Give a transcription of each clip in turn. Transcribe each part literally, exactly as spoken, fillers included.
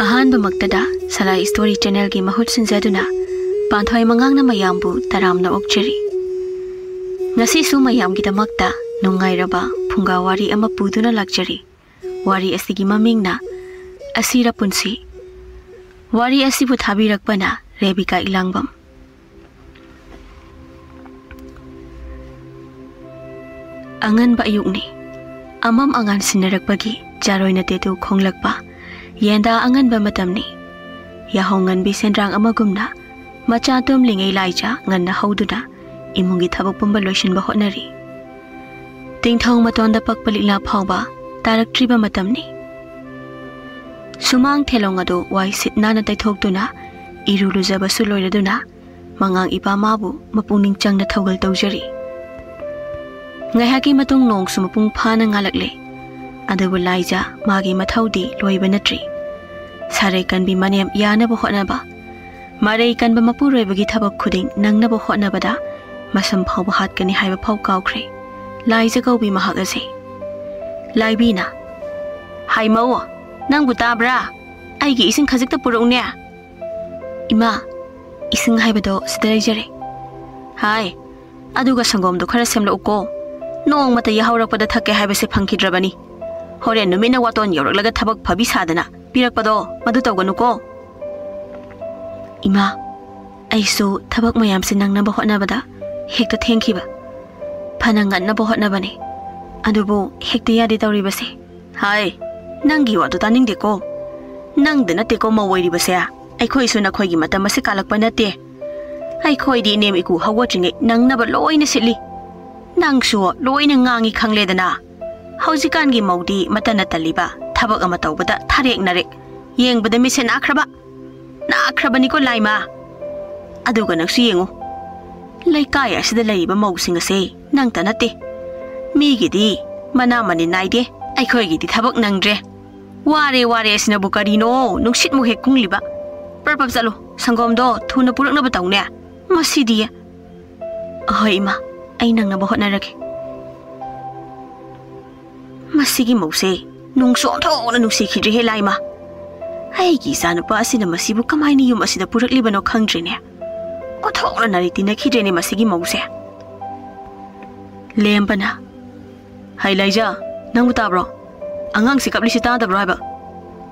ꯑꯍꯥꯟꯕꯃꯛꯇꯗ ꯁꯂꯥꯏ story ꯆꯦꯅꯦꯜꯒꯤ ꯃꯍꯨꯠ ꯁꯤꯟꯖꯗꯨꯅ ꯄꯥꯟꯊꯣꯏ ꯃꯉꯥꯡꯅ ꯃꯌꯥꯝꯕꯨ ꯇꯔꯥꯝꯅ ꯑꯣꯛꯆꯔꯤ꯫ ꯉꯁꯤꯁꯨ ꯃꯌꯥꯝꯒꯤꯗꯃꯛꯇ ꯅꯨꯡꯉꯥꯏꯔꯕ ꯐꯨꯡꯒꯥ ꯋꯥꯔꯤ ꯑꯃ ꯄꯨꯗꯨꯅ ꯂꯥꯛꯆꯔꯤ꯫ ꯋꯥꯔꯤ ꯑꯁꯤꯒꯤ ꯃꯃꯤꯡꯅ ꯑꯁꯤꯔ ꯄꯨꯟꯁꯤ꯫ ꯋꯥꯔꯤ ꯑꯁꯤꯕꯨ ꯊꯥꯕꯤꯔꯛꯄꯅ ꯔꯦꯕꯤꯀꯥ ꯏꯂꯥꯡꯕꯝ꯫ ꯑꯉꯟꯕ ꯑꯌꯨꯛꯅꯤ꯫ ꯑꯃꯝ ꯑꯉꯥꯟ ꯁꯤꯟꯅꯔꯛꯄꯒꯤ ꯆꯥꯔꯣꯏꯅ ꯇꯦꯇꯨ ꯈꯣꯡꯂꯛꯄ, ꯌꯦꯟꯗꯥ ꯑꯉꯟꯕ ꯃꯇꯝꯅꯤ꯫ ꯌꯥꯍꯧ ꯉꯟꯕꯤ ꯁꯦꯟꯗ꯭ꯔꯥꯡ ꯑꯃꯒꯨꯝꯅ ꯃꯆꯥ ꯇꯨꯝꯂꯤꯉꯩ ꯂꯥꯏꯖꯥ ꯉꯟꯅ ꯍꯧꯗꯨꯅ ꯏꯃꯨꯡꯒꯤ ꯊꯕꯛ ꯄꯨꯝꯕ ꯂꯣꯏꯁꯤꯟꯕ ꯍꯣꯠꯅꯔꯤ꯫ ꯇꯤꯡꯊꯧ ꯃꯇꯣꯟꯗ ꯄꯛꯄ ꯂꯤꯛꯂꯥ ꯐꯥꯎꯕ ꯇꯥꯔꯛꯇ꯭ꯔꯤꯕ ꯃꯇꯝꯅꯤ꯫ ꯁꯨꯃꯥꯡ ꯊꯦꯂꯣꯡ ꯑꯗꯨ ꯋꯥꯏ ꯁꯤꯠ ꯅꯥꯟꯅ ꯇꯩꯊꯣꯛꯇꯨꯅ ꯏꯔꯨ ꯂꯨꯖꯕꯁꯨ ꯂꯣꯏꯔꯗꯨꯅ ꯃꯉꯥꯡ ꯏꯄꯥ ꯃꯥꯕꯨ ꯃꯄꯨꯛꯅꯤꯡ ꯆꯪꯅ ꯊꯧꯒꯜ ꯇꯧꯖꯔꯤ꯫ ꯉꯥꯏꯍꯥꯛꯀꯤ ꯃꯇꯨꯡ ꯅꯣꯡꯁꯨ ꯃꯄꯨꯡ ꯐꯥꯅ ꯉꯥꯜꯂꯛꯂꯦ꯫ ꯑꯗꯨꯕꯨ ꯂꯥꯏꯖꯥ ꯃꯥꯒꯤ ꯃꯊꯧꯗꯤ ꯂꯣꯏꯕ ꯅꯠꯇ꯭ꯔꯤ꯫ ꯁꯥꯔꯩ ꯀꯟꯕꯤ ꯃꯅꯦꯝ ꯌꯥꯅꯕ ꯍꯣꯠꯅꯕ, ꯃꯔꯩ ꯀꯟꯕ ꯃꯄꯨꯔꯣꯏꯕꯒꯤ ꯊꯕꯛ ꯈꯨꯗꯤꯡ ꯅꯪꯅꯕ ꯍꯣꯠꯅꯕꯗ ꯃꯁꯝ ꯐꯥꯎꯕ ꯍꯥꯠꯀꯅꯤ ꯍꯥꯏꯕ ꯐꯥꯎ ꯀꯥꯎꯈ꯭ꯔꯦ꯫ ꯂꯥꯏꯖꯥ ꯀꯧꯕꯤ ꯃꯍꯥꯛ ꯑꯁꯦ꯫ ꯂꯥꯏꯕꯤꯅ, "ꯍꯥꯏ ꯃꯧ, ꯅꯪꯕꯨ ꯇꯥꯕ꯭ꯔꯥ? ꯑꯩꯒꯤ ꯏꯁꯤꯡ ꯈꯖꯤꯛꯇ ꯄꯨꯔꯛꯎꯅꯦ꯫" "ꯏꯃꯥ, ꯏꯁꯤꯡ ꯍꯥꯏꯕꯗꯣ ꯁꯤꯗ ꯂꯩꯖꯔꯦ꯫" "ꯍꯥꯏ, ꯑꯗꯨꯒ ꯁꯪꯒꯣꯝꯗꯣ ꯈꯔ ꯁꯦꯝꯂꯛꯎꯀꯣ꯫ ꯅꯣꯡꯃꯇ ꯌꯥꯍꯧꯔꯛꯄꯗ ꯊꯛꯀꯦ ꯍꯥꯏꯕꯁꯦ ꯐꯪꯈꯤꯗ꯭ꯔꯕꯅꯤ꯫ ꯍꯣꯔꯦꯟ ꯅꯨꯃꯤꯠꯅ ꯋꯥꯇꯣꯟ ꯌꯧꯔꯛꯂꯒ ꯊꯕꯛ ꯐꯕꯤ ꯁꯥꯗꯅ ꯄꯤꯔꯛꯄꯗꯣ ꯃꯗꯨ ꯇꯧꯒꯅꯨꯀꯣ꯫" "ꯏꯃꯥ, ꯑꯩꯁꯨ ꯊꯕꯛ ꯃꯌꯥꯝꯁꯦ ꯅꯪꯅꯕ ꯍꯣꯠꯅꯕꯗ ꯍꯦꯛꯇ ꯊꯦꯡꯈꯤꯕ꯫ ꯐꯅ ꯉꯟꯅꯕ ꯍꯣꯠꯅꯕꯅꯤ, ꯑꯗꯨꯕꯨ ꯍꯦꯛꯇ ꯌꯥꯗꯦ ꯇꯧꯔꯤꯕꯁꯦ꯫" "ꯍꯥꯏ, ꯅꯪꯒꯤ ꯋꯥꯗꯨ ꯇꯥꯅꯤꯡꯗꯦꯀꯣ꯫ ꯅꯪꯗ ꯅꯠꯇꯦꯀꯣ ꯃꯧ ꯑꯣꯏꯔꯤꯕꯁꯦ꯫ ꯑꯩꯈꯣꯏꯁꯨ ꯅꯈꯣꯏꯒꯤ ꯃꯇꯝ ꯑꯁꯤ ꯀꯥꯜꯂꯛꯄ ꯅꯠꯇꯦ꯫ ꯑꯩꯈꯣꯏꯗꯤ ꯏꯅꯦꯝ ꯏꯀꯨ ꯍꯧꯒꯠꯇ꯭ꯔꯤꯉꯩ ꯅꯪꯅꯕ ꯂꯣꯏꯅ ꯁꯤꯠꯂꯤ꯫ ꯅꯪꯁꯨ ꯂꯣꯏꯅ ꯉꯥꯡꯉꯤ ꯈꯪꯂꯦꯗꯅ꯫ ꯍꯧꯖꯤꯛꯀꯥꯟꯒꯤ ꯃꯧꯗꯤ ꯃꯇꯟꯅ ꯇꯜꯂꯤꯕ ꯊꯕꯛ ꯑꯃ ꯇꯧꯕꯗ ꯊꯥꯔꯦꯛ ꯅꯥꯔꯦꯛ꯫ ꯌꯦꯡꯕꯗ ꯃꯤꯠꯁꯦ ꯅꯥꯈ꯭ꯔꯕ꯫ ꯅꯥꯈ꯭ꯔꯕꯅꯤꯀꯣ ꯂꯥꯏꯃ꯫ ꯑꯗꯨꯒ ꯅꯪꯁꯨ ꯌꯦꯡꯉꯨ, ꯂꯩꯀꯥꯏ ꯑꯁꯤꯗ ꯂꯩꯔꯤꯕ ꯃꯧꯁꯤꯡ ꯑꯁꯦ ꯅꯪꯇ ꯅꯠꯇꯦ꯫ ꯃꯤꯒꯤꯗꯤ ꯃꯅꯥ ꯃꯅꯤꯟ ꯅꯥꯏꯗꯦ, ꯑꯩꯈꯣꯏꯒꯤꯗꯤ ꯊꯕꯛ ꯅꯪꯗ꯭ꯔꯦ꯫ ꯋꯥꯔꯦ ꯋꯥꯔꯦ ꯑꯁꯤꯅꯕꯨ ꯀꯔꯤꯅꯣ ꯅꯨꯡꯁꯤꯠꯃꯨꯛ ꯍꯦꯛ ꯀꯨꯡꯂꯤꯕ꯫ ꯄ꯭ꯔꯞ ꯄ꯭ꯔꯞ ꯆꯠꯂꯨ, ꯁꯪꯒꯣꯝꯗꯣ ꯊꯨꯅ ꯄꯨꯔꯛꯅꯕ ꯇꯧꯅꯦ꯫ ꯃꯁꯤꯗꯤ꯫" "ꯑꯍꯣꯏ ꯏꯃꯥ, ꯑꯩ ꯅꯪꯅꯕ ꯍꯣꯠꯅꯔꯒꯦ꯫" ꯃꯁꯤꯒꯤ ꯃꯧꯁꯦ ꯅꯨꯡꯁꯨ ꯑꯣꯟꯊꯣꯛꯅ ꯅꯨꯡꯁꯤꯈꯤꯗ꯭ꯔꯦꯍꯦ ꯂꯥꯏꯃ꯫ ꯑꯩꯒꯤ ꯏꯆꯥꯅꯨꯄꯥ ꯑꯁꯤꯅ ꯃꯁꯤꯕꯨ ꯀꯃꯥꯏꯅ ꯌꯨꯝ ꯑꯁꯤꯗ ꯄꯨꯔꯛꯂꯤꯕꯅꯣ ꯈꯪꯗ꯭ꯔꯦꯅꯦ꯫ ꯑꯣꯟꯊꯣꯛꯅ ꯅꯥꯔꯤ ꯇꯤꯟꯅꯈꯤꯗ꯭ꯔꯦꯅꯦ ꯃꯁꯤꯒꯤ ꯃꯧꯁꯦ꯫ ꯂꯦꯝꯕꯅ, "ꯍꯩ ꯂꯩꯖꯥ, ꯅꯪꯕꯨ ꯇꯥꯕ꯭ꯔꯣ? ꯑꯉꯥꯡꯁꯦ ꯀꯞꯂꯤꯁꯦ ꯇꯥꯗꯕ꯭ꯔꯣ ꯍꯥꯏꯕ?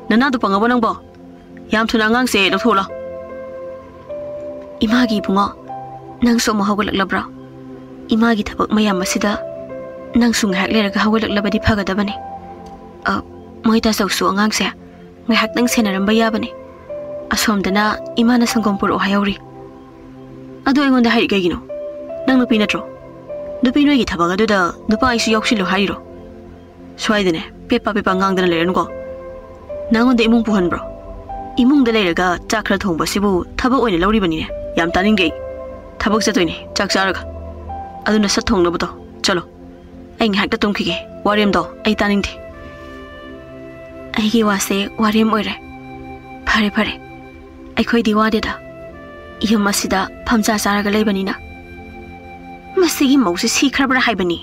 ꯅꯅꯥꯗꯣ ꯄꯪꯉꯕꯣ ꯅꯪꯕꯣ? ꯌꯥꯝ ꯊꯨꯅ ꯑꯉꯥꯡꯁꯦ ꯂꯧꯊꯣꯛꯂꯣ꯫" "ꯏꯃꯥꯒꯤ ꯏꯕꯨꯡꯉꯣ, ꯅꯪꯁꯨ ꯑꯃꯨꯛ ꯍꯧꯒꯠꯂꯛꯂꯕ꯭ꯔꯣ? ꯏꯃꯥꯒꯤ ꯊꯕꯛ ꯃꯌꯥꯝ ꯑꯁꯤꯗ ꯅꯪꯁꯨ ꯉꯥꯏꯍꯥꯛ ꯂꯩꯔꯒ ꯍꯧꯒꯠꯂꯛꯂꯕꯗꯤ ꯐꯒꯗꯕꯅꯤ꯫ ꯑ, ꯃꯣꯏ ꯇꯥꯆꯧꯁꯨ ꯑꯉꯥꯡꯁꯦ ꯉꯥꯏꯍꯥꯛꯇꯪ ꯁꯦꯟꯅꯔꯝꯕ ꯌꯥꯕꯅꯤ꯫ ꯑꯁꯣꯝꯗꯅ ꯏꯃꯥꯅ ꯁꯪꯒꯣꯝ ꯄꯨꯔꯛꯑꯣ ꯍꯥꯏꯍꯧꯔꯤ꯫" "ꯑꯗꯨ ꯑꯩꯉꯣꯟꯗ ꯍꯥꯏꯔꯤ ꯀꯩꯒꯤꯅꯣ? ꯅꯪ ꯅꯨꯄꯤ ꯅꯠꯇ꯭ꯔꯣ? ꯅꯨꯄꯤ ꯅꯣꯏꯒꯤ ꯊꯕꯛ ꯑꯗꯨꯗ ꯅꯨꯄꯥ ꯑꯩꯁꯨ ꯌꯥꯎꯁꯤꯜꯂꯨ ꯍꯥꯏꯔꯤꯔꯣ? ꯁ꯭ꯋꯥꯏꯗꯅꯦ ꯄꯦꯠꯄ ꯄꯦꯠꯄ ꯉꯥꯡꯗꯅ ꯂꯩꯔꯅꯨꯀꯣ꯫ ꯅꯪꯉꯣꯟꯗ ꯏꯃꯨꯡ ꯄꯨꯍꯟꯕ꯭ꯔꯣ? ꯏꯃꯨꯡꯗ ꯂꯩꯔꯒ ꯆꯥꯛ ꯈꯔ ꯊꯣꯡꯕꯁꯤꯕꯨ ꯊꯕꯛ ꯑꯣꯏꯅ ꯂꯧꯔꯤꯕꯅꯤꯅꯦ꯫ ꯌꯥꯝ ꯇꯥꯅꯤꯡꯗꯦ ꯑꯩ꯫ ꯊꯕꯛ ꯆꯠꯇꯣꯏꯅꯦ ꯆꯥꯛ ꯆꯥꯔꯒ꯫ ꯑꯗꯨꯅ ꯁꯠ ꯊꯣꯡꯅꯕꯗꯣ ꯆꯠꯂꯣ꯫ ꯑꯩ ꯉꯥꯏꯍꯥꯛꯇ ꯇꯨꯝꯈꯤꯒꯦ꯫ ꯋꯥꯔꯦꯝꯗꯣ ꯑꯩ ꯇꯥꯅꯤꯡꯗꯦ꯫" "ꯑꯩꯒꯤ ꯋꯥꯁꯦ ꯋꯥꯔꯦꯝ ꯑꯣꯏꯔꯦ꯫ ꯐꯔꯦ, ꯐꯔꯦ꯫ ꯑꯩꯈꯣꯏꯗꯤ ꯋꯥꯗꯦꯗ꯫ ꯌꯨꯝ ꯑꯁꯤꯗ ꯐꯝꯖꯥ ꯆꯥꯔꯒ ꯂꯩꯕꯅꯤꯅ꯫" "ꯃꯁꯤꯒꯤ ꯃꯧꯁꯦ ꯁꯤꯈ꯭ꯔꯕ꯭ꯔꯥ ꯍꯥꯏꯕꯅꯤ꯫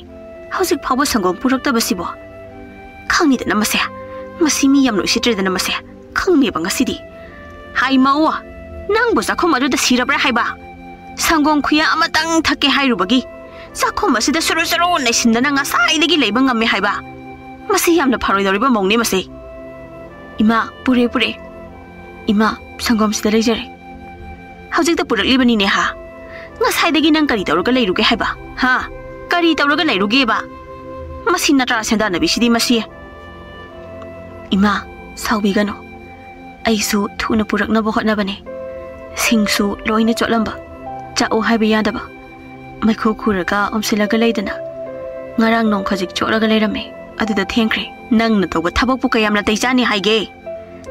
ꯍꯧꯖꯤꯛ ꯐꯥꯎꯕ ꯁꯪꯒꯣꯝ ꯄꯨꯔꯛꯇꯕꯁꯤꯕꯣ꯫ ꯈꯪꯉꯤꯗꯅ ꯃꯁꯦ꯫ ꯃꯁꯤ ꯃꯤ ꯌꯥꯝꯅ ꯎꯁꯤꯠꯇ꯭ꯔꯦꯗꯅ ꯃꯁꯦ꯫ ꯈꯪꯉꯦꯕ ꯉꯁꯤꯗꯤ꯫ ꯍꯥꯏ ꯃꯧ, ꯅꯪꯕꯨ ꯆꯥꯛꯈꯨꯝ ꯑꯗꯨꯗ ꯁꯤꯔꯕ꯭ꯔꯥ ꯍꯥꯏꯕ? ꯁꯪꯒꯣꯝ ꯈꯨꯌꯥ ꯑꯃꯇꯪ ꯊꯛꯀꯦ ꯍꯥꯏꯔꯨꯕꯒꯤ ꯆꯥꯛꯈꯨꯝ ꯑꯁꯤꯗ ꯁꯨꯔꯨ ꯁꯨꯔꯨ ꯅꯩꯁꯤꯟꯗꯅ ꯉꯁꯥꯏꯗꯒꯤ ꯂꯩꯕ ꯉꯝꯃꯦ ꯍꯥꯏꯕ? ꯃꯁꯤ ꯌꯥꯝꯅ ꯐꯔꯣꯏꯗꯧꯔꯤꯕ ꯃꯧꯅꯦ ꯃꯁꯤ꯫" "ꯏꯃꯥ, ꯄꯨꯔꯦ, ꯄꯨꯔꯦ꯫ ꯏꯃꯥ, ꯁꯪꯒꯣꯝꯁꯤꯗ ꯂꯩꯖꯔꯦ꯫" "ꯍꯧꯖꯤꯛꯇ ꯄꯨꯔꯛꯂꯤꯕꯅꯤꯅꯦ ꯍꯥ? ꯉꯁꯥꯏꯗꯒꯤ ꯅꯪ ꯀꯔꯤ ꯇꯧꯔꯒ ꯂꯩꯔꯨꯒꯦ ꯍꯥꯏꯕ? ꯍꯥ? ꯀꯔꯤ ꯇꯧꯔꯒ ꯂꯩꯔꯨꯒꯦꯕ? ꯃꯁꯤ ꯅꯇ꯭ꯔꯥ ꯁꯦꯟꯗꯥꯟꯅꯕꯤꯁꯤꯗꯤ ꯃꯁꯤ꯫" "ꯏꯃꯥ, ꯁꯥꯎꯕꯤꯒꯅꯨ꯫ ꯑꯩꯁꯨ ꯊꯨꯅ ꯄꯨꯔꯛꯅꯕ ꯍꯣꯠꯅꯕꯅꯦ꯫ ꯁꯤꯡꯁꯨ ꯂꯣꯏꯅ ꯆꯣꯠꯂꯝꯕ꯫ ꯆꯥꯛꯎ ꯍꯥꯏꯕ ꯌꯥꯗꯕ꯫ ꯃꯩꯈꯨ ꯈꯨꯔꯒ ꯑꯣꯝꯁꯤꯜꯂꯒ ꯂꯩꯗꯅ꯫ ꯉꯔꯥꯡ ꯅꯣꯡ ꯈꯖꯤꯛ ꯆꯣꯠꯂꯒ ꯂꯩꯔꯝꯃꯦ꯫ ꯑꯗꯨꯗ ꯊꯦꯡꯈ꯭ꯔꯦ꯫" "ꯅꯪꯅ ꯇꯧꯕ ꯊꯕꯛꯄꯨ ꯀꯌꯥꯝ ꯅꯥꯇꯩ ꯆꯥꯅꯤ ꯍꯥꯏꯒꯦ?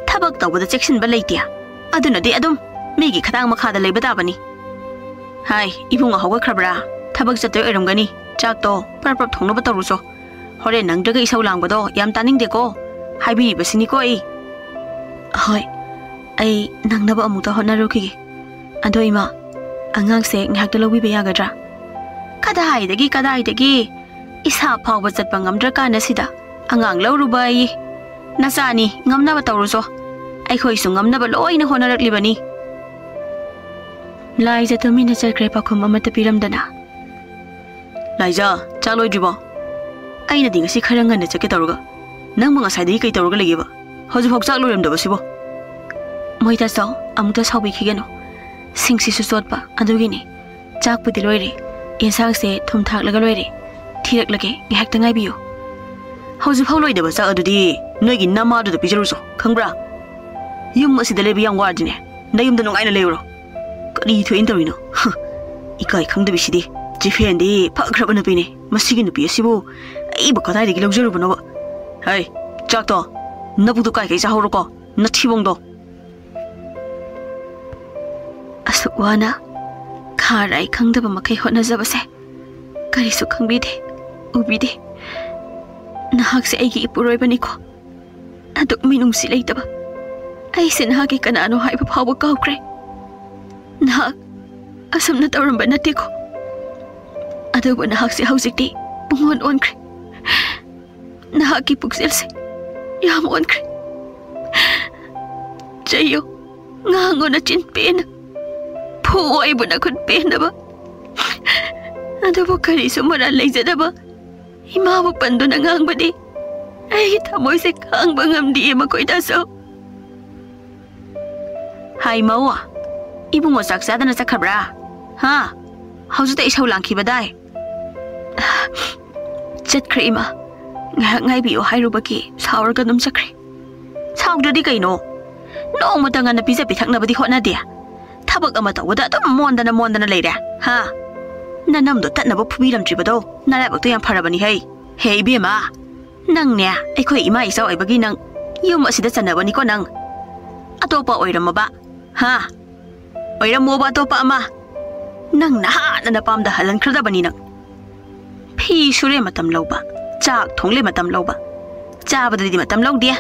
ꯊꯕꯛ ꯇꯧꯕꯗ ꯆꯦꯛꯁꯤꯟꯕ ꯂꯩꯇꯦ꯫ ꯑꯗꯨꯅꯗꯤ ꯑꯗꯨꯝ ꯃꯤꯒꯤ ꯈꯗꯥꯡ ꯃꯈꯥꯗ ꯂꯩꯕ ꯇꯥꯕꯅꯤ꯫ ꯍꯥꯏ, ꯏꯕꯨꯡꯉꯣ ꯍꯧꯒꯠꯈ꯭ꯔꯕ꯭ꯔꯥ? ꯊꯕꯛ ꯆꯠꯇꯣꯏ ꯑꯣꯏꯔꯝꯒꯅꯤ꯫ ꯆꯥꯛꯇꯣ ꯄ꯭ꯔꯞ ꯄ꯭ꯔꯞ ꯊꯣꯡꯅꯕ ꯇꯧꯔꯨꯆꯣ꯫ ꯍꯣꯔꯦꯟ ꯅꯪꯗ꯭ꯔꯒ ꯏꯁꯧ ꯂꯥꯡꯕꯗꯣ ꯌꯥꯝ ꯇꯥꯅꯤꯡꯗꯦꯀꯣ꯫ ꯍꯥꯏꯕꯤꯔꯤꯕꯁꯤꯅꯤꯀꯣ ꯑꯩ꯫" "ꯍꯣꯏ, ꯑꯩ ꯅꯪꯅꯕ ꯑꯃꯨꯛꯇ ꯍꯣꯠꯅꯔꯨꯈꯤꯒꯦ꯫ ꯑꯗꯣ ꯏꯃꯥ, ꯑꯉꯥꯡꯁꯦ ꯉꯥꯏꯍꯥꯛꯇ ꯂꯧꯕꯤꯕ ꯌꯥꯒꯗ꯭ꯔꯥ?" "ꯀꯗꯥꯏꯗꯒꯤ, ꯀꯗꯥꯏꯗꯒꯤ? ꯏꯁꯥ ꯐꯥꯎꯕ ꯆꯠꯄ ꯉꯝꯗ꯭ꯔꯀꯥꯟꯗꯁꯤꯗ ꯑꯉꯥꯡ ꯂꯧꯔꯨꯕ ꯑꯌꯦ꯫ ꯅꯆꯥꯅꯤ, ꯉꯝꯅꯕ ꯇꯧꯔꯨꯆꯣ꯫ ꯑꯩꯈꯣꯏꯁꯨ ꯉꯝꯅꯕ ꯂꯣꯏꯅ ꯍꯣꯠꯅꯔꯛꯂꯤꯕꯅꯤ꯫ ꯂꯥꯏꯖ ꯇꯨꯃꯤꯟꯅ ꯆꯠꯈ꯭ꯔꯦ, ꯄꯥꯎꯈꯨꯝ ꯑꯃꯠꯇ ꯄꯤꯔꯝꯗꯅ꯫ ꯂꯥꯏꯖ, ꯆꯥꯛ ꯂꯣꯏꯗ꯭ꯔꯤꯕꯣ? ꯑꯩꯅꯗꯤ ꯉꯁꯤ ꯈꯔ ꯉꯟꯅ ꯆꯠꯀꯦ ꯇꯧꯔꯒ, ꯅꯪꯕꯨ ꯉꯁꯥꯏꯗꯒꯤ ꯀꯩ ꯇꯧꯔꯒ ꯂꯩꯒꯦꯕ? ꯍꯧꯖꯤꯛꯐꯥꯎ ꯆꯥꯛ ꯂꯣꯏꯔꯝꯗꯕꯁꯤꯕꯣ? ꯃꯣꯏ ꯇꯥꯆꯧ, ꯑꯃꯨꯛꯇ ꯁꯥꯎꯕꯤꯈꯤꯒꯅꯨ꯫ ꯁꯤꯡꯁꯤꯁꯨ ꯆꯣꯠꯄ, ꯑꯗꯨꯒꯤꯅꯤ꯫ ꯆꯥꯛꯄꯨꯗꯤ ꯂꯣꯏꯔꯦ꯫ ꯌꯦꯟꯁꯥꯡꯁꯦ ꯊꯨꯝ ꯊꯥꯛꯂꯒ ꯂꯣꯏꯔꯦ꯫ ꯊꯤꯔꯛꯂꯒꯦ, ꯉꯥꯏꯍꯥꯛꯇ ꯉꯥꯏꯕꯤꯌꯨ꯫ ꯍꯧꯖꯤꯛꯐꯥꯎ ꯂꯣꯏꯗꯕ ꯆꯥꯛ ꯑꯗꯨꯗꯤ ꯅꯣꯏꯒꯤ ꯅꯃꯥꯗꯨꯗ ꯄꯤꯖꯔꯨꯆꯣ, ꯈꯪꯕ꯭ꯔꯥ? ꯌꯨꯝ ꯑꯁꯤꯗ ꯂꯩꯕ ꯌꯥꯝ ꯋꯥꯔꯗꯤꯅꯦ, ꯅꯌꯨꯝꯗ ꯅꯨꯡꯉꯥꯏꯅ ꯂꯩꯔꯨꯔꯣ꯫ ꯀꯔꯤ ꯊꯣꯛꯏꯅ ꯇꯧꯔꯤꯅꯣ? ꯍ, ꯏꯀꯥꯏ ꯈꯪꯗꯕꯤꯁꯤꯗꯤ꯫ ꯆꯤꯐꯦꯟꯗꯤ ꯐꯈ꯭ꯔꯕ ꯅꯨꯄꯤꯅꯦ꯫ ꯃꯁꯤꯒꯤ ꯅꯨꯄꯤ ꯑꯁꯤꯕꯨ ꯑꯩꯕꯨ ꯀꯗꯥꯏꯗꯒꯤ ꯂꯧꯖꯔꯨꯕꯅꯣꯕ? ꯍꯩ, ꯆꯥꯛꯇꯣ ꯅꯕꯨꯛꯇꯣ ꯀꯥꯏ ꯀꯩ ꯆꯥꯍꯧꯔꯣꯀꯣ, ꯅꯊꯤꯕꯣꯡꯗꯣ꯫ ꯑꯁꯨꯛ ꯋꯥꯅ ꯈꯥ ꯔꯥꯏ ꯈꯪꯗꯕ ꯃꯈꯩ ꯍꯣꯠꯅꯖꯕꯁꯦ ꯀꯔꯤꯁꯨ ꯈꯪꯕꯤꯗꯦ, ꯎꯕꯤꯗꯦ꯫ ꯅꯍꯥꯛꯁꯦ ꯑꯩꯒꯤ ꯏꯄꯨꯔꯣꯏꯕꯅꯤꯀꯣ꯫ ꯑꯗꯨꯛ ꯃꯤꯅꯨꯡꯁꯤ ꯂꯩꯇꯕ, ꯑꯩꯁꯦ ꯅꯍꯥꯛꯀꯤ ꯀꯅꯥꯅꯣ ꯍꯥꯏꯕ ꯐꯥꯎꯕ ꯀꯥꯎꯈ꯭ꯔꯦ꯫ ꯅꯍꯥꯛ ꯑꯁꯨꯝꯅ ꯇꯧꯔꯝꯕ ꯅꯠꯇꯦꯀꯣ꯫ ꯑꯗꯨꯕꯨ ꯅꯍꯥꯛꯁꯦ ꯍꯧꯖꯤꯛꯇꯤ ꯄꯨꯡꯑꯣꯟ ꯑꯣꯟꯈ꯭ꯔꯦ꯫ ꯅꯍꯥꯛꯀꯤ ꯄꯨꯛꯆꯦꯜꯁꯦ ꯌꯥꯝ ꯑꯣꯟꯈ꯭ꯔꯦ꯫ ꯆꯩꯌꯨ, ꯉꯥꯡꯉꯨ ꯅꯆꯤꯟ ꯄꯦꯟꯅ, ꯐꯨꯋꯣ ꯑꯩꯕꯨ ꯅꯈꯨꯠ ꯄꯦꯟꯅꯕ꯫ ꯑꯗꯨꯕꯨ ꯀꯔꯤꯁꯨ ꯃꯔꯥꯜ ꯂꯩꯖꯗꯕ ꯏꯃꯥꯕꯨ ꯄꯟꯗꯨꯅ ꯉꯥꯡꯕꯗꯤ ꯑꯩꯒꯤ ꯊꯃꯣꯏꯁꯦ ꯈꯥꯡꯕ ꯉꯝꯗꯤꯌꯦ ꯃꯈꯣꯏꯗꯁꯨ꯫ ꯍꯥꯏ ꯃꯧ, ꯏꯕꯨꯡꯉꯣ ꯆꯥꯛ ꯆꯥꯗꯅ ꯆꯠꯈ꯭ꯔꯕ꯭ꯔꯥ? ꯍꯥ? ꯍꯧꯖꯤꯛꯇ ꯏꯁꯧ ꯂꯥꯡꯈꯤꯕꯗꯥꯏ? ꯆꯠꯈ꯭ꯔꯦ ꯏꯃꯥ꯫ ꯉꯥꯏꯍꯥꯛ ꯉꯥꯏꯕꯤꯌꯨ ꯍꯥꯏꯔꯨꯕꯒꯤ ꯁꯥꯎꯔꯒ ꯑꯗꯨꯝ ꯆꯠꯈ꯭ꯔꯦ꯫ ꯁꯥꯎꯗ꯭ꯔꯗꯤ ꯀꯩꯅꯣ? ꯅꯣꯡꯃꯇ ꯉꯟꯅ ꯄꯤꯖ ꯄꯤꯊꯛꯅꯕꯗꯤ ꯍꯣꯠꯅꯗꯦ꯫ ꯊꯕꯛ ꯑꯃ ꯇꯧꯕꯗ ꯑꯗꯨꯝ ꯃꯣꯟꯗꯅ ꯃꯣꯟꯗꯅ ꯂꯩꯔꯦ꯫ ꯍꯥ? ꯅꯅꯝꯗꯣ ꯇꯠꯅꯕ ꯐꯨꯕꯤꯔꯝꯗ꯭ꯔꯤꯕꯗꯣ ꯅꯔꯥꯏꯕꯛꯇꯣ ꯌꯥꯝ ꯐꯔꯕꯅꯤ ꯍꯩ꯫ ꯍꯦ ꯏꯕꯦꯝꯃ, ꯅꯪꯅꯦ ꯑꯩꯈꯣꯏ ꯏꯃꯥ ꯏꯆꯥ ꯑꯣꯏꯕꯒꯤ ꯅꯪ ꯌꯨꯝ ꯑꯁꯤꯗ ꯆꯟꯅꯕꯅꯤꯀꯣ ꯅꯪ꯫ ꯑꯇꯣꯞꯄ ꯑꯣꯏꯔꯝꯃꯕ? ꯍꯥ? ꯑꯣꯏꯔꯝꯃꯣꯕ ꯑꯇꯣꯞꯄ ꯑꯃ꯫ ꯅꯪ ꯅꯍꯥꯟꯅ ꯅꯄꯥꯝꯗ ꯍꯜꯍꯟꯈ꯭ꯔꯗꯕꯅꯤ ꯅꯪ꯫ ꯐꯤ ꯁꯨꯔꯦ ꯃꯇꯝ ꯂꯧꯕ, ꯆꯥꯛ ꯊꯣꯡꯂꯦ ꯃꯇꯝ ꯂꯧꯕ, ꯆꯥꯕꯗꯗꯤ ꯃꯇꯝ ꯂꯧꯗꯦ꯫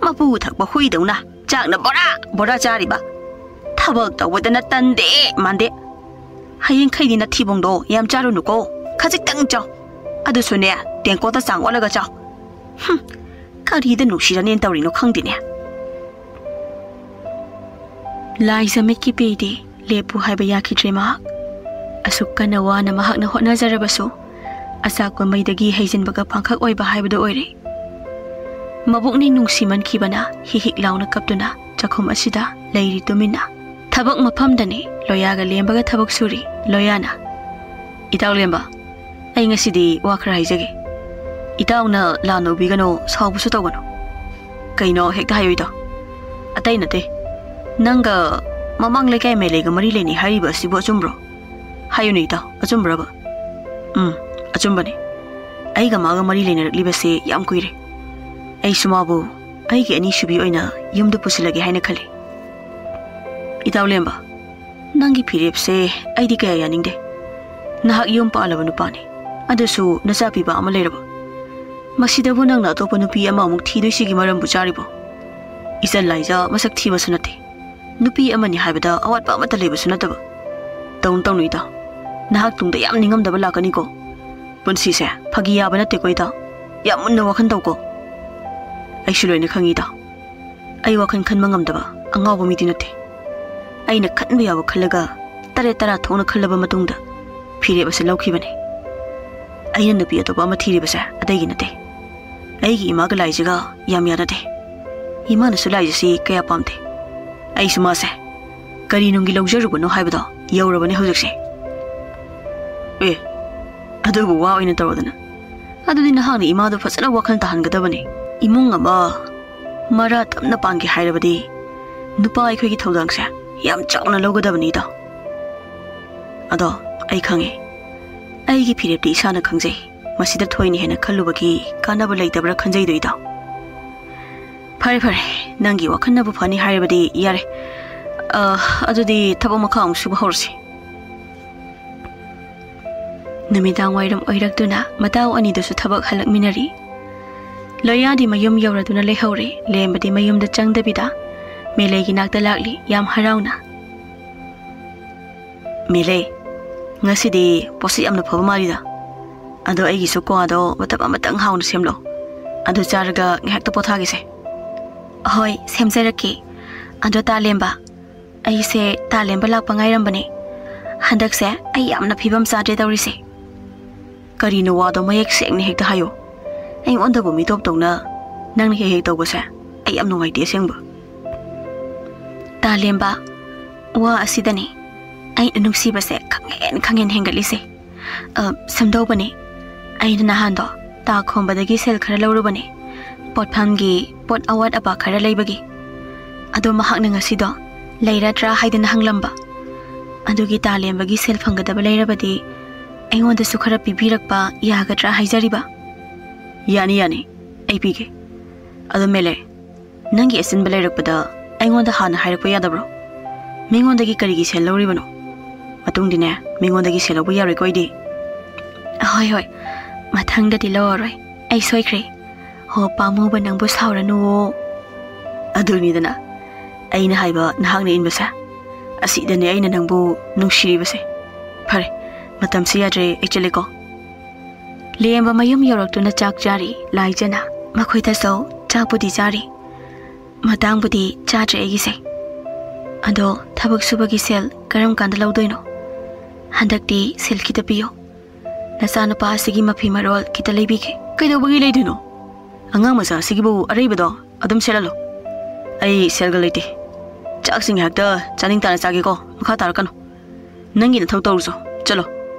ꯃꯄꯨ ꯊꯛꯄ ꯍꯨꯏꯗꯧꯅ ꯆꯥꯛꯅ ꯕꯣꯔꯥ ꯕꯣꯔꯥ ꯆꯥꯔꯤꯕ꯫ ꯊꯕꯛ ꯇꯧꯕꯗꯅ ꯇꯟꯗꯦ ꯃꯥꯟꯗꯦ꯫ ꯍꯌꯦꯡꯈꯩꯗꯤ ꯅꯊꯤꯕꯣꯡꯗꯣ ꯌꯥꯝ ꯆꯥꯔꯨꯅꯨꯀꯣ, ꯈꯖꯤꯛꯇꯪ ꯆꯥꯎ꯫ ꯑꯗꯨꯁꯨꯅꯦ, ꯇꯦꯡꯀꯣꯠꯇ ꯆꯥꯡ ꯑꯣꯜꯂꯒ ꯆꯥꯎ꯫ ꯍꯨꯝ, ꯀꯔꯤꯗ ꯅꯨꯡꯁꯤꯔꯅꯦꯅ ꯇꯧꯔꯤꯅꯣ ꯈꯪꯗꯦꯅꯦ꯫ ꯂꯥꯏꯖ ꯃꯤꯠꯀꯤ ꯄꯤꯗꯤ ꯂꯦꯞꯄꯨ ꯍꯥꯏꯕ ꯌꯥꯈꯤꯗ꯭ꯔꯦ ꯃꯍꯥꯛ꯫ ꯑꯁꯨꯛ ꯀꯟꯅ ꯋꯥꯅ ꯃꯍꯥꯛꯅ ꯍꯣꯠꯅꯖꯔꯕꯁꯨ, ꯑꯆꯥꯛꯄ ꯃꯩꯗꯒꯤ ꯍꯩꯖꯤꯟꯕꯒ ꯄꯥꯡꯈꯛ ꯑꯣꯏꯕ ꯍꯥꯏꯕꯗꯨ ꯑꯣꯏꯔꯦ꯫ ꯃꯕꯨꯛꯅꯤꯡ ꯅꯨꯡꯁꯤꯃꯟꯈꯤꯕꯅ ꯍꯤꯛ ꯍꯤꯛ ꯂꯥꯎꯅ ꯀꯞꯇꯨꯅ ꯆꯥꯛꯈꯨꯝ ꯑꯁꯤꯗ ꯂꯩꯔꯤ ꯇꯨꯃꯤꯟꯅ꯫ ꯊꯕꯛ ꯃꯐꯝꯗꯅꯤ ꯂꯣꯌꯥꯒ ꯂꯦꯝꯕꯒ ꯊꯕꯛ ꯁꯨꯔꯤ꯫ ꯂꯣꯌꯥꯅ, "ꯏꯇꯥꯎ ꯂꯦꯝꯕ, ꯑꯩ ꯉꯁꯤꯗꯤ ꯋꯥ ꯈꯔ ꯍꯥꯏꯖꯒꯦ꯫ ꯏꯇꯥꯎꯅ ꯂꯥꯟꯅ ꯎꯕꯤꯒꯅꯨ, ꯁꯥꯎꯕꯁꯨ ꯇꯧꯒꯅꯨ꯫" "ꯀꯩꯅꯣ, ꯍꯦꯛꯇ ꯍꯥꯏꯌꯨ ꯏꯇꯥꯎ꯫" "ꯑꯇꯩ ꯅꯠꯇꯦ, ꯅꯪꯒ ꯃꯃꯥꯡ ꯂꯩꯀꯥꯏ ꯑꯦꯝ ꯑꯦꯜ ꯑꯦꯒ ꯃꯔꯤ ꯂꯩꯅꯩ ꯍꯥꯏꯔꯤꯕ ꯑꯁꯤꯕꯨ ꯑꯆꯨꯝꯕ꯭ꯔꯣ? ꯍꯥꯏꯌꯨꯅꯦ ꯏꯇꯥꯎ, ꯑꯆꯨꯝꯕ꯭ꯔꯕ?" "ꯎꯝ, ꯑꯆꯨꯝꯕꯅꯦ꯫ ꯑꯩꯒ ꯃꯥꯒ ꯃꯔꯤ ꯂꯩꯅꯔꯛꯂꯤꯕꯁꯦ ꯌꯥꯝ ꯀꯨꯏꯔꯦ꯫ ꯑꯩꯁꯨ ꯃꯥꯕꯨ ꯑꯩꯒꯤ ꯑꯅꯤꯁꯨꯕꯤ ꯑꯣꯏꯅ ꯌꯨꯝꯗ ꯄꯨꯁꯤꯜꯂꯒꯦ ꯍꯥꯏꯅ ꯈꯜꯂꯤ꯫" "ꯏꯇꯥꯎ ꯂꯦꯝꯕ, ꯅꯪꯒꯤ ꯐꯤꯔꯦꯞꯁꯦ ꯑꯩꯗꯤ ꯀꯌꯥ ꯌꯥꯅꯤꯡꯗꯦ꯫ ꯅꯍꯥꯛ ꯌꯨꯝ ꯄꯥꯜꯂꯕ ꯅꯨꯄꯥꯅꯤ, ꯑꯗꯨꯁꯨ ꯅꯆꯥ ꯄꯤꯕ ꯑꯃ ꯂꯩꯔꯕ꯫ ꯃꯁꯤꯗꯕꯨ ꯅꯪꯅ ꯑꯇꯣꯞꯄ ꯅꯨꯄꯤ ꯑꯃꯃꯨꯛ ꯊꯤꯗꯣꯏꯁꯤꯒꯤ ꯃꯔꯝꯕꯨ ꯆꯥꯔꯤꯕꯣ? ꯏꯆꯟ ꯂꯥꯏꯖ ꯃꯁꯛ ꯊꯤꯕꯁꯨ ꯅꯠꯇꯦ, ꯅꯨꯄꯤ ꯑꯃꯅꯤ ꯍꯥꯏꯕꯗ ꯑꯋꯥꯠꯄ ꯑꯃꯠꯇ ꯂꯩꯕꯁꯨ ꯅꯠꯇꯕ꯫ ꯇꯧꯅꯨ, ꯇꯧꯅꯨ ꯏꯇꯥꯎ, ꯅꯍꯥꯛ ꯇꯨꯡꯗ ꯌꯥꯝ ꯅꯤꯡꯉꯝꯗꯕ ꯂꯥꯛꯀꯅꯤꯀꯣ꯫ ꯄꯨꯟꯁꯤꯁꯦ ꯐꯥꯒꯤ ꯌꯥꯕ ꯅꯠꯇꯦꯀꯣ ꯏꯇꯥꯎ, ꯌꯥꯝ ꯃꯨꯟꯅ ꯋꯥꯈꯜ ꯇꯧꯀꯣ꯫" "ꯑꯩꯁꯨ ꯂꯣꯏꯅ ꯈꯪꯉꯤ ꯏꯇꯥꯎ꯫ ꯑꯩ ꯋꯥꯈꯜ ꯈꯟꯕ ꯉꯝꯗꯕ ꯑꯉꯥꯎꯕ ꯃꯤꯗꯤ ꯅꯠꯇꯦ꯫ ꯑꯩꯅ ꯈꯟꯕ ꯌꯥꯕ ꯈꯜꯂꯒ ꯇꯔꯦꯠ ꯇꯔꯥ ꯊꯣꯛꯅ ꯈꯜꯂꯕ ꯃꯇꯨꯡꯗ ꯐꯤꯔꯦꯞ ꯑꯁꯤ ꯂꯧꯈꯤꯕꯅꯤ꯫ ꯑꯩꯅ ꯅꯨꯄꯤ ꯑꯇꯣꯞꯄ ꯑꯃ ꯊꯤꯔꯤꯕꯁꯦ ꯑꯇꯩꯒꯤ ꯅꯠꯇꯦ꯫ ꯑꯩꯒꯤ ꯏꯃꯥꯒ ꯂꯥꯏꯖꯒ ꯌꯥꯝ ꯌꯥꯅꯗꯦ꯫ ꯏꯃꯥꯅꯁꯨ ꯂꯥꯏꯖꯁꯤ ꯀꯌꯥ ꯄꯥꯝꯗꯦ꯫ ꯑꯩꯁꯨ ꯃꯥꯁꯦ ꯀꯔꯤ ꯅꯨꯡꯒꯤ ꯂꯧꯖꯔꯨꯕꯅꯣ ꯍꯥꯏꯕꯗꯣ ꯌꯧꯔꯕꯅꯦ ꯍꯧꯖꯤꯛꯁꯦ꯫" "ꯑꯦ, ꯑꯗꯨꯕꯨ ꯋꯥ ꯑꯣꯏꯅ ꯇꯧꯔꯗꯅ꯫ ꯑꯗꯨꯗꯤ ꯅꯍꯥꯛꯅ ꯏꯃꯥꯗꯣ ꯐꯖꯅ ꯋꯥꯈꯜ ꯇꯥꯍꯟꯒꯗꯕꯅꯤ꯫ ꯏꯃꯨꯡ ꯑꯃ ꯃꯔꯥ ꯇꯞꯅ ꯄꯥꯟꯒꯦ ꯍꯥꯏꯔꯕꯗꯤ ꯅꯨꯄꯥ ꯑꯩꯈꯣꯏꯒꯤ ꯊꯧꯗꯥꯡꯁꯦ ꯌꯥꯝ ꯆꯥꯎꯅ ꯂꯧꯒꯗꯕꯅꯤꯗꯣ꯫ ꯑꯗꯣ ꯑꯩ ꯈꯪꯉꯦ, ꯑꯩꯒꯤ ꯐꯤꯔꯦꯞꯇꯤ ꯏꯁꯥꯅ ꯈꯪꯖꯩ꯫ ꯃꯁꯤꯗ ꯊꯣꯏꯅ ꯍꯦꯟꯅ ꯈꯜꯂꯨꯕꯒꯤ ꯀꯥꯟꯅꯕ ꯂꯩꯇꯕ꯭ꯔꯥ ꯈꯟꯖꯩꯗꯣ ꯏꯇꯥꯎ꯫ ꯐꯔꯦ ꯐꯔꯦ, ꯅꯪꯒꯤ ꯋꯥꯈꯜꯅꯕꯨ ꯐꯅꯤ ꯍꯥꯏꯔꯕꯗꯤ ꯌꯥꯔꯦ꯫ ꯑ, ꯑꯗꯨꯗꯤ ꯊꯕꯛ ꯃꯈꯥ ꯑꯃꯨꯛ ꯁꯨꯕ ꯍꯧꯔꯁꯤ꯫" ꯅꯨꯃꯤꯗꯥꯡ ꯋꯥꯏꯔꯝ ꯑꯣꯏꯔꯛꯇꯨꯅ ꯃꯇꯥꯎ ꯑꯅꯤꯗꯨꯁꯨ ꯊꯕꯛ ꯍꯜꯂꯛꯃꯤꯟꯅꯔꯤ꯫ ꯂꯣꯌꯥꯗꯤ ꯃꯌꯨꯝ ꯌꯧꯔꯗꯨꯅ ꯂꯩꯍꯧꯔꯦ꯫ ꯂꯦꯝꯕꯗꯤ ꯃꯌꯨꯝꯗ ꯆꯪꯗꯕꯤꯗ ꯃꯦꯂꯩꯒꯤ ꯅꯥꯛꯇ ꯂꯥꯛꯂꯤ, ꯌꯥꯝ ꯍꯔꯥꯎꯅ꯫ "ꯃꯦꯂꯩ, ꯉꯁꯤꯗꯤ ꯄꯣꯠꯁꯤ ꯌꯥꯝꯅ ꯐꯕ ꯃꯥꯜꯂꯤꯗ꯫ ꯑꯗꯣ ꯑꯩꯒꯤꯁꯨ ꯀ꯭ꯋꯥꯗꯣ ꯃꯇꯞ ꯑꯃꯇꯪ ꯍꯥꯎꯅ ꯁꯦꯝꯂꯣ꯫ ꯑꯗꯨ ꯆꯥꯔꯒ ꯉꯥꯏꯍꯥꯛꯇ ꯄꯣꯊꯥꯒꯦꯁꯦ꯫" "ꯍꯣꯏ, ꯁꯦꯝꯖꯔꯛꯀꯦ꯫ ꯑꯗꯣ ꯇꯥ ꯂꯦꯝꯕ, ꯑꯩꯁꯦ ꯇꯥꯂꯦꯝꯕ ꯂꯥꯛꯄ ꯉꯥꯏꯔꯝꯕꯅꯦ꯫ ꯍꯟꯗꯛꯁꯦ ꯑꯩ ꯌꯥꯝꯅ ꯐꯤꯕꯝ ꯆꯥꯗ꯭ꯔꯦ ꯇꯧꯔꯤꯁꯦ꯫ ꯀꯔꯤꯅꯣ, ꯋꯥꯗꯣ ꯃꯌꯦꯛ ꯁꯦꯡꯅ ꯍꯦꯛꯇ ꯍꯥꯏꯌꯣ꯫ ꯑꯩꯉꯣꯟꯗꯕꯨ ꯃꯤꯇꯣꯞꯇꯧꯅ ꯅꯪꯅ ꯍꯦꯛ ꯍꯦꯛ ꯇꯧꯕꯁꯦ ꯑꯩ ꯌꯥꯝ ꯅꯨꯡꯉꯥꯏꯇꯦ ꯑꯁꯦꯡꯕ꯫ ꯇꯥꯂꯦꯝꯕ, ꯋꯥ ꯑꯁꯤꯗꯅꯤ ꯑꯩꯅ ꯅꯨꯡꯁꯤꯕꯁꯦ ꯈꯪꯍꯦꯟ ꯈꯪꯍꯦꯟ ꯍꯦꯟꯒꯠꯂꯤꯁꯦ꯫ ꯑ, ꯁꯨꯝꯗꯧꯕꯅꯤ, ꯑꯩꯅ ꯅꯍꯥꯟꯗꯣ ꯇꯥ ꯈꯣꯝꯕꯗꯒꯤ ꯁꯦꯜ ꯈꯔ ꯂꯧꯔꯨꯕꯅꯤ, ꯄꯣꯠꯐꯝꯒꯤ ꯄꯣꯠ ꯑꯋꯥꯠ ꯑꯄꯥ ꯈꯔ ꯂꯩꯕꯒꯤ꯫ ꯑꯗꯣ ꯃꯍꯥꯛꯅ ꯉꯁꯤꯗꯣ ꯂꯩꯔꯗ꯭ꯔꯥ ꯍꯥꯏꯗꯅ ꯍꯪꯂꯝꯕ꯫ ꯑꯗꯨꯒꯤ ꯇꯥꯂꯦꯝꯕꯒꯤ ꯁꯦꯜ ꯐꯪꯒꯗꯕ ꯂꯩꯔꯕꯗꯤ ꯑꯩꯉꯣꯟꯗꯁꯨ ꯈꯔ ꯄꯤꯕꯤꯔꯛꯄ ꯌꯥꯒꯗ꯭ꯔꯥ ꯍꯥꯏꯖꯔꯤꯕ꯫ ꯌꯥꯅꯤ, ꯌꯥꯅꯤ, ꯑꯩ ꯄꯤꯒꯦ꯫ ꯑꯗꯣ ꯃꯦꯂꯦ, ꯅꯪꯒꯤ ꯑꯆꯤꯟꯕ ꯂꯩꯔꯛꯄꯗ ꯑꯩꯉꯣꯟꯗ ꯍꯥꯟꯅ ꯍꯥꯏꯔꯛꯄ ꯌꯥꯗꯕ꯭ꯔꯣ? ꯃꯤꯉꯣꯟꯗꯒꯤ ꯀꯔꯤꯒꯤ ꯁꯦꯜ ꯂꯧꯔꯤꯕꯅꯣ? ꯃꯇꯨꯡꯗꯤꯅꯦ, ꯃꯤꯉꯣꯟꯗꯒꯤ ꯁꯦꯜ ꯂꯧꯕ ꯌꯥꯔꯣꯏꯀꯣ ꯑꯩꯗꯤ꯫ ꯍꯣꯏ, ꯍꯣꯏ, ꯃꯊꯪꯗꯗꯤ ꯂꯧꯔꯔꯣꯏ꯫ ꯑꯩ ꯁꯣꯏꯈ꯭ꯔꯦ꯫ ꯍꯣ, ꯄꯥꯝꯃꯨꯕ ꯅꯪꯕꯨ ꯁꯥꯎꯔꯅꯨꯋꯣ꯫ ꯑꯗꯨꯅꯤꯗꯅ ꯑꯩꯅ ꯍꯥꯏꯕ ꯅꯍꯥꯛꯅ ꯏꯟꯕꯁꯦ꯫ ꯑꯁꯤꯗꯅꯦ ꯑꯩꯅ ꯅꯪꯕꯨ ꯅꯨꯡꯁꯤꯔꯤꯕꯁꯦ꯫ ꯐꯔꯦ, ꯃꯇꯝꯁꯤ ꯌꯥꯗ꯭ꯔꯦ, ꯑꯩ ꯆꯠꯂꯦꯀꯣ꯫ ꯂꯦꯝꯕ ꯃꯌꯨꯝ ꯌꯧꯔꯛꯇꯨꯅ ꯆꯥꯛ ꯆꯥꯔꯤ ꯂꯥꯏꯖꯅ꯫ ꯃꯈꯣꯏꯗꯁꯨ ꯆꯥꯛꯄꯨꯗꯤ ꯆꯥꯔꯤ, ꯃꯇꯥꯡꯕꯨꯗꯤ ꯆꯥꯗ꯭ꯔꯦ ꯑꯩꯒꯤꯁꯦ꯫ ꯑꯗꯣ ꯊꯕꯛ ꯁꯨꯕꯒꯤ ꯁꯦꯜ ꯀꯔꯝ ꯀꯥꯟꯗ ꯂꯧꯗꯣꯏꯅꯣ? ꯍꯟꯗꯛꯇꯤ ꯁꯦꯜ ꯈꯤꯇ ꯄꯤꯌꯣ꯫ ꯅꯆꯥꯅꯨꯄꯥ ꯑꯁꯤꯒꯤ ꯃꯐꯤ ꯃꯔꯣꯜ ꯈꯤꯇ ꯂꯩꯕꯤꯒꯦ꯫ ꯀꯩꯗꯧꯕꯒꯤ ꯂꯩꯗꯣꯏꯅꯣ? ꯑꯉꯥꯡ ꯃꯆꯥ ꯑꯁꯤꯒꯤꯕꯨ ꯑꯔꯩꯕꯗꯣ ꯑꯗꯨꯝ ꯁꯦꯠꯍꯜꯂꯣ꯫ ꯑꯩ ꯁꯦꯜꯒ ꯂꯩꯇꯦ꯫ ꯆꯥꯛꯁꯤꯡ ꯉꯥꯏꯍꯥꯛꯇ ꯆꯥꯅꯤꯡ ꯇꯥꯅ ꯆꯥꯒꯦꯀꯣ, ꯃꯈꯥ ꯇꯥꯔꯛꯀꯅꯨ꯫ ꯅꯪꯒꯤ ꯅꯊꯧ ꯇꯧꯔꯨꯆꯣ꯫ ꯆꯠꯂꯣ,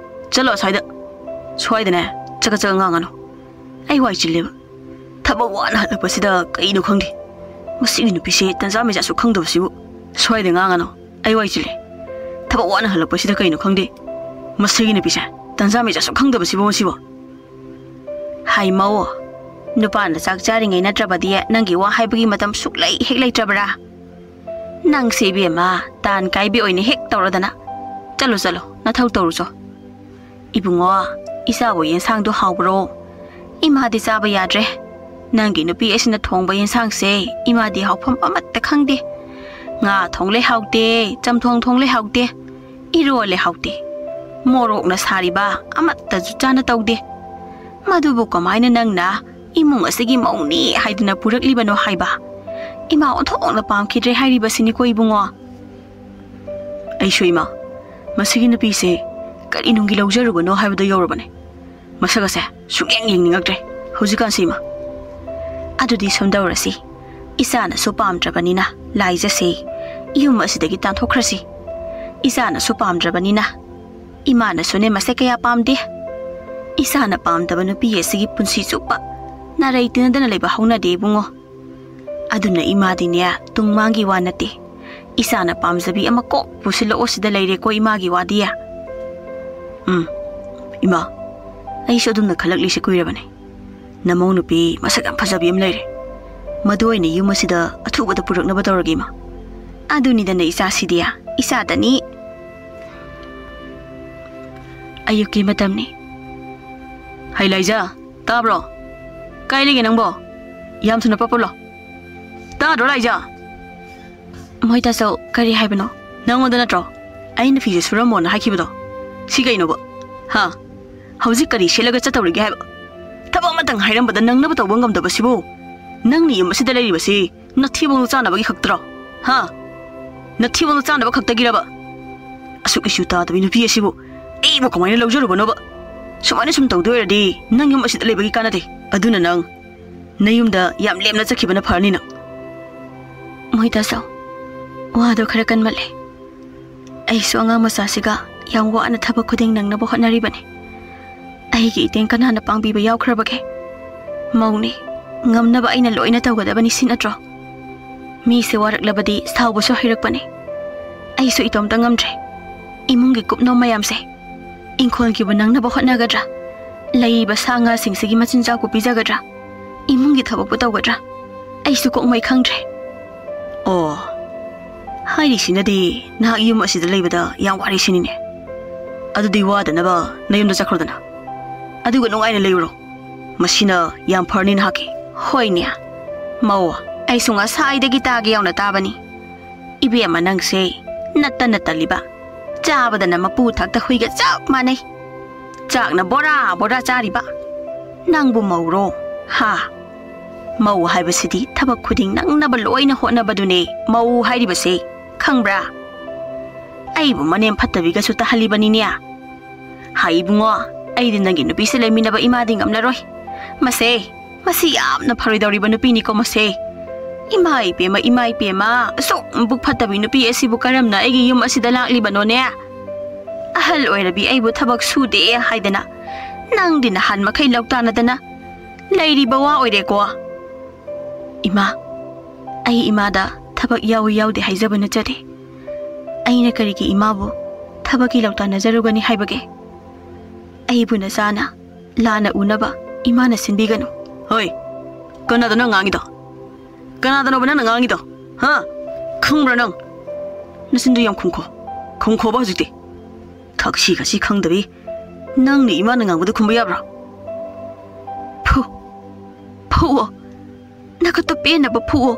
ꯆꯠꯂꯣ ꯑꯁ꯭ꯋꯥꯏꯗ꯫ ꯁ꯭ꯋꯥꯏꯗꯅꯦ ꯆꯀ ꯆꯀ ꯉꯥꯡꯒꯅꯨ꯫ ꯑꯩ ꯋꯥꯏ ꯆꯤꯜꯂꯦꯕ꯫ ꯊꯕꯛ ꯋꯥꯅ ꯍꯜꯂꯛꯄꯁꯤꯗ ꯀꯩꯅꯣ ꯈꯪꯗꯦ, ꯃꯁꯤꯒꯤ ꯅꯨꯄꯤꯁꯦ ꯇꯟꯖꯥ ꯃꯦꯖꯥꯁꯨ ꯈꯪꯗꯕꯁꯤꯕꯨ꯫ ꯁ꯭ꯋꯥꯏꯗ ꯉꯥꯡꯒꯅꯨ, ꯑꯩ ꯋꯥꯏ ꯆꯤꯜꯂꯦ꯫ ꯊꯕꯛ ꯋꯥꯅ ꯍꯜꯂꯛꯄꯁꯤꯗ ꯀꯩꯅꯣ ꯈꯪꯗꯦ, ꯃꯁꯤꯒꯤ ꯅꯨꯄꯤꯁꯦ ꯇꯟꯖꯥ ꯃꯦꯖꯥꯁꯨ ꯈꯪꯗꯕꯁꯤꯕꯨ ꯃꯁꯤꯕꯨ꯫ ꯍꯥꯏ ꯃꯧ, ꯅꯨꯄꯥꯅ ꯆꯥꯛ ꯆꯥꯔꯤꯉꯩ ꯅꯠꯇ꯭ꯔꯕꯗꯤ ꯅꯪꯒꯤ ꯋꯥ ꯍꯥꯏꯕꯒꯤ ꯃꯇꯝ ꯁꯨꯛꯂꯩ ꯍꯦꯛ ꯂꯩꯇ꯭ꯔꯕ꯭ꯔꯥ? ꯅꯪꯁꯦ ꯏꯕꯦꯝꯃ, ꯇꯥꯟ ꯀꯥꯏꯕꯤ ꯑꯣꯏꯅ ꯍꯦꯛ ꯇꯧꯔꯗꯅ꯫ ꯆꯠꯂꯣ, ꯆꯠꯂꯣ, ꯅꯊꯧ ꯇꯧꯔꯨꯆꯣ꯫ ꯏꯕꯨꯡꯉꯣ, ꯏꯆꯥꯕꯨ ꯌꯦꯟꯁꯥꯡꯗꯣ ꯍꯥꯎꯕ꯭ꯔꯣ? ꯏꯃꯥꯗꯤ ꯆꯥꯕ ꯌꯥꯗ꯭ꯔꯦ꯫ ꯅꯪꯒꯤ ꯅꯨꯄꯤ ꯑꯁꯤꯅ ꯊꯣꯡꯕ ꯌꯦꯟꯁꯥꯡꯁꯦ ꯏꯃꯥꯗꯤ ꯍꯥꯎꯐꯝ ꯑꯃꯠꯇ ꯈꯪꯗꯦ꯫ ꯉꯥ ꯊꯣꯡꯂꯦ ꯍꯥꯎꯇꯦ, ꯆꯝꯊꯣꯡ ꯊꯣꯡꯂꯦ ꯍꯥꯎꯇꯦ, ꯏꯔꯣꯜꯂꯦ ꯍꯥꯎꯇꯦ꯫ ꯃꯣꯔꯣꯛꯅ ꯁꯥꯔꯤꯕ ꯑꯃꯠꯇꯁꯨ ꯆꯥꯅ ꯇꯧꯗꯦ꯫ ꯃꯗꯨꯕꯨ ꯀꯃꯥꯏꯅ ꯅꯪꯅ ꯏꯃꯨꯡ ꯑꯁꯤꯒꯤ ꯃꯧꯅꯤ ꯍꯥꯏꯗꯨꯅ ꯄꯨꯔꯛꯂꯤꯕꯅꯣ ꯍꯥꯏꯕ? ꯏꯃꯥ ꯑꯣꯟꯊꯣꯛꯅ ꯄꯥꯝꯈꯤꯗ꯭ꯔꯦ ꯍꯥꯏꯔꯤꯕꯁꯤꯅꯤꯀꯣ ꯏꯕꯨꯡꯉꯣ꯫ ꯑꯩꯁꯨ ꯏꯃꯥ, ꯃꯁꯤꯒꯤ ꯅꯨꯄꯤꯁꯦ ꯀꯔꯤ ꯅꯨꯡꯒꯤ ꯂꯧꯖꯔꯨꯕꯅꯣ ꯍꯥꯏꯕꯗꯣ ꯌꯧꯔꯕꯅꯦ꯫ ꯃꯁꯛ ꯑꯁꯦ ꯁꯨꯛꯌꯦꯡ ꯌꯦꯡꯅꯤꯡꯉꯛꯇ꯭ꯔꯦ ꯍꯧꯖꯤꯛꯀꯥꯟꯁꯤ ꯏꯃꯥ꯫ ꯑꯗꯨꯗꯤ ꯁꯨꯝ ꯇꯧꯔꯁꯤ, ꯏꯆꯥꯅꯁꯨ ꯄꯥꯝꯗ꯭ꯔꯕꯅꯤꯅ ꯂꯥꯏꯖꯁꯦ, ꯌꯨꯝ ꯑꯁꯤꯗꯒꯤ ꯇꯥꯟꯊꯣꯛꯈ꯭ꯔꯁꯤ꯫ ꯏꯆꯥꯅꯁꯨ ꯄꯥꯝꯗ꯭ꯔꯕꯅꯤꯅ ꯏꯃꯥꯅꯁꯨꯅꯦ ꯃꯁꯦ ꯀꯌꯥ ꯄꯥꯝꯗꯦ꯫ ꯏꯆꯥꯅ ꯄꯥꯝꯗꯕ ꯅꯨꯄꯤ ꯑꯁꯤꯒꯤ ꯄꯨꯟꯁꯤ ꯆꯨꯞꯄ ꯅꯥꯔꯩ ꯇꯤꯟꯅꯗꯅ ꯂꯩꯕ ꯍꯧꯅꯗꯦ ꯏꯕꯨꯡꯉꯣ꯫ ꯑꯗꯨꯅ ꯏꯃꯥꯗꯤꯅꯦ ꯇꯨꯡ ꯃꯥꯡꯒꯤ ꯋꯥ ꯅꯠꯇꯦ, ꯏꯆꯥꯅ ꯄꯥꯝꯖꯕꯤ ꯑꯃ ꯀꯣꯛ ꯄꯨꯁꯤꯜꯂꯛꯑꯣ ꯁꯤꯗ ꯂꯩꯔꯦꯀꯣ ꯏꯃꯥꯒꯤ ꯋꯥꯗꯤ꯫ ꯎꯝ, ꯏꯃꯥ, ꯑꯩꯁꯨ ꯑꯗꯨꯝꯅ ꯈꯜꯂꯛꯂꯤꯁꯦ ꯀꯨꯏꯔꯕꯅꯦ꯫ ꯅꯃꯧ ꯅꯨꯄꯤ ꯃꯁꯛ ꯌꯥꯝ ꯐꯖꯕꯤ ꯑꯃ ꯂꯩꯔꯦ, ꯃꯗꯨ ꯑꯣꯏꯅ ꯌꯨꯝ ꯑꯁꯤꯗ ꯑꯊꯨꯕꯗ ꯄꯨꯔꯛꯅꯕ ꯇꯧꯔꯒꯦ ꯏꯃꯥ꯫ ꯑꯗꯨꯅꯤꯗꯅ ꯏꯆꯥꯁꯤꯗꯤ, ꯏꯆꯥꯗꯅꯤ꯫ ꯑꯌꯨꯛꯀꯤ ꯃꯇꯝꯅꯤ꯫ ꯍꯩ ꯂꯥꯏꯖꯥ, ꯇꯥꯕ꯭ꯔꯣ? ꯀꯥꯏ ꯂꯩꯒꯦ ꯅꯪꯕꯣ? ꯌꯥꯝ ꯊꯨꯅ ꯄꯞꯄꯂꯣ꯫ ꯇꯥꯗ꯭ꯔꯣ ꯂꯥꯏꯖꯥ? ꯃꯣꯏ ꯇꯥꯆꯧ, ꯀꯔꯤ ꯍꯥꯏꯕꯅꯣ? ꯅꯪꯉꯣꯟꯗ ꯅꯠꯇ꯭ꯔꯣ ꯑꯩꯅ ꯐꯤꯁꯦ ꯁꯨꯔꯝꯃꯣꯅ ꯍꯥꯏꯈꯤꯕꯗꯣ? ꯁꯤ ꯀꯩꯅꯣꯕ? ꯍꯥ? ꯍꯧꯖꯤꯛ ꯀꯔꯤ ꯁꯦꯠꯂꯒ ꯆꯠꯇꯧꯔꯤꯒꯦ ꯍꯥꯏꯕ? ꯊꯕꯛ ꯑꯃꯇꯪ ꯍꯥꯏꯔꯝꯕꯗ ꯅꯪꯅꯕ ꯇꯧꯕ ꯉꯝꯗꯕꯁꯤꯕꯨ? ꯅꯪꯅ ꯌꯨꯝ ꯑꯁꯤꯗ ꯂꯩꯔꯤꯕꯁꯤ ꯅꯊꯤꯕꯣꯡꯗꯣ ꯆꯥꯅꯕꯒꯤ ꯈꯛꯇ꯭ꯔꯣ? ꯍꯥ? ꯅꯊꯤꯕꯣꯡꯗꯣ ꯆꯥꯅꯕ ꯈꯛꯇꯒꯤꯔꯕ? ꯑꯁꯨꯛ ꯏꯁꯨ ꯇꯥꯗꯕꯤ ꯅꯨꯄꯤ ꯑꯁꯤꯕꯨ ꯑꯩꯕꯨ ꯀꯃꯥꯏꯅ ꯂꯧꯖꯔꯨꯕꯅꯣꯕ? ꯁꯨꯃꯥꯏꯅ ꯁꯨꯝ ꯇꯧꯗꯣꯏ ꯑꯣꯏꯔꯗꯤ ꯅꯪ ꯌꯨꯝ ꯑꯁꯤꯗ ꯂꯩꯕꯒꯤ ꯀꯥꯟꯅꯗꯦ꯫ ꯑꯗꯨꯅ ꯅꯪ ꯅꯌꯨꯝꯗ ꯌꯥꯝ ꯂꯦꯝꯅ ꯆꯠꯈꯤꯕꯅ ꯐꯔꯅꯤ ꯅꯪ꯫ ꯃꯣꯏ ꯇꯥꯆꯧ, ꯋꯥꯗꯣ ꯈꯔ ꯀꯟꯃꯜꯂꯦ꯫ ꯑꯩꯁꯨ ꯑꯉꯥꯡ ꯃꯆꯥꯁꯤꯒ ꯌꯥꯝ ꯋꯥꯅ ꯊꯕꯛ ꯈꯨꯗꯤꯡ ꯅꯪꯅꯕ ꯍꯣꯠꯅꯔꯤꯕꯅꯤ꯫ ꯑꯩꯒꯤ ꯏꯇꯦꯡ ꯀꯅꯥꯅ ꯄꯥꯡꯕꯤꯕ ꯌꯥꯎꯈ꯭ꯔꯕꯒꯦ? ꯃꯧꯅꯤ, ꯉꯝꯅꯕ ꯑꯩꯅ ꯂꯣꯏꯅ ꯇꯧꯒꯗꯕꯅꯤ ꯁꯤ ꯅꯠꯇ꯭ꯔꯣ? ꯃꯤꯁꯦ ꯋꯥꯔꯛꯂꯕꯗꯤ ꯁꯥꯎꯕꯁꯨ ꯍꯩꯔꯛꯄꯅꯤ꯫ ꯑꯩꯁꯨ ꯏꯇꯣꯝꯇ ꯉꯝꯗ꯭ꯔꯦ꯫ ꯏꯃꯨꯡꯒꯤ ꯀꯨꯞꯅꯣꯝ ꯃꯌꯥꯝꯁꯦ ꯏꯪꯈꯣꯜꯒꯤꯕꯨ ꯅꯪꯅꯕ ꯍꯣꯠꯅꯒꯗ꯭ꯔꯥ? ꯂꯩꯔꯤꯕ ꯁꯥ ꯉꯥꯁꯤꯡꯁꯤꯒꯤ ꯃꯆꯤꯟꯖꯥꯛꯄꯨ ꯄꯤꯖꯒꯗ꯭ꯔꯥ? ꯏꯃꯨꯡꯒꯤ ꯊꯕꯛꯄꯨ ꯇꯧꯒꯗ꯭ꯔꯥ? ꯑꯩꯁꯨ ꯀꯣꯛꯃꯩ ꯈꯪꯗ꯭ꯔꯦ꯫ ꯑꯣ, ꯍꯥꯏꯔꯤꯁꯤꯅꯗꯤ ꯅꯍꯥꯛ ꯌꯨꯝ ꯑꯁꯤꯗ ꯂꯩꯕꯗ ꯌꯥꯝ ꯋꯥꯔꯦ ꯁꯤꯅꯤꯅꯦ꯫ ꯑꯗꯨꯗꯤ ꯋꯥꯗꯅꯕ ꯅꯌꯨꯝꯗ ꯆꯠꯈ꯭ꯔꯣꯗꯅ꯫ ꯑꯗꯨꯒ ꯅꯨꯡꯉꯥꯏꯅ ꯂꯩꯔꯨꯔꯣ꯫ ꯃꯁꯤꯅ ꯌꯥꯝ ꯐꯔꯅꯤ ꯅꯍꯥꯛꯀꯤ꯫ ꯍꯣꯏꯅꯦ꯫ ꯃꯧ, ꯑꯩꯁꯨ ꯉꯁꯥꯏꯗꯒꯤ ꯇꯥꯒꯦ ꯌꯥꯎꯅ ꯇꯥꯕꯅꯤ꯫ ꯏꯕꯦꯝꯃ ꯅꯪꯁꯦ ꯅꯠꯇ ꯅꯠꯇꯜꯂꯤꯕ꯫ ꯆꯥꯕꯗꯅ ꯃꯄꯨ ꯊꯛꯇ ꯍꯨꯏꯒ ꯆꯞ ꯃꯥꯟꯅꯩ꯫ ꯆꯥꯛꯅ ꯕꯣꯔꯥ ꯕꯣꯔꯥ ꯆꯥꯔꯤꯕ꯫ ꯅꯪꯕꯨ ꯃꯧꯔꯣ? ꯍꯥ? ꯃꯧ ꯍꯥꯏꯕꯁꯤꯗꯤ ꯊꯕꯛ ꯈꯨꯗꯤꯡ ꯅꯪꯅꯕ ꯂꯣꯏꯅ ꯍꯣꯠꯅꯕꯗꯨꯅꯦ ꯃꯧ ꯍꯥꯏꯔꯤꯕꯁꯦ꯫ ꯈꯪꯕ꯭ꯔꯥ? ꯑꯩꯕꯨ ꯃꯅꯦꯝ ꯐꯠꯇꯕꯤꯒꯁꯨ ꯇꯥꯍꯜꯂꯤꯕꯅꯤꯅꯦ꯫ ꯍꯥꯏ ꯏꯕꯨꯡꯉꯣ, ꯑꯩꯗꯤ ꯅꯪꯒꯤ ꯅꯨꯄꯤꯁꯦ ꯂꯩꯃꯤꯟꯅꯕ ꯏꯃꯥꯗꯤ ꯉꯝꯂꯔꯣꯏ꯫ ꯃꯁꯦ, ꯃꯁꯤ ꯌꯥꯝꯅ ꯐꯔꯣꯏꯗꯧꯔꯤꯕ ꯅꯨꯄꯤꯅꯤꯀꯣ ꯃꯁꯦ꯫ ꯏꯃꯥ ꯏꯄꯦꯝꯃ, ꯏꯃꯥ ꯏꯄꯦꯝꯃ, ꯑꯁꯨꯛ ꯕꯨꯛ ꯐꯠꯇꯕꯤ ꯅꯨꯄꯤ ꯑꯁꯤꯕꯨ ꯀꯔꯝꯅ ꯑꯩꯒꯤ ꯌꯨꯝ ꯑꯁꯤꯗ ꯂꯥꯛꯂꯤꯕꯅꯣꯅꯦ? ꯑꯍꯜ ꯑꯣꯏꯔꯕꯤ ꯑꯩꯕꯨ ꯊꯕꯛ ꯁꯨꯗꯦ ꯍꯥꯏꯗꯅ ꯅꯪꯗꯤ ꯅꯍꯥꯟ ꯃꯈꯩ ꯂꯧꯇꯥꯅꯗꯅ ꯂꯩꯔꯤꯕ ꯋꯥ ꯑꯣꯏꯔꯦꯀꯣ꯫ ꯏꯃꯥ, ꯑꯩ ꯏꯃꯥꯗ ꯊꯕꯛ ꯌꯥꯎꯏ ꯌꯥꯎꯗꯦ ꯍꯥꯏꯖꯕ ꯅꯠꯆꯗꯦ꯫ ꯑꯩꯅ ꯀꯔꯤꯒꯤ ꯏꯃꯥꯕꯨ ꯊꯕꯛꯀꯤ ꯂꯧꯇꯥꯅꯖꯔꯨꯒꯅꯤ ꯍꯥꯏꯕꯒꯦ? ꯑꯩꯕꯨ ꯅꯆꯥꯅ ꯂꯥꯟꯅ ꯎꯅꯕ ꯏꯃꯥꯅ ꯁꯤꯟꯕꯤꯒꯅꯨ꯫ ꯍꯣꯏ, ꯀꯅꯥꯗꯅꯣ ꯉꯥꯡꯉꯤꯗꯣ? ꯀꯅꯥꯗꯅꯣꯕ ꯅꯪꯅ ꯉꯥꯡꯉꯤꯗꯣ? ꯍꯥ? ꯈꯪꯕ꯭ꯔꯥ ꯅꯪ? ꯅꯆꯤꯟꯗꯣ ꯌꯥꯝ ꯈꯨꯝꯈꯣ꯫ ꯈꯨꯝꯈꯣꯕ ꯍꯧꯖꯤꯛꯇꯤ꯫ ꯊꯛꯁꯤ ꯈꯥꯁꯤ ꯈꯪꯗꯕꯤ꯫ ꯅꯪꯅ ꯏꯃꯥꯅ ꯉꯥꯡꯕꯗ ꯈꯨꯝꯕ ꯌꯥꯕ꯭ꯔꯥ? ꯐꯨ꯫ ꯐꯨꯑꯣ꯫ ꯅꯈꯨꯠꯇꯣ ꯄꯦꯟꯅꯕ ꯐꯨꯑꯣ꯫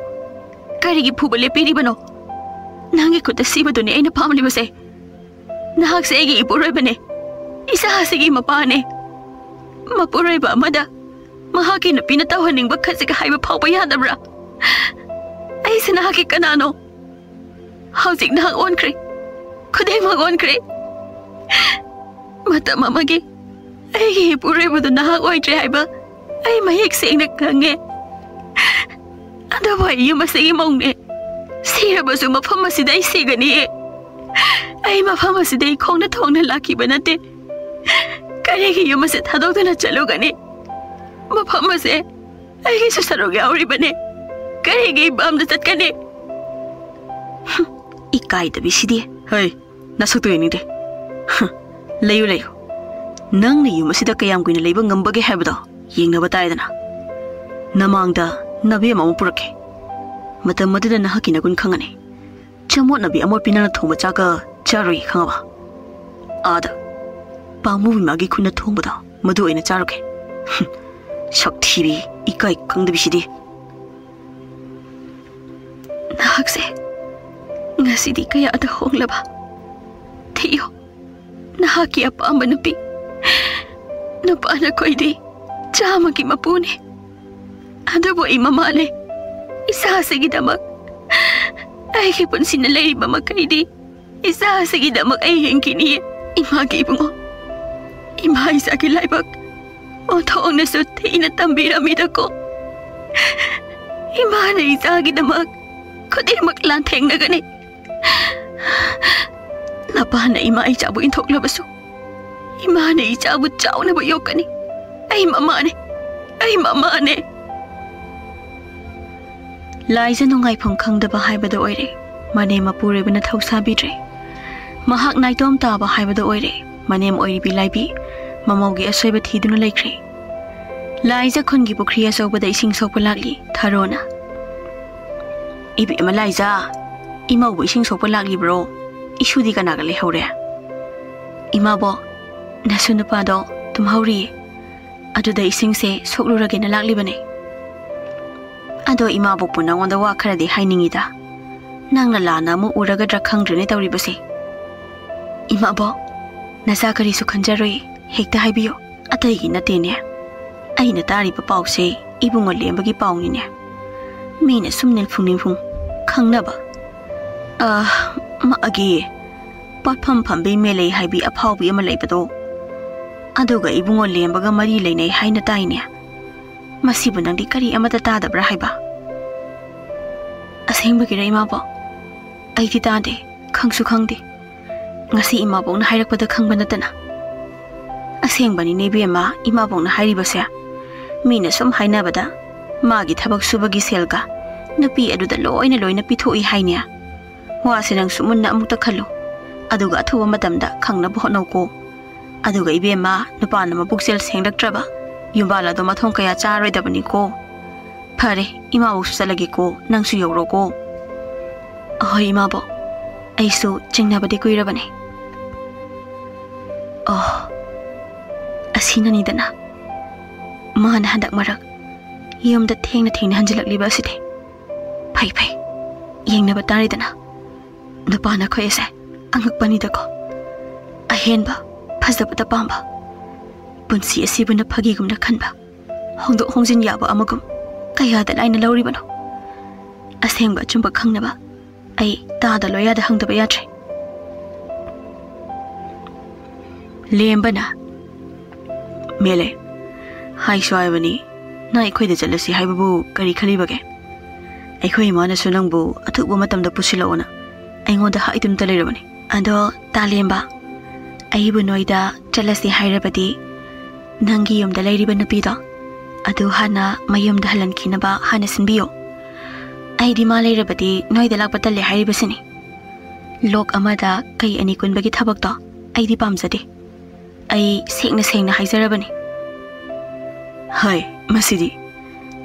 ꯀꯔꯤꯒꯤ ꯐꯨꯕ ꯂꯦꯞꯄꯤꯔꯤꯕꯅꯣ? ꯅꯪꯒꯤ ꯈꯨꯠꯇ ꯁꯤꯕꯗꯨꯅꯤ ꯑꯩꯅ ꯄꯥꯝꯂꯤꯕꯁꯦ꯫ ꯅꯍꯥꯛꯁꯦ ꯑꯩꯒꯤ ꯏꯄꯨꯔꯣꯏꯕꯅꯦ꯫ ꯏꯆꯥ ꯑꯁꯤꯒꯤ ꯃꯄꯥꯅꯦ꯫ ꯃꯄꯨꯔꯣꯏꯕ ꯑꯃꯗ ꯃꯍꯥꯛꯀꯤ ꯅꯨꯄꯤꯅ ꯇꯧꯍꯟꯅꯤꯡꯕ ꯈꯖꯤꯛ ꯍꯥꯏꯕ ꯐꯥꯎꯕ ꯌꯥꯗꯕ꯭ꯔꯥ? ꯑꯩꯁꯦ ꯅꯍꯥꯛꯀꯤ ꯀꯅꯥꯅꯣ? ꯍꯧꯖꯤꯛ ꯅꯍꯥꯛ ꯑꯣꯟꯈ꯭ꯔꯦ꯫ ꯈꯨꯗꯤꯡꯃꯛ ꯑꯣꯟꯈ꯭ꯔꯦ꯫ ꯃꯇꯝ ꯑꯃꯒꯤ ꯑꯩꯒꯤ ꯏꯄꯨꯔꯣꯏꯕꯗꯨ ꯅꯍꯥꯛ ꯑꯣꯏꯗ꯭ꯔꯦ ꯍꯥꯏꯕ ꯑꯩ ꯃꯌꯦꯛ ꯁꯦꯡꯅ ꯈꯪꯉꯦ꯫ ꯑꯗꯨꯕꯨ ꯑꯩ ꯌꯨꯝ ꯑꯁꯤꯒꯤ ꯃꯧꯅꯦ꯫ ꯁꯤꯔꯕꯁꯨ ꯃꯐꯝ ꯑꯁꯤꯗ ꯑꯩ ꯁꯤꯒꯅꯤꯌꯦ꯫ ꯑꯩ ꯃꯐꯝ ꯑꯁꯤꯗ ꯑꯩ ꯈꯣꯡꯅ ꯊꯣꯡꯅ ꯂꯥꯛꯈꯤꯕ ꯅꯠꯇꯦ꯫ ꯀꯔꯤꯒꯤ ꯌꯨꯝ ꯑꯁꯤ ꯊꯥꯗꯣꯛꯇꯨꯅ ꯆꯠꯂꯨꯒꯅꯤ? ꯃꯐꯝ ꯑꯁꯦ ꯑꯩꯒꯤꯁꯨ ꯁꯔꯨꯛ ꯌꯥꯎꯔꯤꯕꯅꯦ꯫ ꯀꯔꯤꯒꯤ ꯏꯄꯥꯝꯗ ꯆꯠꯀꯅꯤ? ꯍꯨꯝ, ꯏꯀꯥꯏꯗꯕꯤꯁꯤꯗꯤ꯫ ꯍꯩ, ꯅꯁꯛꯇꯨ ꯌꯦꯡꯅꯤꯡꯗꯦ꯫ ꯍꯨꯝ, ꯂꯩꯌꯨ, ꯂꯩꯌꯨ꯫ ꯅꯪꯅ ꯌꯨꯝ ꯑꯁꯤꯗ ꯀꯌꯥꯝ ꯀꯨꯏꯅ ꯂꯩꯕ ꯉꯝꯕꯒꯦ ꯍꯥꯏꯕꯗꯣ ꯌꯦꯡꯅꯕ ꯇꯥꯏꯗꯅ꯫ ꯅꯃꯥꯡꯗ ꯅꯕꯦꯝ ꯑꯃ ꯄꯨꯔꯛꯀꯦ꯫ ꯃꯇꯝ ꯑꯗꯨꯗ ꯅꯍꯥꯛꯀꯤ ꯅꯒꯨꯟ ꯈꯪꯉꯅꯤ꯫ ꯆꯃꯣꯠꯅꯕꯤ ꯑꯃꯣꯠꯄꯤ ꯅꯪꯅ ꯊꯣꯡꯕ ꯆꯥꯛꯀ ꯆꯥꯔꯨꯏ ꯈꯪꯉꯕ? ꯑꯥꯗ ꯄꯥꯃꯨꯕꯤ ꯃꯥꯒꯤ ꯈꯨꯠꯅ ꯊꯣꯡꯕꯗꯣ ꯃꯗꯨ ꯑꯣꯏꯅ ꯆꯥꯔꯨꯒꯦ꯫ ꯍꯨꯝ, ꯁꯛꯊꯤꯕꯤ, ꯏꯀꯥꯏ ꯈꯪꯗꯕꯤꯁꯤꯗꯤ꯫ ꯅꯍꯥꯛꯁꯦ ꯉꯁꯤꯗꯤ ꯀꯌꯥꯗ ꯍꯣꯡꯂꯕ? ꯊꯤꯌꯨ, ꯅꯍꯥꯛꯀꯤ ꯑꯄꯥꯝꯕ ꯅꯨꯄꯤ꯫ ꯅꯨꯄꯥꯅ ꯀꯣꯏꯗꯦ, ꯆꯥꯝꯃꯒꯤ ꯃꯄꯨꯅꯦ꯫ ꯑꯗꯨꯕꯨ ꯑꯩ ꯃꯃꯥꯅꯦ꯫ ꯏꯆꯥꯁꯤꯒꯤꯗꯃꯛ ꯑꯩꯒꯤ ꯄꯨꯟꯁꯤꯅ ꯂꯩꯔꯤꯕ ꯃꯈꯩꯗꯤ ꯏꯆꯥꯁꯤꯒꯤꯗꯃꯛ ꯑꯩ ꯍꯤꯡꯈꯤꯅꯤꯌꯦ꯫ ꯏꯃꯥꯒꯤ ꯏꯕꯨꯡꯉꯣ, ꯏꯃꯥ ꯏꯆꯥꯒꯤ ꯂꯥꯏꯕꯛ ꯑꯣꯟꯊꯣꯛꯅꯁꯨ ꯊꯤꯅ ꯇꯝꯕꯤꯔꯝꯃꯤꯗꯀꯣ꯫ ꯏꯃꯥꯅ ꯏꯆꯥꯒꯤꯗꯃꯛ ꯈꯨꯗꯤꯡꯃꯛ ꯂꯥꯟꯊꯦꯡꯅꯒꯅꯤ꯫ ꯅꯄꯥꯅ ꯏꯃꯥ ꯏꯆꯥꯕꯨ ꯏꯟꯊꯣꯛꯂꯕꯁꯨ, ꯏꯃꯥꯅ ꯏꯆꯥꯕꯨ ꯆꯥꯎꯅꯕ ꯌꯣꯛꯀꯅꯤ꯫ ꯑꯩ ꯃꯃꯥꯅꯦ, ꯑꯩ ꯃꯃꯥꯅꯦ꯫ ꯂꯥꯏꯖ ꯅꯨꯡꯉꯥꯏꯐꯝ ꯈꯪꯗꯕ ꯍꯥꯏꯕꯗꯨ ꯑꯣꯏꯔꯦ꯫ ꯃꯅꯦꯝ ꯃꯄꯨꯔꯣꯏꯕꯅ ꯊꯧꯁꯥꯕꯤꯗ꯭ꯔꯦ꯫ ꯃꯍꯥꯛ ꯅꯥꯏꯇꯣꯝ ꯇꯥꯕ ꯍꯥꯏꯕꯗꯨ ꯑꯣꯏꯔꯦ꯫ ꯃꯅꯦꯝ ꯑꯣꯏꯔꯤꯕꯤ ꯂꯥꯏꯕꯤ ꯃꯃꯧꯒꯤ ꯑꯁꯣꯏꯕ ꯊꯤꯗꯨꯅ ꯂꯩꯈ꯭ꯔꯦ꯫ ꯂꯥꯏꯖ ꯈꯨꯟꯒꯤ ꯄꯨꯈ꯭ꯔꯤ ꯑꯆꯧꯕꯗ ꯏꯁꯤꯡ ꯁꯣꯛꯄ ꯂꯥꯛꯂꯤ, ꯊꯔꯣꯅ꯫ "ꯏꯕꯦꯝꯃ ꯂꯥꯏꯖ, ꯏꯃꯧꯕꯨ ꯏꯁꯤꯡ ꯁꯣꯛꯄ ꯂꯥꯛꯂꯤꯕ꯭ꯔꯣ? ꯏꯁꯨꯗꯤ ꯀꯅꯥꯒ ꯂꯩꯍꯧꯔꯦ?" "ꯏꯃꯥꯕꯣꯛ, ꯅꯁꯨ ꯅꯨꯄꯥꯗꯣ ꯇꯨꯝꯍꯧꯔꯤꯌꯦ꯫ ꯑꯗꯨꯗ ꯏꯁꯤꯡꯁꯦ ꯁꯣꯛꯂꯨꯔꯒꯦꯅ ꯂꯥꯛꯂꯤꯕꯅꯦ꯫ ꯑꯗꯣ ꯏꯃꯥꯕꯣꯛꯄꯨ ꯅꯉꯣꯟꯗ ꯋꯥ ꯈꯔꯗꯤ ꯍꯥꯏꯅꯤꯡꯉꯤꯗ꯫ ꯅꯪꯅ ꯂꯥꯟꯅ ꯑꯃꯨꯛ ꯎꯔꯒꯗ꯭ꯔꯥ ꯈꯪꯗ꯭ꯔꯦꯅꯦ ꯇꯧꯔꯤꯕꯁꯦ꯫" "ꯏꯃꯥꯕꯣꯛ, ꯅꯆꯥ ꯀꯔꯤꯁꯨ ꯈꯟꯖꯔꯣꯏ, ꯍꯦꯛꯇ ꯍꯥꯏꯕꯤꯌꯨ꯫" "ꯑꯇꯩꯒꯤ ꯅꯠꯇꯦꯅꯦ, ꯑꯩꯅ ꯇꯥꯔꯤꯕ ꯄꯥꯎꯁꯦ ꯏꯕꯨꯡꯉꯣ ꯂꯦꯝꯕꯒꯤ ꯄꯥꯎꯅꯤꯅꯦ꯫ ꯃꯤꯅ ꯁꯨꯝ ꯅꯤꯜꯐꯨꯡ ꯅꯤꯜꯐꯨꯡ ꯈꯪꯅꯕ, ꯑ, ꯃꯥꯒꯤ ꯄꯣꯠꯐꯝ ꯐꯝꯕꯤ ꯃꯦꯂꯩ ꯍꯥꯏꯕꯤ ꯑꯐꯥꯎꯕꯤ ꯑꯃ ꯂꯩꯕꯗꯣ, ꯑꯗꯨꯒ ꯏꯕꯨꯡꯉꯣ ꯂꯦꯝꯕꯒ ꯃꯔꯤ ꯂꯩꯅꯩ ꯍꯥꯏꯅ ꯇꯥꯏꯅꯦ꯫ ꯃꯁꯤꯕꯨ ꯅꯪꯗꯤ ꯀꯔꯤ ꯑꯃꯠꯇ ꯇꯥꯗꯕ꯭ꯔꯥ ꯍꯥꯏꯕ?" "ꯑꯁꯦꯡꯕꯒꯤꯔ ꯏꯃꯥꯕꯣꯛ? ꯑꯩꯗꯤ ꯇꯥꯗꯦ, ꯈꯪꯁꯨ ꯈꯪꯗꯦ꯫ ꯉꯁꯤ ꯏꯃꯥꯕꯣꯛꯅ ꯍꯥꯏꯔꯛꯄꯗ ꯈꯪꯕ ꯅꯠꯇꯅ꯫" "ꯑꯁꯦꯡꯕꯅꯤꯅꯦ ꯏꯕꯦꯝꯃ, ꯏꯃꯥꯕꯣꯛꯅ ꯍꯥꯏꯔꯤꯕꯁꯦ꯫ ꯃꯤꯅ ꯁꯨꯝ ꯍꯥꯏꯅꯕꯗ ꯃꯥꯒꯤ ꯊꯕꯛ ꯁꯨꯕꯒꯤ ꯁꯦꯜꯒ ꯅꯨꯄꯤ ꯑꯗꯨꯗ ꯂꯣꯏꯅ ꯂꯣꯏꯅ ꯄꯤꯊꯣꯛꯏ ꯍꯥꯏꯅꯦ꯫ ꯋꯥꯁꯦ ꯅꯪꯁꯨ ꯃꯨꯟꯅ ꯑꯃꯨꯛꯇ ꯈꯜꯂꯨ, ꯑꯗꯨꯒ ꯑꯊꯨꯕ ꯃꯇꯝꯗ ꯈꯪꯅꯕ ꯍꯣꯠꯅꯧꯀꯣ꯫ ꯑꯗꯨꯒ ꯏꯕꯦꯝꯃ, ꯅꯨꯄꯥꯅ ꯃꯕꯨꯛꯆꯦꯜ ꯁꯦꯡꯂꯛꯇ꯭ꯔꯕ ꯌꯨꯝꯕꯥꯜ ꯑꯗꯣ ꯃꯊꯣꯡ ꯀꯌꯥ ꯆꯥꯔꯣꯏꯗꯕꯅꯤꯀꯣ꯫ ꯐꯔꯦ, ꯏꯃꯥꯕꯣꯛꯁꯨ ꯆꯠꯂꯒꯦꯀꯣ, ꯅꯪꯁꯨ ꯌꯧꯔꯣꯀꯣ꯫" "ꯑꯍꯣꯏ ꯏꯃꯥꯕꯣꯛ, ꯑꯩꯁꯨ ꯆꯤꯡꯅꯕꯗꯤ ꯀꯨꯏꯔꯕꯅꯦ꯫" ꯑꯣ, ꯑꯁꯤꯅꯅꯤꯗꯅ ꯃꯥꯅ ꯍꯟꯗꯛ ꯃꯔꯛ ꯌꯨꯝꯗ ꯊꯦꯡꯅ ꯊꯦꯡꯅ ꯍꯟꯖꯤꯜꯂꯛꯂꯤꯕ ꯑꯁꯤꯗꯤ꯫ ꯐꯩ ꯐꯩ, ꯌꯦꯡꯅꯕ ꯇꯥꯔꯦꯗꯅ꯫ ꯅꯨꯄꯥꯅ ꯑꯩꯈꯣꯏ ꯑꯁꯦ ꯑꯉꯛꯄꯅꯤꯗꯀꯣ꯫ ꯑꯍꯦꯟꯕ, ꯐꯖꯕꯗ ꯄꯥꯝꯕ, ꯄꯨꯟꯁꯤ ꯑꯁꯤꯕꯨꯅ ꯐꯥꯒꯤꯒꯨꯝꯅ ꯈꯟꯕ, ꯍꯣꯡꯗꯣꯛ ꯍꯣꯡꯖꯤꯟ ꯌꯥꯕ ꯑꯃꯒꯨꯝ ꯀꯌꯥꯗ ꯂꯥꯏꯅ ꯂꯧꯔꯤꯕꯅꯣ? ꯑꯁꯦꯡꯕ ꯑꯆꯨꯝꯕ ꯈꯪꯅꯕ ꯑꯩ ꯇꯥꯗ ꯂꯣꯌꯥꯗ ꯍꯪꯗꯕ ꯌꯥꯗ꯭ꯔꯦ꯫ ꯂꯦꯝꯕꯅ, "ꯃꯦꯂꯦ, ꯍꯥꯏꯁꯨ ꯍꯥꯏꯕꯅꯤ, ꯅꯪ ꯑꯩꯈꯣꯏꯗ ꯆꯠꯂꯁꯤ ꯍꯥꯏꯕꯕꯨ ꯀꯔꯤ ꯈꯜꯂꯤꯕꯒꯦ? ꯑꯩꯈꯣꯏ ꯏꯃꯥꯅꯁꯨ ꯅꯪꯕꯨ ꯑꯊꯨꯕ ꯃꯇꯝꯗ ꯄꯨꯁꯤꯜꯂꯛꯑꯣꯅ ꯑꯩꯉꯣꯟꯗ ꯍꯥꯏꯗꯨꯅꯇ ꯂꯩꯔꯕꯅꯤ꯫ ꯑꯗꯣ ꯇꯥꯂꯦꯝꯕ, ꯑꯩꯕꯨ ꯅꯣꯏꯗ ꯆꯠꯂꯁꯤ ꯍꯥꯏꯔꯕꯗꯤ ꯅꯪꯒꯤ ꯌꯨꯝꯗ ꯂꯩꯔꯤꯕ ꯅꯨꯄꯤꯗꯣ ꯑꯗꯨ ꯍꯥꯟꯅ ꯃꯌꯨꯝꯗ ꯍꯜꯍꯟꯈꯤꯅꯕ ꯍꯥꯟꯅ ꯁꯤꯟꯕꯤꯌꯨ꯫ ꯑꯩꯗꯤ ꯃꯥ ꯂꯩꯔꯕꯗꯤ ꯅꯣꯏꯗ ꯂꯥꯛꯄ ꯇꯜꯂꯦ ꯍꯥꯏꯔꯤꯕꯁꯤꯅꯤ꯫ ꯂꯣꯛ ꯑꯃꯗ ꯀꯩ ꯑꯅꯤ ꯀꯨꯟꯕꯒꯤ ꯊꯕꯛꯇꯣ ꯑꯩꯗꯤ ꯄꯥꯝꯖꯗꯦ꯫ ꯑꯩ ꯁꯦꯡꯅ ꯁꯦꯡꯅ ꯍꯥꯏꯖꯔꯕꯅꯤ꯫" "ꯍꯩ, ꯃꯁꯤꯗꯤ!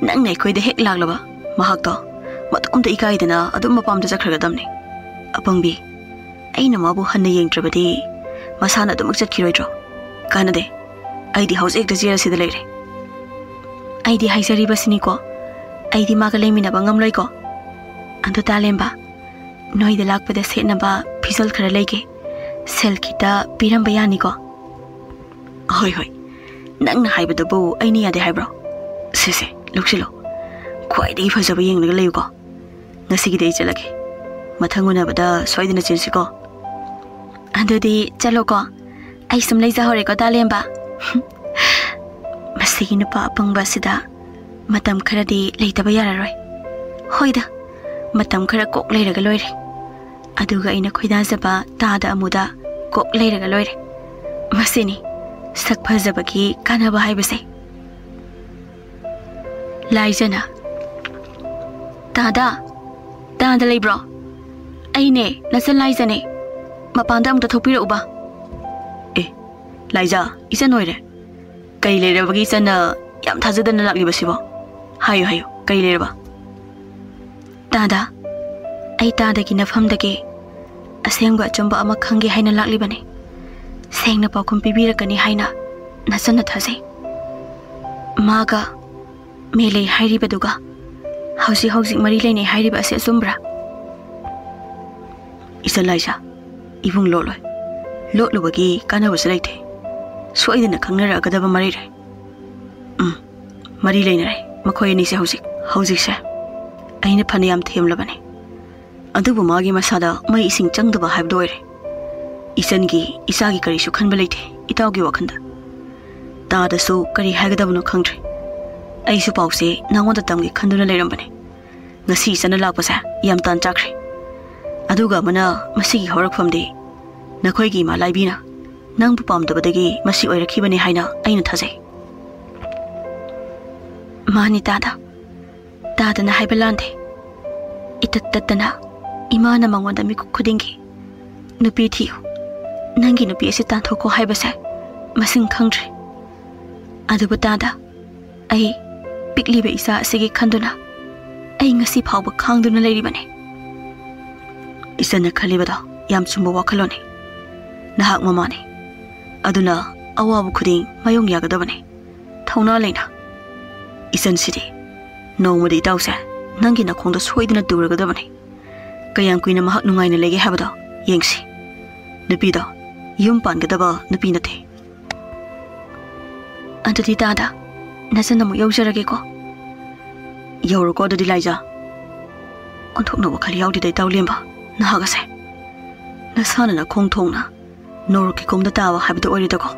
ꯅꯪꯅ ꯑꯩꯈꯣꯏꯗ ꯍꯦꯛ ꯂꯥꯛꯂꯕ ꯃꯍꯥꯛꯇꯣ ꯃꯇꯣꯝꯇ ꯏꯀꯥꯏꯗꯅ ꯑꯗꯨꯝ ꯃꯄꯥꯝꯗ ꯆꯠꯈ꯭ꯔꯒꯗꯕꯅꯤ꯫ ꯑꯄꯪꯕꯤ, ꯑꯩꯅ ꯃꯥꯕꯨ ꯍꯟꯅ ꯌꯦꯡꯗ꯭ꯔꯕꯗꯤ ꯃꯁꯥꯅ ꯑꯗꯨꯃꯛ ꯆꯠꯈꯤꯔꯣꯏꯗ꯭ꯔꯣ? ꯀꯥꯟꯅꯗꯦ, ꯑꯩꯗꯤ ꯍꯧꯖꯤꯛ ꯍꯦꯛꯇ ꯆꯦꯜꯂꯁꯤꯗ ꯂꯩꯔꯦ꯫" "ꯑꯩꯗꯤ ꯍꯥꯏꯖꯔꯤꯕꯁꯤꯅꯤꯀꯣ, ꯑꯩꯗꯤ ꯃꯥꯒ ꯂꯩꯃꯤꯟꯅꯕ ꯉꯝꯂꯣꯏꯀꯣ꯫ ꯑꯗꯨ ꯇꯥꯂꯦꯝꯕ, ꯅꯣꯏꯗ ꯂꯥꯛꯄꯗ ꯁꯦꯠꯅꯕ ꯐꯤꯖꯣꯜ ꯈꯔ ꯂꯩꯒꯦ, ꯁꯦꯜ ꯈꯤꯇ ꯄꯤꯔꯝꯕ ꯌꯥꯅꯤꯀꯣ?" "ꯍꯣꯏ, ꯍꯣꯏ, ꯅꯪꯅ ꯍꯥꯏꯕꯗꯨꯕꯨ ꯑꯩꯅ ꯌꯥꯗꯦ ꯍꯥꯏꯕ꯭ꯔꯣ? ꯁꯦ, ꯁꯦ, ꯂꯧꯁꯤꯜꯂꯣ꯫ ꯈ꯭ꯋꯥꯏꯗꯒꯤ ꯐꯖꯕ ꯌꯦꯡꯂꯒ ꯂꯩꯌꯨꯀꯣ꯫ ꯉꯁꯤꯒꯤꯗꯤ ꯑꯩ ꯆꯠꯂꯒꯦ꯫ ꯃꯊꯪ ꯎꯅꯕꯗ ꯁꯣꯏꯗꯅ ꯆꯦꯟꯁꯤꯀꯣ꯫" "ꯑꯗꯨꯗꯤ ꯆꯠꯂꯣꯀꯣ꯫ ꯑꯩ ꯁꯨꯝ ꯂꯩꯖꯍꯧꯔꯦꯀꯣ, ꯇꯥꯂꯦꯝꯕ꯫" ꯃꯁꯤꯒꯤ ꯅꯨꯄꯥ ꯑꯄꯪꯕ ꯑꯁꯤꯗ ꯃꯇꯝ ꯈꯔꯗꯤ ꯂꯩꯇꯕ ꯌꯥꯔꯔꯣꯏ꯫ ꯍꯣꯏꯗ, ꯃꯇꯝ ꯈꯔ ꯀꯣꯛ ꯂꯩꯔꯒ ꯂꯣꯏꯔꯦ꯫ ꯑꯗꯨꯒ ꯑꯩꯅ ꯈꯣꯏꯗꯥꯖꯕ ꯇꯥꯗ ꯑꯃꯨꯗ ꯀꯣꯛ ꯂꯩꯔꯒ ꯂꯣꯏꯔꯦ꯫ ꯃꯁꯤꯅꯤ ꯁꯛ ꯐꯖꯕꯒꯤ ꯀꯥꯟꯅꯕ ꯍꯥꯏꯕꯁꯦ꯫ ꯂꯥꯏꯖꯅ, "ꯇꯥꯗ, ꯇꯥꯗ ꯂꯩꯕ꯭ꯔꯣ? ꯑꯩꯅꯦ, ꯅꯆꯟ ꯂꯥꯏꯖꯅꯦ꯫ ꯃꯄꯥꯟꯗ ꯑꯃꯨꯛꯇ ꯊꯣꯛꯄꯤꯔꯛꯎꯕ꯫" "ꯑꯦ, ꯂꯥꯏꯖ, ꯏꯆꯟ ꯑꯣꯏꯔꯦ꯫ ꯀꯔꯤ ꯂꯩꯔꯕꯒꯤ ꯏꯆꯟꯅ ꯌꯥꯝ ꯊꯥꯖꯗꯅ ꯂꯥꯛꯂꯤꯕꯁꯤꯕꯣ? ꯍꯥꯏꯌꯨ, ꯍꯥꯏꯌꯨ, ꯀꯔꯤ ꯂꯩꯔꯕ?" "ꯇꯥꯗ, ꯑꯩ ꯇꯥꯗꯒꯤ ꯅꯐꯝꯗꯒꯤ ꯑꯁꯦꯡꯕ ꯑꯆꯨꯝꯕ ꯑꯃ ꯈꯪꯒꯦ ꯍꯥꯏꯅ ꯂꯥꯛꯂꯤꯕꯅꯤ꯫ ꯁꯦꯡꯅ ꯄꯥꯎꯈꯨꯝ ꯄꯤꯕꯤꯔꯛꯀꯅꯤ ꯍꯥꯏꯅ ꯅꯆꯟꯅ ꯊꯥꯖꯩ꯫ ꯃꯥꯒ ꯃꯦꯂꯩ ꯍꯥꯏꯔꯤꯕꯗꯨꯒ ꯍꯧꯖꯤꯛ ꯍꯧꯖꯤꯛ ꯃꯔꯤ ꯂꯩꯅꯩ ꯍꯥꯏꯔꯤꯕ ꯑꯁꯤ ꯑꯆꯨꯝꯕ꯭ꯔꯥ?" "ꯏꯆꯟ ꯂꯥꯏꯖ, ꯏꯕꯨꯡ ꯂꯣꯠꯂꯣꯏ꯫ ꯂꯣꯠꯂꯨꯕꯒꯤ ꯀꯥꯟꯅꯕꯁꯨ ꯂꯩꯇꯦ꯫ ꯁꯣꯏꯗꯅ ꯈꯪꯅꯔꯛꯀꯗꯕ ꯃꯔꯤꯔꯦ꯫" "ꯎꯝ, ꯃꯔꯤ ꯂꯩꯅꯔꯦ ꯃꯈꯣꯏ ꯑꯅꯤꯁꯦ ꯍꯧꯖꯤꯛ꯫ ꯍꯧꯖꯤꯛꯁꯦ ꯑꯩꯅ ꯐꯅꯌꯥꯝ ꯊꯦꯝꯂꯕꯅꯤ, ꯑꯗꯨꯕꯨ ꯃꯥꯒꯤ ꯃꯁꯥꯗ ꯃꯩ ꯏꯁꯤꯡ ꯆꯪꯗꯕ ꯍꯥꯏꯕꯗꯨ ꯑꯣꯏꯔꯦ꯫ ꯏꯆꯟꯒꯤ, ꯏꯆꯥꯒꯤ ꯀꯔꯤꯁꯨ ꯈꯟꯕ ꯂꯩꯇꯦ ꯏꯇꯥꯎꯒꯤ ꯋꯥꯈꯜꯗ꯫ ꯇꯥꯗꯁꯨ ꯀꯔꯤ ꯍꯥꯏꯒꯗꯕꯅꯣ ꯈꯪꯗ꯭ꯔꯦ꯫ ꯑꯩꯁꯨ ꯄꯥꯎꯁꯦ ꯅꯉꯣꯟꯗ ꯇꯝꯒꯦ ꯈꯟꯗꯨꯅ ꯂꯩꯔꯝꯕꯅꯦ꯫ ꯉꯁꯤ ꯏꯆꯟꯅ ꯂꯥꯛꯄꯁꯦ ꯌꯥꯝ ꯇꯥꯟ ꯆꯥꯈ꯭ꯔꯦ꯫ ꯑꯗꯨꯒ ꯑꯃꯅ, ꯃꯁꯤꯒꯤ ꯍꯧꯔꯛꯐꯝꯗꯤ ꯅꯈꯣꯏꯒꯤ ꯏꯃꯥ ꯂꯥꯏꯕꯤꯅ ꯅꯪꯕꯨ ꯄꯥꯝꯗꯕꯗꯒꯤ ꯃꯁꯤ ꯑꯣꯏꯔꯛꯈꯤꯕꯅꯦ ꯍꯥꯏꯅ ꯑꯩꯅ ꯊꯥꯖꯩ꯫ ꯃꯥꯅꯤ ꯇꯥꯗ, ꯇꯥꯗꯅ ꯍꯥꯏꯕ ꯂꯥꯟꯗꯦ꯫ ꯏꯇꯠ ꯇꯠꯇꯅ ꯏꯃꯥꯅ ꯃꯉꯣꯟꯗ ꯃꯤꯀꯨꯞ ꯈꯨꯗꯤꯡꯒꯤ, "ꯅꯨꯄꯤ ꯊꯤꯌꯨ, ꯅꯪꯒꯤ ꯅꯨꯄꯤ ꯑꯁꯤ ꯇꯥꯟꯊꯣꯛꯈꯣ" ꯍꯥꯏꯕꯁꯦ ꯃꯁꯤꯡ ꯈꯪꯗ꯭ꯔꯦ꯫ ꯑꯗꯨꯕꯨ ꯇꯥꯗ, ꯑꯩ ꯄꯤꯛꯂꯤꯕ ꯏꯆꯥ ꯑꯁꯤꯒꯤ ꯈꯟꯗꯨꯅ ꯑꯩ ꯉꯁꯤ ꯐꯥꯎꯕ ꯈꯥꯡꯗꯨꯅ ꯂꯩꯔꯤꯕꯅꯤ꯫ ꯏꯆꯟꯅ ꯈꯜꯂꯤꯕꯗꯣ ꯌꯥꯝ ꯆꯨꯝꯕ ꯋꯥꯈꯜꯂꯣꯟꯅꯤ꯫ ꯅꯍꯥꯛ ꯃꯃꯥꯅꯤ, ꯑꯗꯨꯅ ꯑꯋꯥꯕ ꯈꯨꯗꯤꯡ ꯃꯥꯌꯣꯡ ꯌꯥꯒꯗꯕꯅꯤ꯫ ꯊꯧꯅꯥ ꯂꯩꯅ꯫ ꯏꯆꯟꯁꯤꯗꯤ ꯅꯣꯡꯃꯗꯤ ꯏꯇꯥꯎꯁꯦ ꯅꯪꯒꯤ ꯅꯈꯣꯡꯗ ꯁꯣꯏꯗꯅ ꯇꯨꯔꯒꯗꯕꯅꯤ꯫ ꯀꯌꯥꯝ ꯀꯨꯏꯅ ꯃꯍꯥꯛ ꯅꯨꯡꯉꯥꯏꯅ ꯂꯩꯒꯦ ꯍꯥꯏꯕꯗꯣ ꯌꯦꯡꯁꯤ꯫ ꯅꯨꯄꯤꯗꯣ ꯌꯨꯝ ꯄꯥꯟꯒꯗꯕ ꯅꯨꯄꯤ ꯅꯠꯇꯦ꯫ ꯑꯗꯨꯗꯤ ꯇꯥꯗ, ꯅꯆꯟ ꯑꯃꯨꯛ ꯌꯧꯖꯔꯒꯦꯀꯣ꯫ ꯌꯧꯔꯣꯀꯣ ꯑꯗꯨꯗꯤ ꯂꯥꯏꯖꯥ꯫ ꯑꯣꯟꯊꯣꯛꯅ ꯋꯥꯈꯜ ꯌꯥꯎꯗꯦꯗ ꯏꯇꯥꯎ ꯂꯦꯝꯕ, ꯅꯍꯥꯛ ꯑꯁꯦ꯫ ꯅꯁꯥꯅ ꯅꯈꯣꯡ ꯊꯣꯡꯅ ꯅꯣꯔꯣꯛꯀꯤ ꯀꯣꯝꯗ ꯇꯥꯕ ꯍꯥꯏꯕꯗꯨ ꯑꯣꯏꯔꯦꯗꯀꯣ꯫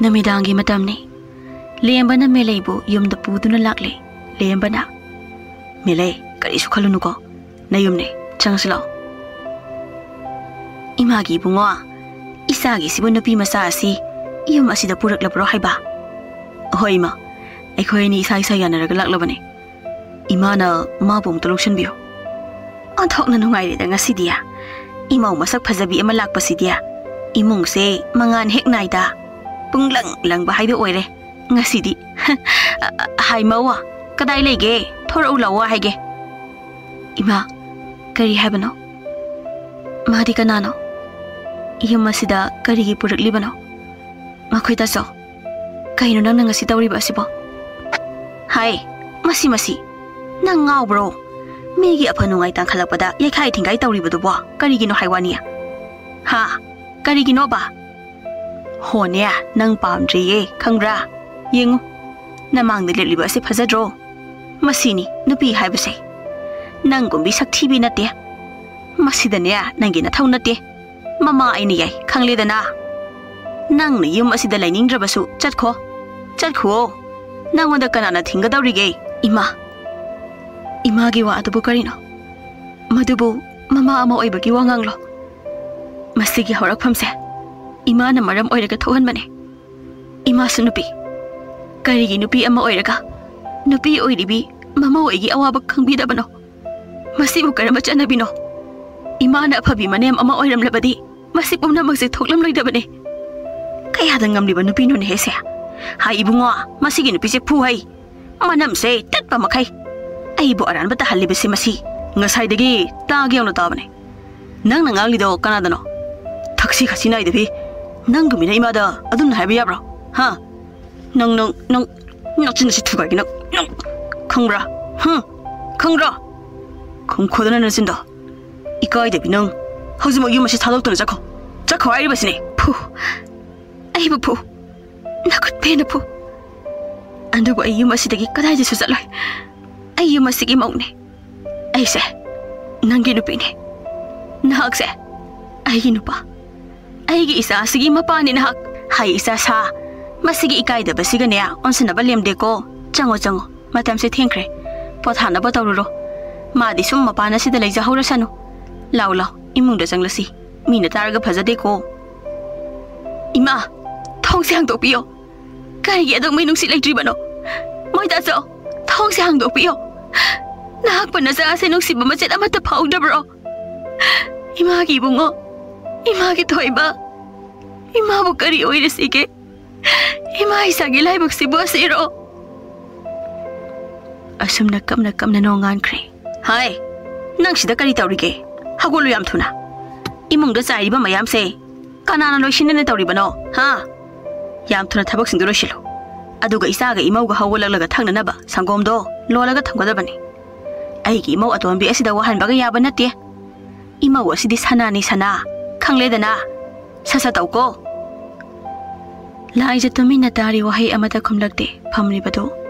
ꯅꯨꯃꯤꯗꯥꯡꯒꯤ ꯃꯇꯝꯅꯤ꯫ ꯂꯦꯝꯕꯅ ꯃꯦꯂꯩꯕꯨ ꯌꯨꯝꯗ ꯄꯨꯗꯨꯅ ꯂꯥꯛꯂꯦ꯫ ꯂꯦꯝꯕꯅ, "ꯃꯦꯂꯩ, ꯀꯔꯤꯁꯨ ꯈꯜꯂꯨꯅꯨꯀꯣ꯫ ꯅꯌꯨꯝꯅꯦ, ꯆꯪꯉꯁꯤ ꯂꯥꯛꯑꯣ꯫" "ꯏꯃꯥꯒꯤ ꯏꯕꯨꯡꯉꯣ, ꯏꯆꯥꯒꯤꯁꯤꯕꯨ ꯅꯨꯄꯤ ꯃꯆꯥ ꯑꯁꯤ ꯌꯨꯝ ꯑꯁꯤꯗ ꯄꯨꯔꯛꯂꯕ꯭ꯔꯣ ꯍꯥꯏꯕ?" "ꯍꯣꯏ ꯏꯃꯥ, ꯑꯩꯈꯣꯏ ꯑꯅꯤ ꯏꯁꯥ ꯏꯁꯥ ꯌꯥꯅꯔꯒ ꯂꯥꯛꯂꯕꯅꯦ꯫ ꯏꯃꯥꯅ ꯃꯥꯕꯨ ꯑꯃꯨꯛꯇ ꯂꯧꯁꯤꯟꯕꯤꯌꯨ꯫" "ꯑꯣꯟꯊꯣꯛꯅ ꯅꯨꯡꯉꯥꯏꯔꯦꯗ ꯉꯁꯤꯗꯤ꯫ ꯏꯃꯧ ꯃꯁꯛ ꯐꯖꯕꯤ ꯑꯃ ꯂꯥꯛꯄꯁꯤꯗꯤ꯫ ꯏꯃꯨꯡꯁꯦ ꯃꯉꯥꯜ ꯍꯦꯛ ꯅꯥꯏꯗ꯫ ꯄꯨꯡꯂꯪ ꯂꯪꯕ ꯍꯥꯏꯕ ꯑꯣꯏꯔꯦ ꯉꯁꯤꯗꯤ꯫" "ꯍꯥꯏ ꯃꯧ, ꯀꯗꯥꯏ ꯂꯩꯒꯦ? ꯊꯣꯔꯛꯎ ꯂꯥꯛꯑꯣ ꯍꯥꯏꯒꯦ꯫" "ꯏꯃꯥ, ꯀꯔꯤ ꯍꯥꯏꯕꯅꯣ? ꯃꯥꯗꯤ ꯀꯅꯥꯅꯣ? ꯌꯨꯝ ꯑꯁꯤꯗ ꯀꯔꯤꯒꯤ ꯄꯨꯔꯛꯂꯤꯕꯅꯣ? ꯃꯈꯣꯏ ꯇꯥꯆꯧ, ꯀꯩꯅꯣ ꯅꯪꯅ ꯉꯁꯤ ꯇꯧꯔꯤꯕ ꯑꯁꯤꯕꯣ?" "ꯍꯥꯏ, ꯃꯁꯤ, ꯃꯁꯤ, ꯅꯪ ꯉꯥꯎꯕ꯭ꯔꯣ? ꯃꯤꯒꯤ ꯑꯐ ꯅꯨꯡꯉꯥꯏ ꯇꯥꯡꯈꯠꯂꯛꯄꯗ ꯌꯩꯈꯥꯏ ꯊꯤꯡꯒꯥꯏ ꯇꯧꯔꯤꯕꯗꯨꯕꯣ ꯀꯔꯤꯒꯤꯅꯣ ꯍꯥꯏ ꯋꯥꯅꯤ?" "ꯍꯥ? ꯀꯔꯤꯒꯤꯅꯣꯕ?" "ꯍꯣꯅꯦ, ꯅꯪ ꯄꯥꯝꯗ꯭ꯔꯦꯌꯦ, ꯈꯪꯕ꯭ꯔꯥ? ꯌꯦꯡꯉꯨ, ꯅꯃꯥꯡꯗ ꯂꯦꯞꯂꯤꯕ ꯑꯁꯤ ꯐꯖꯗ꯭ꯔꯣ? ꯃꯁꯤꯅꯤ ꯅꯨꯄꯤ ꯍꯥꯏꯕꯁꯦ꯫ ꯅꯪꯒꯨꯝꯕꯤ ꯁꯛꯊꯤꯕꯤ ꯅꯠꯇꯦ꯫ ꯃꯁꯤꯗꯅꯦ ꯅꯪꯒꯤ ꯅꯊꯧ ꯅꯠꯇꯦ꯫ ꯃꯃꯥ ꯑꯩꯅ ꯌꯥꯏ, ꯈꯪꯂꯦꯗꯅ꯫ ꯅꯪꯅ ꯌꯨꯝ ꯑꯁꯤꯗ ꯂꯩꯅꯤꯡꯗ꯭ꯔꯕꯁꯨ ꯆꯠꯈꯣ꯫ ꯆꯠꯈꯨꯑꯣ꯫ ꯅꯪꯉꯣꯟꯗ ꯀꯅꯥꯅ ꯊꯤꯡꯒꯗꯧꯔꯤꯒꯦ? ꯏꯃꯥ, ꯏꯃꯥꯒꯤ ꯋꯥ ꯑꯗꯨꯕꯨ ꯀꯔꯤꯅꯣ? ꯃꯗꯨꯕꯨ ꯃꯃꯥ ꯑꯃ ꯑꯣꯏꯕꯒꯤ ꯋꯥꯉꯥꯡꯂꯣ? ꯃꯁꯤꯒꯤ ꯍꯧꯔꯛꯐꯝꯁꯦ ꯏꯃꯥꯅ ꯃꯔꯝ ꯑꯣꯏꯔꯒ ꯊꯣꯛꯍꯟꯕꯅꯦ꯫ ꯏꯃꯥꯁꯨ ꯅꯨꯄꯤ꯫ ꯀꯔꯤꯒꯤ ꯅꯨꯄꯤ ꯑꯃ ꯑꯣꯏꯔꯒ ꯅꯨꯄꯤ ꯑꯣꯏꯔꯤꯕꯤ ꯃꯃꯧ ꯑꯩꯒꯤ ꯑꯋꯥꯕ ꯈꯪꯕꯤꯗꯕꯅꯣ? ꯃꯁꯤꯕꯨ ꯀꯔꯝꯕ ꯆꯠꯅꯕꯤꯅꯣ? ꯏꯃꯥꯅ ꯑꯐꯕꯤ ꯃꯅꯦꯝ ꯑꯃ ꯑꯣꯏꯔꯝꯂꯕꯗꯤ ꯃꯁꯤ ꯄꯨꯝꯅꯃꯛꯁꯦ ꯊꯣꯛꯂꯝꯂꯣꯏꯗꯕꯅꯦ꯫ ꯀꯌꯥꯗ ꯉꯝꯂꯤꯕ ꯅꯨꯄꯤꯅꯣꯅꯦ ꯍꯦꯁꯦ? ꯍꯥꯏ ꯏꯕꯨꯡꯉꯣ, ꯃꯁꯤꯒꯤ ꯅꯨꯄꯤꯁꯦ ꯐꯨ ꯍꯩ꯫ ꯃꯅꯝꯁꯦ ꯇꯠꯄ ꯃꯈꯩ꯫ ꯑꯩꯕꯨ ꯑꯔꯥꯟꯕ ꯇꯥꯍꯜꯂꯤꯕꯁꯤ ꯃꯁꯤ ꯉꯁꯥꯏꯗꯒꯤ ꯇꯥꯒꯦ ꯌꯧꯅ ꯇꯥꯕꯅꯦ꯫ ꯅꯪꯅ ꯉꯥꯡꯂꯤꯗꯣ ꯀꯅꯥꯗꯅꯣ? ꯊꯛꯁꯤ ꯈꯥꯁꯤ ꯅꯥꯏꯗꯕꯤ꯫ ꯅꯪꯒꯨꯝꯕꯤꯅ ꯏꯃꯥꯗ ꯑꯗꯨꯝꯅ ꯍꯥꯏꯕ ꯌꯥꯕ꯭ꯔꯣ? ꯍꯥ? ꯅꯪ, ꯅꯪ, ꯅꯪ, ꯅꯆꯤꯟ ꯑꯁꯤ ꯊꯨꯒꯥꯏꯒꯦ ꯅꯪ, ꯅꯪ ꯈꯪꯕ꯭ꯔꯥ? ꯍꯨꯝ? ꯈꯪꯕ꯭ꯔꯣ? ꯈꯨꯝꯈꯣꯗꯅ ꯅꯆꯤꯟꯗꯣ꯫ ꯏꯀꯥꯏꯗꯕꯤ ꯅꯪ꯫ ꯍꯧꯖꯤꯛꯃꯛ ꯌꯨꯝ ꯑꯁꯤ ꯊꯥꯗꯣꯛꯇꯨꯅ ꯆꯠꯈꯣ꯫ ꯆꯠꯈꯣ ꯍꯥꯏꯔꯤꯕꯁꯤꯅꯦ꯫ ꯐꯨ꯫ ꯑꯩꯕꯨ ꯐꯨ꯫ ꯅꯈꯨꯠ ꯄꯦꯟꯅ ꯐꯨ꯫ ꯑꯗꯨꯕꯨ ꯑꯩ ꯌꯨꯝ ꯑꯁꯤꯗꯒꯤ ꯀꯗꯥꯏꯗꯁꯨ ꯆꯠꯂꯣꯏ꯫ ꯑꯩ ꯌꯨꯝ ꯑꯁꯤꯒꯤ ꯃꯧꯅꯦ꯫ ꯑꯩꯁꯦ ꯅꯪꯒꯤ ꯅꯨꯄꯤꯅꯦ꯫ ꯅꯍꯥꯛꯁꯦ ꯑꯩꯒꯤ ꯅꯨꯄꯥ꯫ ꯑꯩꯒꯤ ꯏꯆꯥ ꯑꯁꯤꯒꯤ ꯃꯄꯥꯅꯤ ꯅꯍꯥꯛ꯫ ꯍꯥꯏ ꯏꯆꯥ ꯁꯥ꯫ ꯃꯁꯤꯒꯤ ꯏꯀꯥꯏꯗꯕꯁꯤꯒꯅꯦ ꯑꯣꯟꯁꯤꯟꯅꯕ ꯂꯦꯝꯗꯦꯀꯣ꯫ ꯆꯪꯉꯣ, ꯆꯪꯉꯣ꯫ ꯃꯇꯝꯁꯦ ꯊꯦꯡꯈ꯭ꯔꯦ꯫ ꯄꯣꯊꯥꯅꯕ ꯇꯧꯔꯨꯔꯣ꯫ ꯃꯥꯗꯤ ꯁꯨꯝ ꯃꯄꯥꯟ ꯑꯁꯤꯗ ꯂꯩꯖꯍꯧꯔꯁꯅꯨ꯫ ꯂꯥꯎ, ꯂꯥꯎ, ꯏꯃꯨꯡꯗ ꯆꯪꯂꯁꯤ꯫ ꯃꯤꯅ ꯇꯥꯔꯒ ꯐꯖꯗꯦꯀꯣ꯫ ꯏꯃꯥ, ꯊꯣꯡꯁꯦ ꯍꯥꯡꯗꯣꯛꯄꯤꯌꯣ꯫ ꯀꯔꯤꯒꯤ ꯑꯗꯨꯛ ꯃꯤ ꯅꯨꯡꯁꯤ ꯂꯩꯇ꯭ꯔꯤꯕꯅꯣ? ꯃꯣꯏꯗꯥꯆꯧ, ꯊꯣꯡꯁꯦ ꯍꯥꯡꯗꯣꯛꯄꯤꯌꯣ꯫ ꯅꯍꯥꯛꯄꯨ ꯅꯆꯥ ꯑꯁꯤ ꯅꯨꯡꯁꯤꯕ ꯃꯆꯦꯠ ꯑꯃꯠꯇ ꯐꯥꯎꯗꯕ꯭ꯔꯣ? ꯏꯃꯥꯒꯤ ꯏꯕꯨꯡꯉꯣ, ꯏꯃꯥꯒꯤ ꯊꯣꯏꯕ, ꯏꯃꯥꯕꯨ ꯀꯔꯤ ꯑꯣꯏꯔꯁꯤꯒꯦ? ꯏꯃꯥ ꯏꯆꯥꯒꯤ ꯂꯥꯏꯕꯛꯁꯤꯕꯨ ꯑꯁꯤꯔꯣ? ꯑꯁꯨꯝꯅ ꯀꯞꯅ ꯀꯞꯅ ꯅꯣꯡꯉꯥꯟꯈ꯭ꯔꯦ꯫ ꯍꯥꯏ, ꯅꯪ ꯁꯤꯗ ꯀꯔꯤ ꯇꯧꯔꯤꯒꯦ? ꯍꯧꯒꯠꯂꯨ ꯌꯥꯝ ꯊꯨꯅ꯫ ꯏꯃꯨꯡꯗ ꯆꯥꯏꯔꯤꯕ ꯃꯌꯥꯝꯁꯦ ꯀꯅꯥꯅ ꯂꯣꯏꯁꯤꯟꯅꯅ ꯇꯧꯔꯤꯕꯅꯣ? ꯍꯥ? ꯌꯥꯝ ꯊꯨꯅ ꯊꯕꯛꯁꯤꯡꯗꯨ ꯂꯣꯏꯁꯤꯜꯂꯨ꯫ ꯑꯗꯨꯒ ꯏꯆꯥꯒ ꯏꯃꯧꯒ ꯍꯧꯒꯠꯂꯛꯂꯒ ꯊꯛꯅꯅꯕ ꯁꯪꯒꯣꯝꯗꯣ ꯂꯣꯜꯂꯒ ꯊꯝꯒꯗꯕꯅꯤ꯫ ꯑꯩꯒꯤ ꯏꯃꯧ ꯑꯇꯣꯟꯕꯤ ꯑꯁꯤꯗ ꯋꯥꯍꯟꯕꯒ ꯌꯥꯕ ꯅꯠꯇꯦ꯫ ꯏꯃꯧ ꯑꯁꯤꯗꯤ ꯁꯅꯥꯅꯤ ꯁꯅꯥ, ꯈꯪꯂꯦꯗꯅ? ꯁꯠ ꯁꯠ ꯇꯧꯀꯣ꯫ ꯂꯥꯏꯖ ꯇꯨꯃꯤꯟꯅ ꯇꯥꯔꯤ, ꯋꯥꯍꯩ ꯑꯃꯠꯇ ꯈꯨꯝꯂꯛꯇꯦ꯫ ꯐꯝꯂꯤꯕꯗꯨ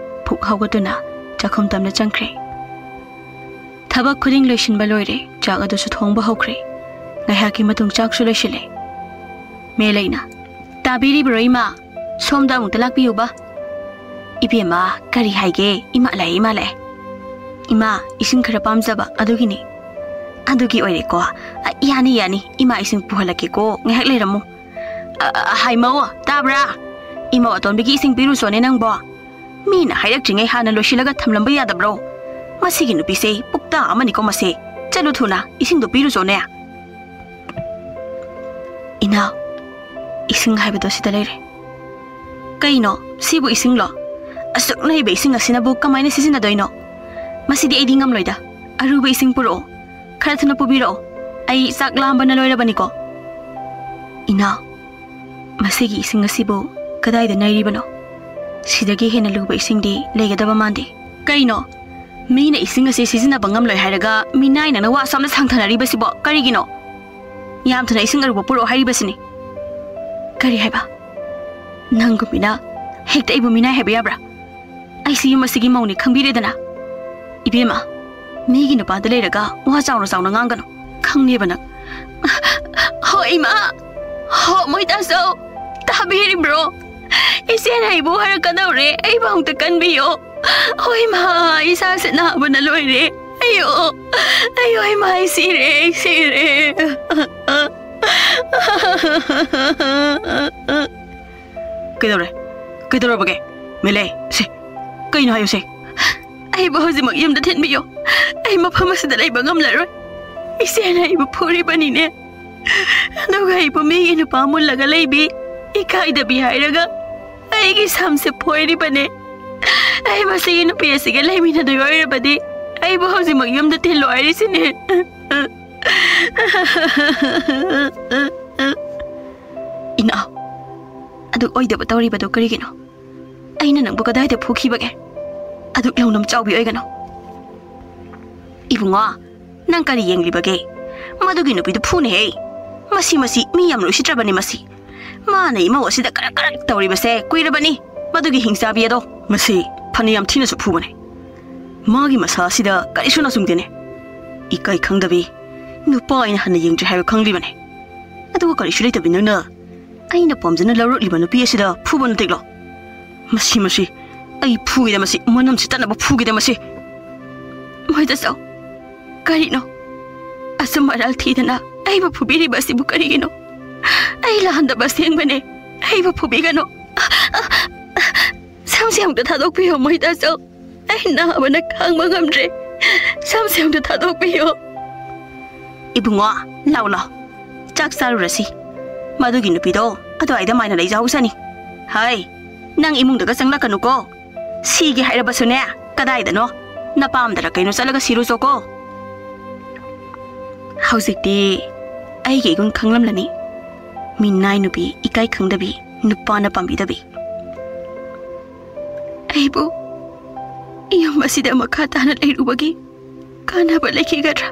ꯐꯨꯛ ꯍꯧꯒꯠꯇꯨꯅ ꯆꯥꯛꯈꯨꯝ ꯇꯝꯅ ꯆꯪꯈ꯭ꯔꯦ꯫ ꯊꯕꯛ ꯈꯨꯗꯤꯡ ꯂꯣꯏꯁꯤꯟꯕ ꯂꯣꯏꯔꯦ꯫ ꯆꯥꯛ ꯑꯗꯨꯁꯨ ꯊꯣꯡꯕ ꯍꯧꯈ꯭ꯔꯦ꯫ ꯉꯥꯏꯍꯥꯛꯀꯤ ꯃꯇꯨꯡ ꯆꯥꯛꯁꯨ ꯂꯣꯏꯁꯤꯜꯂꯦ꯫ ꯃꯦꯂꯩꯅ, "ꯇꯥꯕꯤꯔꯤꯕ꯭ꯔꯣ ꯏꯃꯥ? ꯁꯣꯝꯗ ꯑꯃꯨꯛꯇ ꯂꯥꯛꯄꯤꯌꯨꯕ꯫" "ꯏꯕꯦꯝꯃ, ꯀꯔꯤ ꯍꯥꯏꯒꯦ? ꯏꯃꯥ ꯂꯥꯛꯑꯦ, ꯏꯃꯥ ꯂꯥꯛꯑꯦ꯫ ꯏꯃꯥ, ꯏꯁꯤꯡ ꯈꯔ ꯄꯥꯝꯖꯕ ꯑꯗꯨꯒꯤꯅꯤ꯫" "ꯑꯗꯨꯒꯤ ꯑꯣꯏꯔꯦꯀꯣ꯫ ꯑ, ꯌꯥꯅꯤ, ꯌꯥꯅꯤ꯫ ꯏꯃꯥ ꯏꯁꯤꯡ ꯄꯨꯍꯜꯂꯛꯀꯦꯀꯣ, ꯉꯥꯏꯍꯥꯛ ꯂꯩꯔꯝꯃꯨ꯫ ꯑ, ꯑ, ꯍꯥꯏꯃꯧ, ꯇꯥꯕ꯭ꯔꯥ? ꯏꯃꯧ ꯑꯇꯣꯟꯕꯤꯒꯤ ꯏꯁꯤꯡ ꯄꯤꯔꯨꯆꯣꯅꯦ ꯅꯪꯕꯣ꯫ ꯃꯤꯅ ꯍꯥꯏꯔꯛꯇ꯭ꯔꯤꯉꯩ ꯍꯥꯟꯅ ꯂꯣꯏꯁꯤꯜꯂꯒ ꯊꯝꯂꯝꯕ ꯌꯥꯗꯕ꯭ꯔꯣ? ꯃꯁꯤꯒꯤ ꯅꯨꯄꯤꯁꯦ ꯄꯨꯛꯇꯥ ꯑꯃꯅꯤꯀꯣ ꯃꯁꯦ꯫ ꯆꯠꯂꯨ ꯊꯨꯅ, ꯏꯁꯤꯡꯗꯣ ꯄꯤꯔꯨꯆꯣꯅꯦ꯫" "ꯏꯅꯥꯎ, ꯏꯁꯤꯡ ꯍꯥꯏꯕꯗꯣ ꯁꯤꯗ ꯂꯩꯔꯦ꯫" "ꯀꯩꯅꯣ? ꯁꯤꯕꯨ ꯏꯁꯤꯡꯂꯣ? ꯑꯁꯨꯛ ꯅꯩꯕ ꯏꯁꯤꯡ ꯑꯁꯤꯅꯕꯨ ꯀꯃꯥꯏꯅ ꯁꯤꯖꯤꯟꯅꯗꯣꯏꯅꯣ? ꯃꯁꯤꯗꯤ ꯑꯩꯗꯤ ꯉꯝꯂꯣꯏꯗ꯫ ꯑꯔꯨꯕ ꯏꯁꯤꯡ ꯄꯨꯔꯛꯑꯣ꯫ ꯈꯔ ꯊꯨꯅ ꯄꯨꯕꯤꯔꯛꯑꯣ꯫ ꯑꯩ ꯆꯥꯛ ꯂꯥꯝꯕꯅ ꯂꯣꯏꯔꯕꯅꯤꯀꯣ꯫" "ꯏꯅꯥꯎ, ꯃꯁꯤꯒꯤ ꯏꯁꯤꯡ ꯑꯁꯤꯕꯨ ꯀꯗꯥꯏꯗ ꯅꯩꯔꯤꯕꯅꯣ? ꯁꯤꯗꯒꯤ ꯍꯦꯟꯅ ꯂꯨꯕ ꯏꯁꯤꯡꯗꯤ ꯂꯩꯒꯗꯕ ꯃꯥꯟꯗꯦ꯫" "ꯀꯩꯅꯣ? ꯃꯤꯅ ꯏꯁꯤꯡ ꯑꯁꯤ ꯁꯤꯖꯤꯟꯅꯕ ꯉꯝꯂꯣꯏ ꯍꯥꯏꯔꯒ ꯃꯤꯅꯥꯏ ꯅꯪꯅ ꯋꯥ ꯑꯁꯨꯝꯅ ꯁꯥꯡꯊꯅꯔꯤꯕꯁꯤꯕꯣ ꯀꯔꯤꯒꯤꯅꯣ? ꯌꯥꯝ ꯊꯨꯅ ꯏꯁꯤꯡ ꯑꯔꯨꯕ ꯄꯨꯔꯛꯑꯣ ꯍꯥꯏꯔꯤꯕꯁꯤꯅꯤ꯫" "ꯀꯔꯤ ꯍꯥꯏꯕ? ꯅꯪꯒꯨꯝꯕꯤꯅ ꯍꯦꯛꯇ ꯑꯩꯕꯨ ꯃꯤꯅꯥꯏ ꯍꯥꯏꯕ ꯌꯥꯕ꯭ꯔꯥ? ꯑꯩꯁꯤ ꯌꯨꯝ ꯑꯁꯤꯒꯤ ꯃꯧꯅꯤ ꯈꯪꯕꯤꯔꯦꯗꯅ꯫ ꯏꯕꯦꯝꯃ, ꯃꯤꯒꯤ ꯅꯨꯄꯥꯗ ꯂꯩꯔꯒ ꯋꯥ ꯆꯥꯎꯅ ꯆꯥꯎꯅ ꯉꯥꯡꯒꯅꯨ꯫ ꯈꯪꯉꯦꯕ ꯅꯪ꯫" "ꯍꯣ ꯏꯃꯥ, ꯍꯣ ꯃꯣꯏꯇꯥꯁꯧ, ꯇꯥꯕꯤꯔꯤꯕ꯭ꯔꯣ? ꯏꯆꯦꯅ ꯑꯩꯕꯨ ꯍꯥꯏꯔꯛꯀꯗꯧꯔꯦ, ꯑꯩꯕꯨ ꯑꯝꯇ ꯀꯟꯕꯤꯌꯣ꯫ ꯍꯣ ꯏꯃꯥ, ꯏꯁꯥꯁꯦ ꯅꯥꯕꯅ ꯂꯣꯏꯔꯦ꯫ ꯑꯌꯣ, ꯑꯌꯣ ꯏꯃꯥ, ꯑꯩ ꯁꯤꯔꯦ, ꯑꯩ ꯁꯤꯔꯦ꯫" "ꯀꯩꯗꯧꯔꯦ? ꯀꯩꯗꯧꯔꯕꯒꯦ? ꯃꯦꯂꯦ, ꯁꯦ, ꯀꯩꯅꯣ ꯍꯥꯏꯌꯨꯁꯦ꯫" "ꯑꯩꯕꯨ ꯍꯧꯖꯤꯛꯃꯛ ꯌꯨꯝꯗ ꯊꯤꯟꯕꯤꯌꯣ꯫ ꯑꯩ ꯃꯐꯝ ꯑꯁꯤꯗ ꯂꯩꯕ ꯉꯝꯂꯔꯣꯏ꯫ ꯏꯆꯦꯅ ꯑꯩꯕꯨ ꯐꯨꯔꯤꯕꯅꯤꯅꯦ꯫ ꯑꯗꯨꯒ ꯑꯩꯕꯨ ꯃꯤꯒꯤ ꯅꯨꯄꯥ ꯃꯨꯜꯂꯒ ꯂꯩꯕꯤ, ꯏꯀꯥꯏꯗꯕꯤ ꯍꯥꯏꯔꯒ ꯑꯩꯒꯤ ꯁꯝꯁꯦ ꯐꯣꯏꯔꯤꯕꯅꯦ꯫ ꯑꯩ ꯃꯁꯤꯒꯤ ꯅꯨꯄꯤ ꯑꯁꯤꯒ ꯂꯩꯃꯤꯟꯅꯗꯣꯏ ꯑꯣꯏꯔꯕꯗꯤ ꯑꯩꯕꯨ ꯍꯧꯖꯤꯛꯃꯛ ꯌꯨꯝꯗ ꯊꯤꯜꯂꯣ ꯍꯥꯏꯔꯤꯁꯤꯅꯦ꯫" "ꯏꯅꯥꯎ, ꯑꯗꯨ ꯑꯣꯏꯗꯕ ꯇꯧꯔꯤꯕꯗꯨ ꯀꯔꯤꯒꯤꯅꯣ? ꯑꯩꯅ ꯅꯪꯕꯨ ꯀꯗꯥꯏꯗ ꯐꯨꯈꯤꯕꯒꯦ? ꯑꯗꯨꯛ ꯂꯧꯅꯝ ꯆꯥꯎꯕꯤ ꯑꯣꯏꯒꯅꯨ꯫" "ꯏꯕꯨꯡꯉꯣ, ꯅꯪ ꯀꯔꯤ ꯌꯦꯡꯂꯤꯕꯒꯦ? ꯃꯗꯨꯒꯤ ꯅꯨꯄꯤꯗꯨ ꯐꯨꯅꯦꯍꯦ꯫ ꯃꯁꯤ, ꯃꯁꯤ ꯃꯤ ꯌꯥꯝꯅ ꯎꯁꯤꯠꯇ꯭ꯔꯕꯅꯤ ꯃꯁꯤ꯫ ꯃꯥꯅ ꯏꯃꯧ ꯑꯁꯤꯗ ꯀꯔꯛ ꯀꯔꯛ ꯇꯧꯔꯤꯕꯁꯦ ꯀꯨꯏꯔꯕꯅꯤ꯫ ꯃꯗꯨꯒꯤ ꯍꯤꯡꯆꯥꯕꯤ ꯑꯗꯣ ꯃꯁꯤ ꯐꯅ ꯌꯥꯝ ꯊꯤꯅꯁꯨ ꯐꯨꯕꯅꯦ꯫ ꯃꯥꯒꯤ ꯃꯁꯥ ꯑꯁꯤꯗ ꯀꯔꯤꯁꯨ ꯅꯥꯆꯨꯡꯗꯦꯅꯦ꯫" ꯏꯀꯥꯏ ꯈꯪꯗꯕꯤ, ꯅꯨꯄꯥ ꯑꯩꯅ ꯍꯟꯅ ꯌꯦꯡꯗ꯭ꯔꯤ ꯍꯥꯏꯕ ꯈꯪꯂꯤꯕꯅꯦ꯫ ꯑꯗꯨꯒ ꯀꯔꯤꯁꯨ ꯂꯩꯇꯕꯤ ꯅꯪꯅ ꯑꯩꯅ ꯄꯥꯝꯖꯅ ꯂꯧꯔꯛꯂꯤꯕ ꯅꯨꯄꯤ ꯑꯁꯤꯗ ꯐꯨꯕ ꯅꯠꯇꯦꯛꯂꯣ? ꯃꯁꯤ, ꯃꯁꯤ, ꯑꯩ ꯐꯨꯒꯦꯗ ꯃꯁꯤ, ꯃꯅꯝꯁꯤ ꯇꯠꯅꯕ ꯐꯨꯒꯦꯗ ꯃꯁꯤ꯫ ꯃꯣꯏꯗ ꯆꯥꯎ꯫ ꯀꯔꯤꯅꯣ? ꯑꯁꯨꯝ ꯃꯔꯥꯜ ꯊꯤꯗꯅ ꯑꯩꯕꯨ ꯐꯨꯕꯤꯔꯤꯕ ꯑꯁꯤꯕꯨ ꯀꯔꯤꯒꯤꯅꯣ? ꯑꯩ ꯂꯥꯟꯗꯕ ꯑꯁꯦꯡꯕꯅꯦ꯫ ꯑꯩꯕꯨ ꯐꯨꯕꯤꯒꯅꯨ꯫ ꯁꯝꯁꯦ ꯑꯃꯨꯛꯇ ꯊꯥꯗꯣꯛꯄꯤꯌꯣ, ꯃꯣꯏꯗ ꯆꯥꯎ꯫ ꯑꯩ ꯅꯥꯕꯅ ꯈꯥꯡꯕ ꯉꯝꯗ꯭ꯔꯦ꯫ ꯁꯝꯁꯦ ꯑꯃꯨꯛꯇ ꯊꯥꯗꯣꯛꯄꯤꯌꯣ꯫ ꯏꯕꯨꯡꯉꯣ, ꯂꯥꯎ ꯂꯥꯎ꯫ ꯆꯥꯛ ꯆꯥꯔꯨꯔꯁꯤ꯫ ꯃꯗꯨꯒꯤ ꯅꯨꯄꯤꯗꯣ ꯑꯗꯨꯋꯥꯏꯗ ꯃꯥꯏꯅ ꯂꯩꯖꯍꯧꯁꯅꯤ꯫ ꯍꯥꯏ, ꯅꯪ ꯏꯃꯨꯡꯗꯒ ꯆꯪꯂꯛꯀꯅꯨꯀꯣ꯫ ꯁꯤꯒꯦ ꯍꯥꯏꯔꯕꯁꯨꯅꯦ, ꯀꯗꯥꯏꯗꯅꯣ ꯅꯄꯥꯝꯗꯔ ꯀꯩꯅꯣ ꯆꯠꯂꯒ ꯁꯤꯔꯨꯆꯣꯀꯣ꯫ ꯍꯧꯖꯤꯛꯇꯤ ꯑꯩꯒꯤ ꯏꯒꯨꯟ ꯈꯪꯂꯝꯂꯅꯤ꯫ ꯃꯤꯅꯥꯏ ꯅꯨꯄꯤ, ꯏꯀꯥꯏ ꯈꯪꯗꯕꯤ, ꯅꯨꯄꯥꯅ ꯄꯥꯝꯕꯤꯗꯕꯤ꯫ ꯑꯩꯕꯨ ꯌꯨꯝ ꯑꯁꯤꯗ ꯃꯈꯥ ꯇꯥꯅ ꯂꯩꯔꯨꯕꯒꯤ ꯀꯥꯟꯅꯕ ꯂꯩꯈꯤꯒꯗ꯭ꯔꯥ?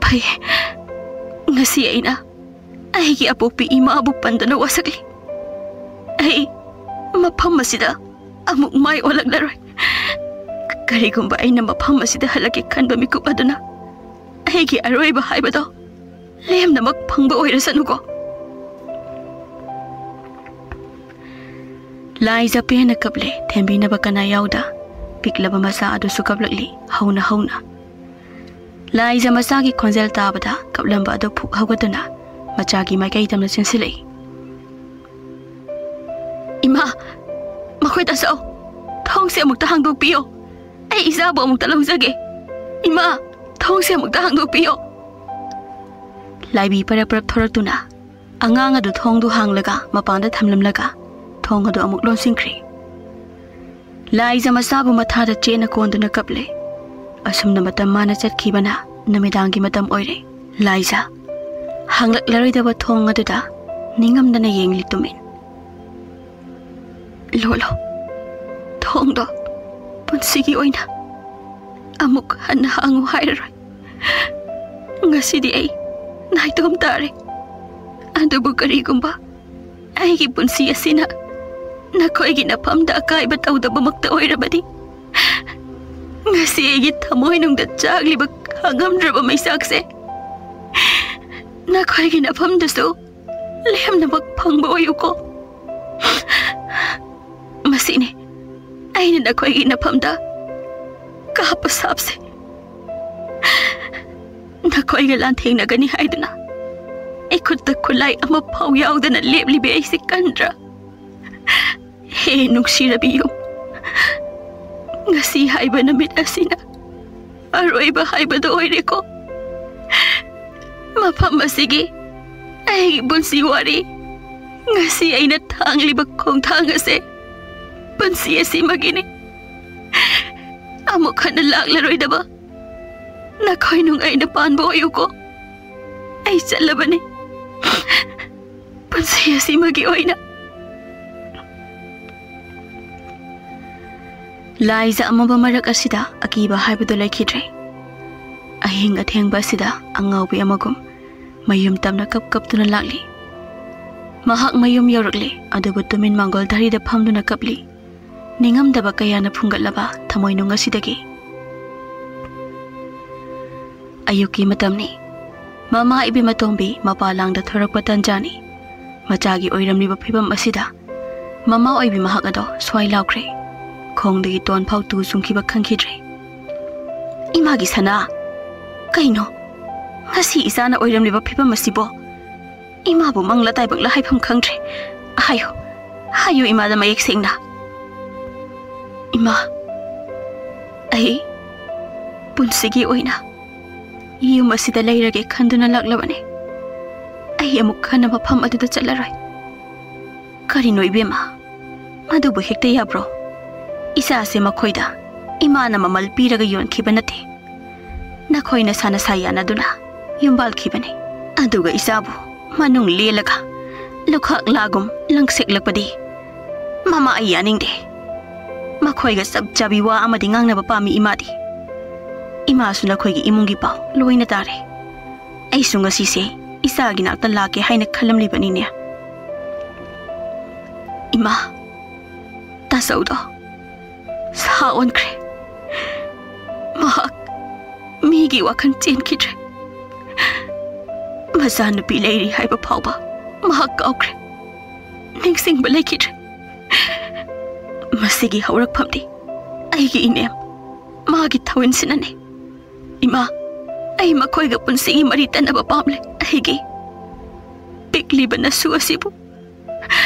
ꯐꯩ, ꯉꯁꯤ ꯑꯩꯅ ꯑꯩꯒꯤ ꯑꯄꯣꯛꯄꯤ ꯏꯃꯥꯕꯨ ꯄꯟꯗꯨꯅ ꯋꯥꯁꯛꯂꯤ꯫ ꯑꯩ ꯃꯐꯝ ꯑꯁꯤꯗ ꯑꯃꯨꯛ ꯃꯥꯏ ꯑꯣꯜꯂꯛꯂꯔꯣꯏ꯫ ꯀꯔꯤꯒꯨꯝꯕ ꯑꯩꯅ ꯃꯐꯝ ꯑꯁꯤꯗ ꯍꯜꯂꯛꯀꯦ ꯈꯟꯕ ꯃꯤꯀꯨꯞ ꯑꯗꯨꯅ ꯑꯩꯒꯤ ꯑꯔꯣꯏꯕ ꯍꯥꯏꯕꯗꯣ ꯂꯦꯝꯅꯃꯛ ꯐꯪꯕ ꯑꯣꯏꯔꯁꯅꯨꯀꯣ꯫ ꯂꯥꯏꯖ ꯄꯦꯟꯅ ꯀꯞꯂꯦ, ꯊꯦꯝꯕꯤꯅꯕ ꯀꯅꯥ ꯌꯥꯎꯗ꯫ ꯄꯤꯛꯂꯕ ꯃꯆꯥ ꯑꯗꯨꯁꯨ ꯀꯞꯂꯛꯂꯤ, ꯍꯧꯅ ꯍꯧꯅ꯫ ꯂꯥꯏꯖ ꯃꯆꯥꯒꯤ ꯈꯣꯟꯖꯦꯜ ꯇꯥꯕꯗ ꯀꯞꯂꯝꯕ ꯑꯗꯨ ꯐꯨꯛ ꯍꯧꯒꯠꯇꯨꯅ ꯃꯆꯥꯒꯤ ꯃꯥꯏꯀꯩ ꯇꯝꯅ ꯆꯦꯟꯁꯤꯜꯂꯛꯏ꯫ "ꯏꯃꯥ, ꯃꯈꯣꯏ ꯇꯥꯁꯧ, ꯊꯣꯡꯁꯦ ꯑꯃꯨꯛꯇ ꯍꯥꯡꯗꯣꯛꯄꯤꯌꯣ꯫ ꯑꯩ ꯏꯆꯥꯕꯨ ꯑꯃꯨꯛꯇ ꯂꯧꯖꯒꯦ꯫ ꯏꯃꯥ, ꯊꯣꯡꯁꯦ ꯑꯃꯨꯛꯇ ꯍꯥꯡꯗꯣꯛꯄꯤꯌꯣ꯫" ꯂꯥꯏꯕꯤ ꯄꯔꯞ ꯄꯔꯞ ꯊꯣꯔꯛꯇꯨꯅ ꯑꯉꯥꯡ ꯑꯗꯨ ꯊꯣꯡꯗꯨ ꯍꯥꯡꯂꯒ ꯃꯄꯥꯟꯗ ꯊꯝꯂꯝꯂꯒ ꯊꯣꯡ ꯑꯗꯨ ꯑꯃꯨꯛ ꯂꯣꯟꯁꯤꯟꯈ꯭ꯔꯦ꯫ ꯂꯥꯏꯖ ꯃꯆꯥꯕꯨ ꯃꯊꯥꯗ ꯆꯦꯠꯅ ꯀꯣꯟꯗꯨꯅ ꯀꯞꯂꯦ꯫ ꯑꯁꯨꯝꯅ ꯃꯇꯝ ꯃꯥꯅ ꯆꯠꯈꯤꯕꯅ ꯅꯨꯃꯤꯗꯥꯡꯒꯤ ꯃꯇꯝ ꯑꯣꯏꯔꯦ꯫ ꯂꯥꯏꯖ ꯍꯥꯡꯂꯛꯂꯔꯣꯏꯗꯕ ꯊꯣꯡ ꯑꯗꯨꯗ ꯅꯤꯡꯉꯝꯗꯅ ꯌꯦꯡꯂꯤ ꯇꯨꯃꯤꯟ꯫ "ꯂꯣꯜꯂꯣ, ꯊꯣꯡꯗꯣ ꯄꯨꯟꯁꯤꯒꯤ ꯑꯣꯏꯅ ꯑꯃꯨꯛ ꯍꯟꯅ ꯍꯥꯡꯉꯨ ꯍꯥꯏꯔꯔꯣꯏ꯫ ꯉꯁꯤꯗꯤ ꯑꯩ ꯅꯥꯏꯇꯣꯝ ꯇꯥꯔꯦ꯫ ꯑꯗꯨꯕꯨ ꯀꯔꯤꯒꯨꯝꯕ ꯑꯩꯒꯤ ꯄꯨꯟꯁꯤ ꯑꯁꯤꯅ ꯅꯈꯣꯏꯒꯤ ꯅꯐꯝꯗ ꯑꯀꯥꯏꯕ ꯇꯧꯗꯕꯃꯛꯇ ꯑꯣꯏꯔꯕꯗꯤ, ꯉꯁꯤ ꯁꯤ ꯑꯩꯒꯤ ꯊꯃꯣꯏꯅꯨꯡꯗ ꯆꯥꯛꯂꯤꯕ ꯈꯥꯡꯉꯝꯗ꯭ꯔꯕ ꯃꯩꯆꯥꯛꯁꯦ ꯅꯈꯣꯏꯒꯤ ꯅꯐꯝꯗꯁꯨ ꯂꯦꯝꯅꯃꯛ ꯐꯪꯕ ꯑꯣꯏꯌꯨꯀꯣ꯫ ꯃꯁꯤꯅꯤ ꯑꯩꯅ ꯅꯈꯣꯏꯒꯤ ꯅꯐꯝꯗ ꯀꯥꯞꯄ ꯁꯥꯞꯁꯦ꯫ ꯅꯈꯣꯏꯒ ꯂꯥꯟꯊꯦꯡꯅꯒꯅꯤ ꯍꯥꯏꯗꯨꯅ ꯏꯈꯨꯠꯇ ꯈꯨꯠꯂꯥꯏ ꯑꯃꯐꯥꯎ ꯌꯥꯎꯗꯅ ꯂꯦꯞꯂꯤꯕꯤ ꯑꯩꯁꯦ ꯀꯟꯗ꯭ꯔꯥ? ꯍꯦ ꯅꯨꯡꯁꯤꯔꯕꯤ ꯌꯨꯝ, ꯉꯁꯤ ꯍꯥꯏꯕ ꯅꯨꯃꯤꯠ ꯑꯁꯤꯅ ꯑꯔꯣꯏꯕ ꯍꯥꯏꯕꯗꯨ ꯑꯣꯏꯔꯦꯀꯣ꯫ ꯃꯐꯝ ꯑꯁꯤꯒꯤ ꯑꯩꯒꯤ ꯄꯨꯟꯁꯤ ꯋꯥꯔꯤ, ꯉꯁꯤ ꯑꯩꯅ ꯊꯥꯡꯂꯤꯕ ꯈꯣꯡꯊꯥꯡ ꯑꯁꯦ ꯄꯨꯟꯁꯤ ꯑꯁꯤꯃꯒꯤꯅꯤ꯫ ꯑꯃꯨꯛ ꯍꯟꯅ ꯂꯥꯛꯂꯔꯣꯏꯗꯕ ꯅꯈꯣꯏ ꯅꯨꯡꯉꯥꯏꯅ ꯄꯥꯟꯕ ꯑꯣꯏꯌꯨꯀꯣ꯫ ꯑꯩ ꯆꯠꯂꯕꯅꯤ ꯄꯨꯟꯁꯤ ꯑꯁꯤꯃꯒꯤ ꯑꯣꯏꯅ꯫ ꯂꯥꯏꯖ ꯑꯃꯝꯕ ꯃꯔꯛ ꯑꯁꯤꯗ ꯑꯀꯤꯕ ꯍꯥꯏꯕꯗꯨ ꯂꯩꯈꯤꯗ꯭ꯔꯦ꯫ ꯑꯍꯤꯡ ꯑꯊꯦꯡꯕ ꯑꯁꯤꯗ ꯑꯉꯥꯎꯕꯤ ꯑꯃꯒꯨꯝ ꯃꯌꯨꯝ ꯇꯝꯅ ꯀꯞ ꯀꯞꯇꯨꯅ ꯂꯥꯛꯂꯤ꯫ ꯃꯍꯥꯛ ꯃꯌꯨꯝ ꯌꯧꯔꯛꯂꯤ, ꯑꯗꯨꯕꯨ ꯇꯨꯃꯤꯟ ꯃꯥꯡꯒꯣꯜ ꯙꯔꯤꯗ ꯐꯝꯗꯨꯅ ꯀꯞꯂꯤ꯫ ꯅꯤꯡꯉꯝꯗꯕ ꯀꯌꯥꯅ ꯐꯨꯡꯒꯠꯂꯕ ꯊꯃꯣꯏꯅꯨꯡ ꯑꯁꯤꯗꯒꯤ꯫ ꯑꯌꯨꯛꯀꯤ ꯃꯇꯝꯅꯤ꯫ ꯃꯃꯥ ꯏꯕꯦꯝꯃꯇꯣꯝꯕꯤ ꯃꯄꯥ ꯂꯥꯡꯗ ꯊꯣꯔꯛꯄ ꯇꯟꯖꯥꯅꯤ꯫ ꯃꯆꯥꯒꯤ ꯑꯣꯏꯔꯝꯂꯤꯕ ꯐꯤꯕꯝ ꯑꯁꯤꯗ ꯃꯃꯥ ꯑꯣꯏꯕꯤ ꯃꯍꯥꯛ ꯑꯗꯣ ꯁ꯭ꯋꯥꯏ ꯂꯥꯎꯈ꯭ꯔꯦ꯫ ꯈꯣꯡꯗꯒꯤ ꯇꯣꯟ ꯐꯥꯎ ꯇꯨ ꯆꯨꯡꯈꯤꯕ ꯈꯪꯈꯤꯗ꯭ꯔꯦ꯫ "ꯏꯃꯥꯒꯤ ꯁꯅꯥ, ꯀꯩꯅꯣ ꯉꯁꯤ ꯏꯆꯥꯅ ꯑꯣꯏꯔꯝꯂꯤꯕ ꯐꯤꯕꯝ ꯑꯁꯤꯕꯣ? ꯏꯃꯥꯕꯨ ꯃꯪꯂ ꯇꯥꯏꯕꯪꯂ ꯍꯥꯏꯐꯝ ꯈꯪꯗ꯭ꯔꯦ꯫ ꯍꯥꯏꯌꯨ, ꯍꯥꯏꯌꯨ ꯏꯃꯥꯗ ꯃꯌꯦꯛ ꯁꯦꯡꯅ꯫" "ꯏꯃꯥ, ꯑꯩ ꯄꯨꯟꯁꯤꯒꯤ ꯑꯣꯏꯅ ꯌꯨꯝ ꯑꯁꯤꯗ ꯂꯩꯔꯒꯦ ꯈꯟꯗꯨꯅ ꯂꯥꯛꯂꯕꯅꯦ꯫ ꯑꯩ ꯑꯃꯨꯛ ꯍꯟꯅ ꯃꯐꯝ ꯑꯗꯨꯗ ꯆꯠꯂꯔꯣꯏ꯫" "ꯀꯔꯤꯅꯣ ꯏꯕꯦꯝꯃ, ꯃꯗꯨꯕꯨ ꯍꯦꯛꯇ ꯌꯥꯕ꯭ꯔꯣ? ꯏꯆꯥꯁꯦ ꯃꯈꯣꯏꯗ ꯏꯃꯥꯅ ꯃꯃꯜ ꯄꯤꯔꯒ ꯌꯣꯟꯈꯤꯕ ꯅꯠꯇꯦ꯫ ꯅꯈꯣꯏ ꯅꯁꯥ ꯅꯁꯥ ꯌꯥꯅꯗꯨꯅ ꯌꯨꯝꯕꯥꯜꯈꯤꯕꯅꯤ꯫ ꯑꯗꯨꯒ ꯏꯆꯥꯕꯨ ꯃꯅꯨꯡ ꯂꯦꯜꯂꯒ ꯂꯨꯈꯥꯛ ꯂꯥꯒꯨꯝ ꯂꯪꯁꯦꯛꯂꯛꯄꯗꯤ ꯃꯃꯥ ꯑꯩ ꯌꯥꯅꯤꯡꯗꯦ꯫ ꯃꯈꯣꯏꯒ ꯆꯞ ꯆꯥꯕꯤ ꯋꯥ ꯑꯃꯗꯤ ꯉꯥꯡꯅꯕ ꯄꯥꯝꯃꯤ ꯏꯃꯥꯗꯤ꯫ ꯏꯃꯥꯁꯨ ꯅꯈꯣꯏꯒꯤ ꯏꯃꯨꯡꯒꯤ ꯄꯥꯎ ꯂꯣꯏꯅ ꯇꯥꯔꯦ꯫ ꯑꯩꯁꯨ ꯉꯁꯤꯁꯦ ꯏꯆꯥꯒꯤ ꯅꯥꯛꯇ ꯂꯥꯛꯀꯦ ꯍꯥꯏꯅ ꯈꯜꯂꯝꯂꯤꯕꯅꯤꯅꯦ꯫" "ꯏꯃꯥ, ꯇꯥꯆꯧꯗꯣ ꯁꯥ ꯑꯣꯟꯈ꯭ꯔꯦ꯫ ꯃꯍꯥꯛꯀꯤ ꯋꯥꯈꯜ ꯆꯦꯟꯈꯤꯗ꯭ꯔꯦ꯫ ꯃꯆꯥꯅꯨꯄꯤ ꯂꯩꯔꯤ ꯍꯥꯏꯕ ꯐꯥꯎꯕ ꯃꯍꯥꯛ ꯀꯥꯎꯈ꯭ꯔꯦ꯫ ꯅꯤꯡꯁꯤꯡꯕ ꯂꯩꯈꯤꯗ꯭ꯔꯦ꯫ ꯃꯁꯤꯒꯤ ꯍꯧꯔꯛꯐꯝꯗꯤ ꯑꯩꯒꯤ ꯏꯅꯦꯝ, ꯃꯥꯒꯤ ꯊꯋꯤꯟꯁꯤꯅꯅꯤ꯫ ꯏꯃꯥ, ꯑꯩ ꯃꯈꯣꯏꯒ ꯄꯨꯟꯁꯤꯒꯤ ꯃꯔꯤ ꯇꯠꯅꯕ ꯄꯥꯝꯂꯦ꯫ ꯑꯩꯒꯤ ꯄꯤꯛꯂꯤꯕ ꯅꯁꯨ ꯑꯁꯤꯕꯨ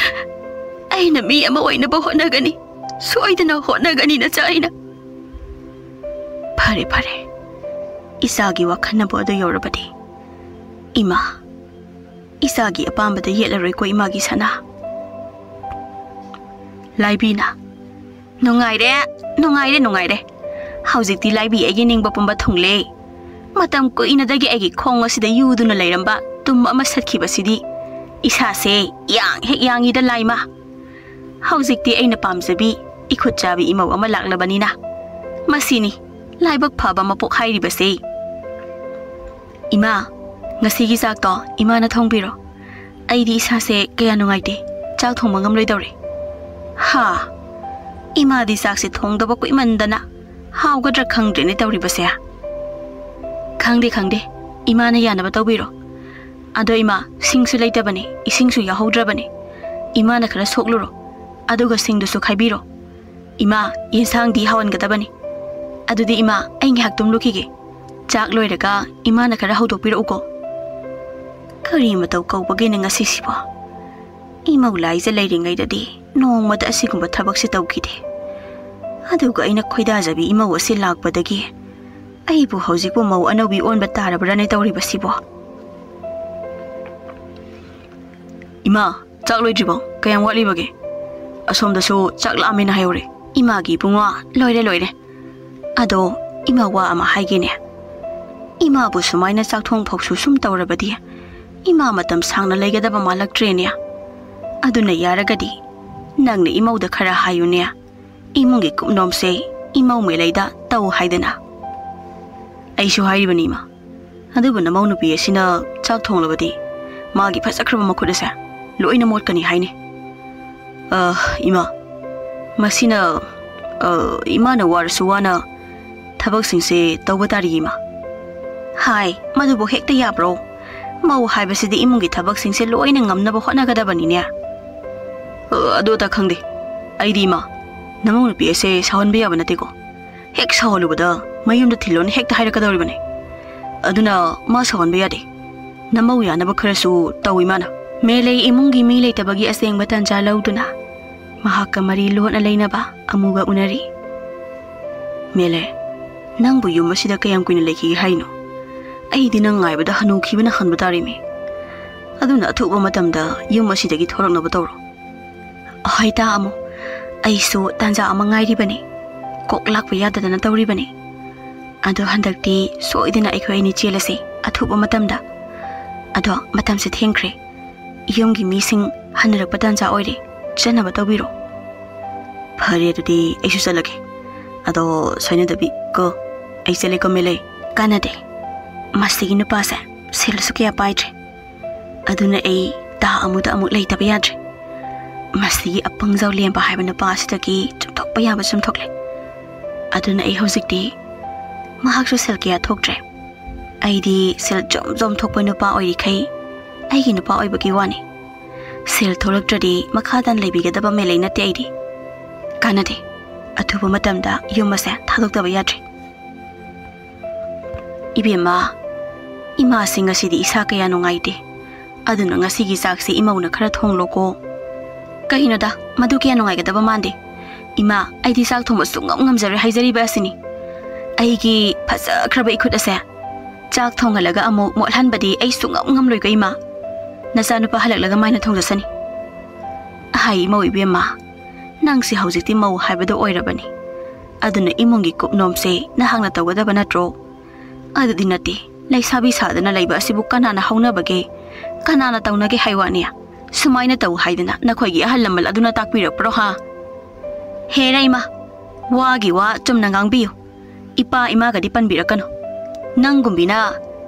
ꯑꯩꯅ ꯃꯤ ꯑꯃ ꯑꯣꯏꯅꯕ ꯍꯣꯠꯅꯒꯅꯤ꯫ ꯁꯣꯏꯗꯅ ꯍꯣꯠꯅꯒꯅꯤ, ꯅꯆꯥ ꯑꯩꯅ꯫ ꯐꯔꯦ, ꯐꯔꯦ꯫ ꯏꯆꯥꯒꯤ ꯋꯥꯈꯜꯅꯕꯨ ꯑꯗꯨ ꯌꯧꯔꯕꯗꯤ, ꯏꯃꯥ, ꯏꯆꯥꯒꯤ ꯑꯄꯥꯝꯕꯗ ꯌꯦꯠꯂꯔꯣꯏꯀꯣ, ꯏꯃꯥꯒꯤ ꯁꯅꯥ꯫ ꯂꯥꯏꯕꯤꯅ, "ꯅꯨꯡꯉꯥꯏꯔꯦ, ꯅꯨꯡꯉꯥꯏꯔꯦ, ꯅꯨꯡꯉꯥꯏꯔꯦ꯫ ꯍꯧꯖꯤꯛꯇꯤ ꯂꯥꯏꯕꯤ ꯑꯩꯒꯤ ꯅꯤꯡꯕ ꯄꯨꯝꯕ ꯊꯨꯡꯂꯦ꯫ ꯃꯇꯝ ꯀꯨꯏꯅꯗꯒꯤ ꯑꯩꯒꯤ ꯈꯣꯡ ꯑꯁꯤꯗ ꯌꯨꯗꯨꯅ ꯂꯩꯔꯝꯕ ꯇꯨꯝ ꯑꯃ ꯁꯠꯈꯤꯕꯁꯤꯗꯤ ꯏꯁꯥꯁꯦ ꯌꯥꯡ ꯍꯦꯛ ꯌꯥꯡꯉꯤꯗ ꯂꯥꯏꯃ꯫ ꯍꯧꯖꯤꯛꯇꯤ ꯑꯩꯅ ꯄꯥꯝꯖꯕꯤ ꯏꯈꯨꯠ ꯆꯥꯕꯤ ꯏꯃꯧ ꯑꯃ ꯂꯥꯛꯂꯕꯅꯤꯅ꯫ ꯃꯁꯤꯅꯤ ꯂꯥꯏꯕꯛ ꯐꯕ ꯃꯄꯣꯛ ꯍꯥꯏꯔꯤꯕꯁꯦ꯫ ꯏꯃꯥ, ꯉꯁꯤꯒꯤ ꯆꯥꯛꯇꯣ ꯏꯃꯥꯅ ꯊꯣꯡꯕꯤꯔꯣ꯫ ꯑꯩꯗꯤ ꯏꯁꯥꯁꯦ ꯀꯌꯥ ꯅꯨꯡꯉꯥꯏꯇꯦ, ꯆꯥꯛ ꯊꯣꯡꯕ ꯉꯝꯂꯣꯏꯗꯧꯔꯦ꯫" "ꯍꯥ? ꯏꯃꯥꯗꯤ ꯆꯥꯛꯁꯦ ꯊꯣꯡꯗꯕ ꯀꯨꯏꯃꯟꯗꯅ ꯍꯥꯎꯒꯗ꯭ꯔꯥ ꯈꯪꯗ꯭ꯔꯦꯅꯦ ꯇꯧꯔꯤꯕꯁꯦ꯫" "ꯈꯪꯗꯦ, ꯈꯪꯗꯦ, ꯏꯃꯥꯅ ꯌꯥꯅꯕ ꯇꯧꯕꯤꯔꯣ꯫ ꯑꯗꯣ ꯏꯃꯥ, ꯁꯤꯡꯁꯨ ꯂꯩꯇꯕꯅꯦ, ꯏꯁꯤꯡꯁꯨ ꯌꯥꯎꯍꯧꯗ꯭ꯔꯕꯅꯦ꯫ ꯏꯃꯥꯅ ꯈꯔ ꯁꯣꯛꯂꯨꯔꯣ, ꯑꯗꯨꯒ ꯁꯤꯡꯗꯨꯁꯨ ꯈꯥꯏꯕꯤꯔꯣ꯫ ꯏꯃꯥ, ꯌꯦꯟꯁꯥꯡꯗꯤ ꯍꯥꯎꯍꯟꯒꯗꯕꯅꯤ꯫ ꯑꯗꯨꯗꯤ ꯏꯃꯥ, ꯑꯩ ꯉꯥꯏꯍꯥꯛ ꯇꯨꯝꯂꯨꯈꯤꯒꯦ꯫ ꯆꯥꯛ ꯂꯣꯏꯔꯒ ꯏꯃꯥꯅ ꯈꯔ ꯍꯧꯗꯣꯛꯄꯤꯔꯛꯎꯀꯣ꯫" ꯀꯔꯤ ꯃꯇꯧ ꯀꯧꯕꯒꯤꯅ ꯉꯁꯤꯁꯤꯕꯣ? ꯏꯃꯧ ꯂꯥꯏꯖ ꯂꯩꯔꯤꯉꯩꯗꯗꯤ ꯅꯣꯡꯃꯗ ꯑꯁꯤꯒꯨꯝꯕ ꯊꯕꯛꯁꯦ ꯇꯧꯈꯤꯗꯦ꯫ ꯑꯗꯨꯒ ꯑꯩꯅ ꯈꯣꯏꯗꯥꯖꯕꯤ ꯏꯃꯧ ꯑꯁꯤ ꯂꯥꯛꯄꯗꯒꯤ ꯑꯩꯕꯨ ꯍꯧꯖꯤꯛꯄꯨ ꯃꯧ ꯑꯅꯧꯕꯤ ꯑꯣꯟꯕ ꯇꯥꯔꯕ꯭ꯔꯥꯅꯦ ꯇꯧꯔꯤꯕꯁꯤꯕꯣ? "ꯏꯃꯥ, ꯆꯥꯛ ꯂꯣꯏꯗ꯭ꯔꯤꯕꯣ? ꯀꯌꯥꯝ ꯋꯥꯠꯂꯤꯕꯒꯦ? ꯑꯁꯣꯝꯗꯁꯨ ꯆꯥꯛ ꯂꯥꯝꯃꯦꯅ ꯍꯥꯏꯍꯧꯔꯦ꯫" "ꯏꯃꯥꯒꯤ ꯏꯕꯨꯡꯉꯣ, ꯂꯣꯏꯔꯦ, ꯂꯣꯏꯔꯦ꯫ ꯑꯗꯣ ꯏꯃꯥ, ꯋꯥ ꯑꯃ ꯍꯥꯏꯒꯦꯅꯦ꯫ ꯏꯃꯥꯕꯨ ꯁꯨꯃꯥꯏꯅ ꯆꯥꯛ ꯊꯣꯡ ꯐꯥꯎꯁꯨ ꯁꯨꯝ ꯇꯧꯔꯕꯗꯤ ꯏꯃꯥ ꯃꯇꯝ ꯁꯥꯡꯅ ꯂꯩꯒꯗꯕ ꯃꯥꯜꯂꯛꯇ꯭ꯔꯦꯅꯦ꯫ ꯑꯗꯨꯅ ꯌꯥꯔꯒꯗꯤ ꯅꯪꯅ ꯏꯃꯧꯗ ꯈꯔ ꯍꯥꯏꯌꯨꯅꯦ, ꯏꯃꯨꯡꯒꯤ ꯀꯨꯞꯅꯣꯝꯁꯦ ꯏꯃꯧ ꯃꯦꯂꯩꯗ ꯇꯧ ꯍꯥꯏꯗꯅ꯫" "ꯑꯩꯁꯨ ꯍꯥꯏꯔꯤꯕꯅꯤ, ꯏꯃꯥ꯫ ꯑꯗꯨꯕꯨ ꯅꯃꯧ ꯅꯨꯄꯤ ꯑꯁꯤꯅ ꯆꯥꯛ ꯊꯣꯡꯂꯕꯗꯤ ꯃꯥꯒꯤ ꯐꯖꯈ꯭ꯔꯕ ꯃꯈꯨꯠ ꯑꯁꯦ ꯂꯣꯏꯅ ꯃꯣꯠꯀꯅꯤ ꯍꯥꯏꯅꯤ꯫" "ꯑ, ꯏꯃꯥ, ꯃꯁꯤꯅ, ꯑ, ꯏꯃꯥꯅ ꯋꯥꯔꯁꯨ ꯋꯥꯅ ꯊꯕꯛꯁꯤꯡꯁꯦ ꯇꯧꯕ ꯇꯥꯔꯤ, ꯏꯃꯥ꯫" ꯍꯥꯏ, ꯃꯗꯨꯕꯨ ꯍꯦꯛꯇ ꯌꯥꯕ꯭ꯔꯣ? ꯃꯧ ꯍꯥꯏꯕꯁꯤꯗꯤ ꯏꯃꯨꯡꯒꯤ ꯊꯕꯛꯁꯤꯡꯁꯦ ꯂꯣꯏꯅ ꯉꯝꯅꯕ ꯍꯣꯠꯅꯒꯗꯕꯅꯤꯅꯦ꯫ ꯑ, ꯑꯗꯨ ꯑꯇ ꯈꯪꯗꯦ꯫ ꯑꯩꯗꯤ, ꯏꯃꯥ, ꯅꯃꯧ ꯅꯨꯄꯤ ꯑꯁꯦ ꯁꯥꯎꯍꯟꯕ ꯌꯥꯕ ꯅꯠꯇꯦꯀꯣ꯫ ꯍꯦꯛ ꯁꯥꯎꯍꯜꯂꯨꯕꯗ ꯃꯌꯨꯝꯗ ꯊꯤꯜꯂꯣꯅ ꯍꯦꯛꯇ ꯍꯥꯏꯔꯛꯀꯗꯧꯔꯤꯕꯅꯤ꯫ ꯑꯗꯨꯅ ꯃꯥ ꯁꯥꯎꯍꯟꯕ ꯌꯥꯗꯦ꯫ ꯅꯃꯧ ꯌꯥꯅꯕ ꯈꯔꯁꯨ ꯇꯧ, ꯏꯃꯥꯅ꯫ ꯃꯦꯂꯩ ꯏꯃꯨꯡꯒꯤ ꯃꯤ ꯂꯩꯇꯕꯒꯤ ꯑꯁꯦꯡꯕ ꯇꯥꯟꯖꯥ ꯂꯧꯗꯨꯅ ꯃꯍꯥꯛꯀ ꯃꯔꯤ ꯂꯣꯟꯅ ꯂꯩꯅꯕ ꯑꯃꯨꯒ ꯎꯅꯔꯤ꯫ ꯃꯦꯂꯩ, ꯅꯪꯕꯨ ꯌꯨꯝ ꯑꯁꯤꯗ ꯀꯌꯥꯝ ꯀꯨꯏꯅ ꯂꯩꯈꯤꯒꯦ ꯍꯥꯏꯅꯣ? ꯑꯩꯗꯤ ꯅꯪ ꯉꯥꯏꯕꯗ ꯍꯅꯨꯈꯤꯕꯅ ꯍꯟꯕ ꯇꯥꯔꯦꯃꯤ꯫ ꯑꯗꯨꯅ ꯑꯊꯨꯕ ꯃꯇꯝꯗ ꯌꯨꯝ ꯑꯁꯤꯗꯒꯤ ꯊꯣꯔꯛꯅꯕ ꯇꯧꯔꯣ꯫ ꯍꯣꯏ ꯇꯥ ꯑꯃꯨ, ꯑꯩꯁꯨ ꯇꯥꯟꯖꯥ ꯑꯃ ꯉꯥꯏꯔꯤꯕꯅꯤ꯫ ꯀꯣꯛ ꯂꯥꯛꯄ ꯌꯥꯗꯗꯅ ꯇꯧꯔꯤꯕꯅꯤ꯫ ꯑꯗꯣ ꯍꯟꯗꯛꯇꯤ ꯁꯣꯏꯗꯅ ꯑꯩꯈꯣꯏ ꯑꯅꯤ ꯆꯦꯜꯂꯁꯤ ꯑꯊꯨꯕ ꯃꯇꯝꯗ꯫ ꯑꯗꯣ ꯃꯇꯝꯁꯦ ꯊꯦꯡꯈ꯭ꯔꯦ꯫ ꯌꯨꯝꯒꯤ ꯃꯤꯁꯤꯡ ꯍꯟꯅꯔꯛꯄ ꯇꯥꯟꯖꯥ ꯑꯣꯏꯔꯦ꯫ ꯆꯠꯅꯕ ꯇꯧꯕꯤꯔꯣ꯫ ꯐꯔꯦ, ꯑꯗꯨꯗꯤ ꯑꯩꯁꯨ ꯆꯠꯂꯒꯦ꯫ ꯑꯗꯣ ꯁꯣꯏꯅꯗꯕꯤ ꯀꯣ꯫ ꯑꯩ ꯆꯠꯂꯦꯀꯣ, ꯃꯦꯂꯩ꯫ ꯀꯥꯟꯅꯗꯦ꯫ ꯃꯁꯤꯒꯤ ꯅꯨꯄꯥꯁꯦ ꯁꯦꯜꯁꯨ ꯀꯌꯥ ꯄꯥꯏꯗ꯭ꯔꯦ꯫ ꯑꯗꯨꯅ ꯑꯩ ꯇꯥ ꯑꯃꯨꯗ ꯑꯃꯨꯛ ꯂꯩꯇꯕ ꯌꯥꯗ꯭ꯔꯦ꯫ ꯃꯁꯤꯒꯤ ꯑꯄꯪꯖꯥꯎ ꯂꯦꯝꯕ ꯍꯥꯏꯕ ꯅꯨꯄꯥ ꯑꯁꯤꯗꯒꯤ ꯆꯨꯝꯊꯣꯛꯄ ꯌꯥꯕ ꯆꯨꯝꯊꯣꯛꯂꯦ꯫ ꯑꯗꯨꯅ ꯑꯩ ꯍꯧꯖꯤꯛꯇꯤ ꯃꯍꯥꯛꯁꯨ ꯁꯦꯜ ꯀꯌꯥ ꯊꯣꯛꯇ꯭ꯔꯦ꯫ ꯑꯩꯗꯤ ꯁꯦꯜ ꯖꯣꯝ ꯖꯣꯝ ꯊꯣꯛꯄ ꯅꯨꯄꯥ ꯑꯣꯏꯔꯤꯈꯩ ꯑꯩꯒꯤ ꯅꯨꯄꯥ ꯑꯣꯏꯕꯒꯤ ꯋꯥꯅꯤ꯫ ꯁꯦꯜ ꯊꯣꯛꯂꯛꯇ꯭ꯔꯗꯤ ꯃꯈꯥ ꯇꯥꯅ ꯂꯩꯕꯤꯒꯗꯕ ꯃꯦꯂꯩ ꯅꯠꯇꯦ ꯑꯩꯗꯤ꯫ ꯀꯥꯟꯅꯗꯦ꯫ ꯑꯊꯨꯕ ꯃꯇꯝꯗ ꯌꯨꯝ ꯑꯁꯦ ꯊꯥꯗꯣꯛꯇꯕ ꯌꯥꯗ꯭ꯔꯦ꯫ ꯏꯕꯦꯝꯃ, ꯏꯃꯥꯁꯤ ꯉꯁꯤꯗꯤ ꯏꯁꯥ ꯀꯌꯥ ꯅꯨꯡꯉꯥꯏꯇꯦ꯫ ꯑꯗꯨꯅ ꯉꯁꯤꯒꯤ ꯆꯥꯛꯁꯦ ꯏꯃꯧꯅ ꯈꯔ ꯊꯣꯡꯂꯣꯀꯣ꯫ ꯀꯩꯅꯣꯗ, ꯃꯗꯨ ꯀꯌꯥ ꯅꯨꯡꯉꯥꯏꯒꯗꯕ ꯃꯥꯟꯗꯦ꯫ ꯏꯃꯥ, ꯑꯩꯗꯤ ꯆꯥꯛ ꯊꯣꯡꯕ ꯁꯨꯡꯉꯝ ꯉꯝꯖꯔꯣꯏ ꯍꯥꯏꯖꯔꯤꯕ ꯑꯁꯤꯅꯤ꯫ ꯑꯩꯒꯤ ꯐꯖꯈ꯭ꯔꯕ ꯏꯈꯨꯠ ꯑꯁꯦ ꯆꯥꯛ ꯊꯣꯡꯍꯜꯂꯒ ꯑꯃꯨꯛ ꯃꯣꯠꯍꯟꯕꯗꯤ ꯑꯩ ꯁꯨꯡꯉꯝ ꯉꯝꯂꯣꯏꯀꯣ ꯏꯃꯥ꯫ ꯅꯆꯥꯅꯨꯄꯥ ꯍꯜꯂꯛꯂꯒ ꯃꯥꯏꯅ ꯊꯣꯡꯖꯁꯅꯤ꯫ ꯍꯥꯏ ꯏꯃꯧ ꯏꯕꯦꯝꯃ, ꯅꯪꯁꯦ ꯍꯧꯖꯤꯛꯇꯤ ꯃꯧ ꯍꯥꯏꯕꯗꯣ ꯑꯣꯏꯔꯕꯅꯤ꯫ ꯑꯗꯨꯅ ꯏꯃꯨꯡꯒꯤ ꯀꯨꯞꯅꯣꯝꯁꯦ ꯅꯍꯥꯛꯅ ꯇꯧꯒꯗꯕ ꯅꯠꯇ꯭ꯔꯣ? ꯑꯗꯨꯗꯤ ꯅꯠꯇꯦ꯫ ꯂꯩꯁꯥꯕꯤ ꯁꯥꯗꯅ ꯂꯩꯕ ꯑꯁꯤꯕꯨ ꯀꯅꯥꯅ ꯍꯧꯅꯕꯒꯦ? ꯀꯅꯥꯅ ꯇꯧꯅꯒꯦ ꯍꯥꯏ ꯋꯥꯅꯤ? ꯁꯨꯃꯥꯏꯅ ꯇꯧ ꯍꯥꯏꯗꯅ ꯅꯈꯣꯏꯒꯤ ꯑꯍꯜ ꯂꯃꯟ ꯑꯗꯨꯅ ꯇꯥꯛꯄꯤꯔꯛꯄ꯭ꯔꯣ ꯍꯥ? ꯍꯦꯔꯥ ꯏꯃꯥ, ꯋꯥꯒꯤ ꯋꯥ ꯆꯨꯝꯅ ꯉꯥꯡꯕꯤꯌꯨ꯫ ꯏꯄꯥ ꯏꯃꯥꯒꯗꯤ ꯄꯟꯕꯤꯔꯛꯀꯅꯨ꯫ ꯅꯪꯒꯨꯝꯕꯤꯅ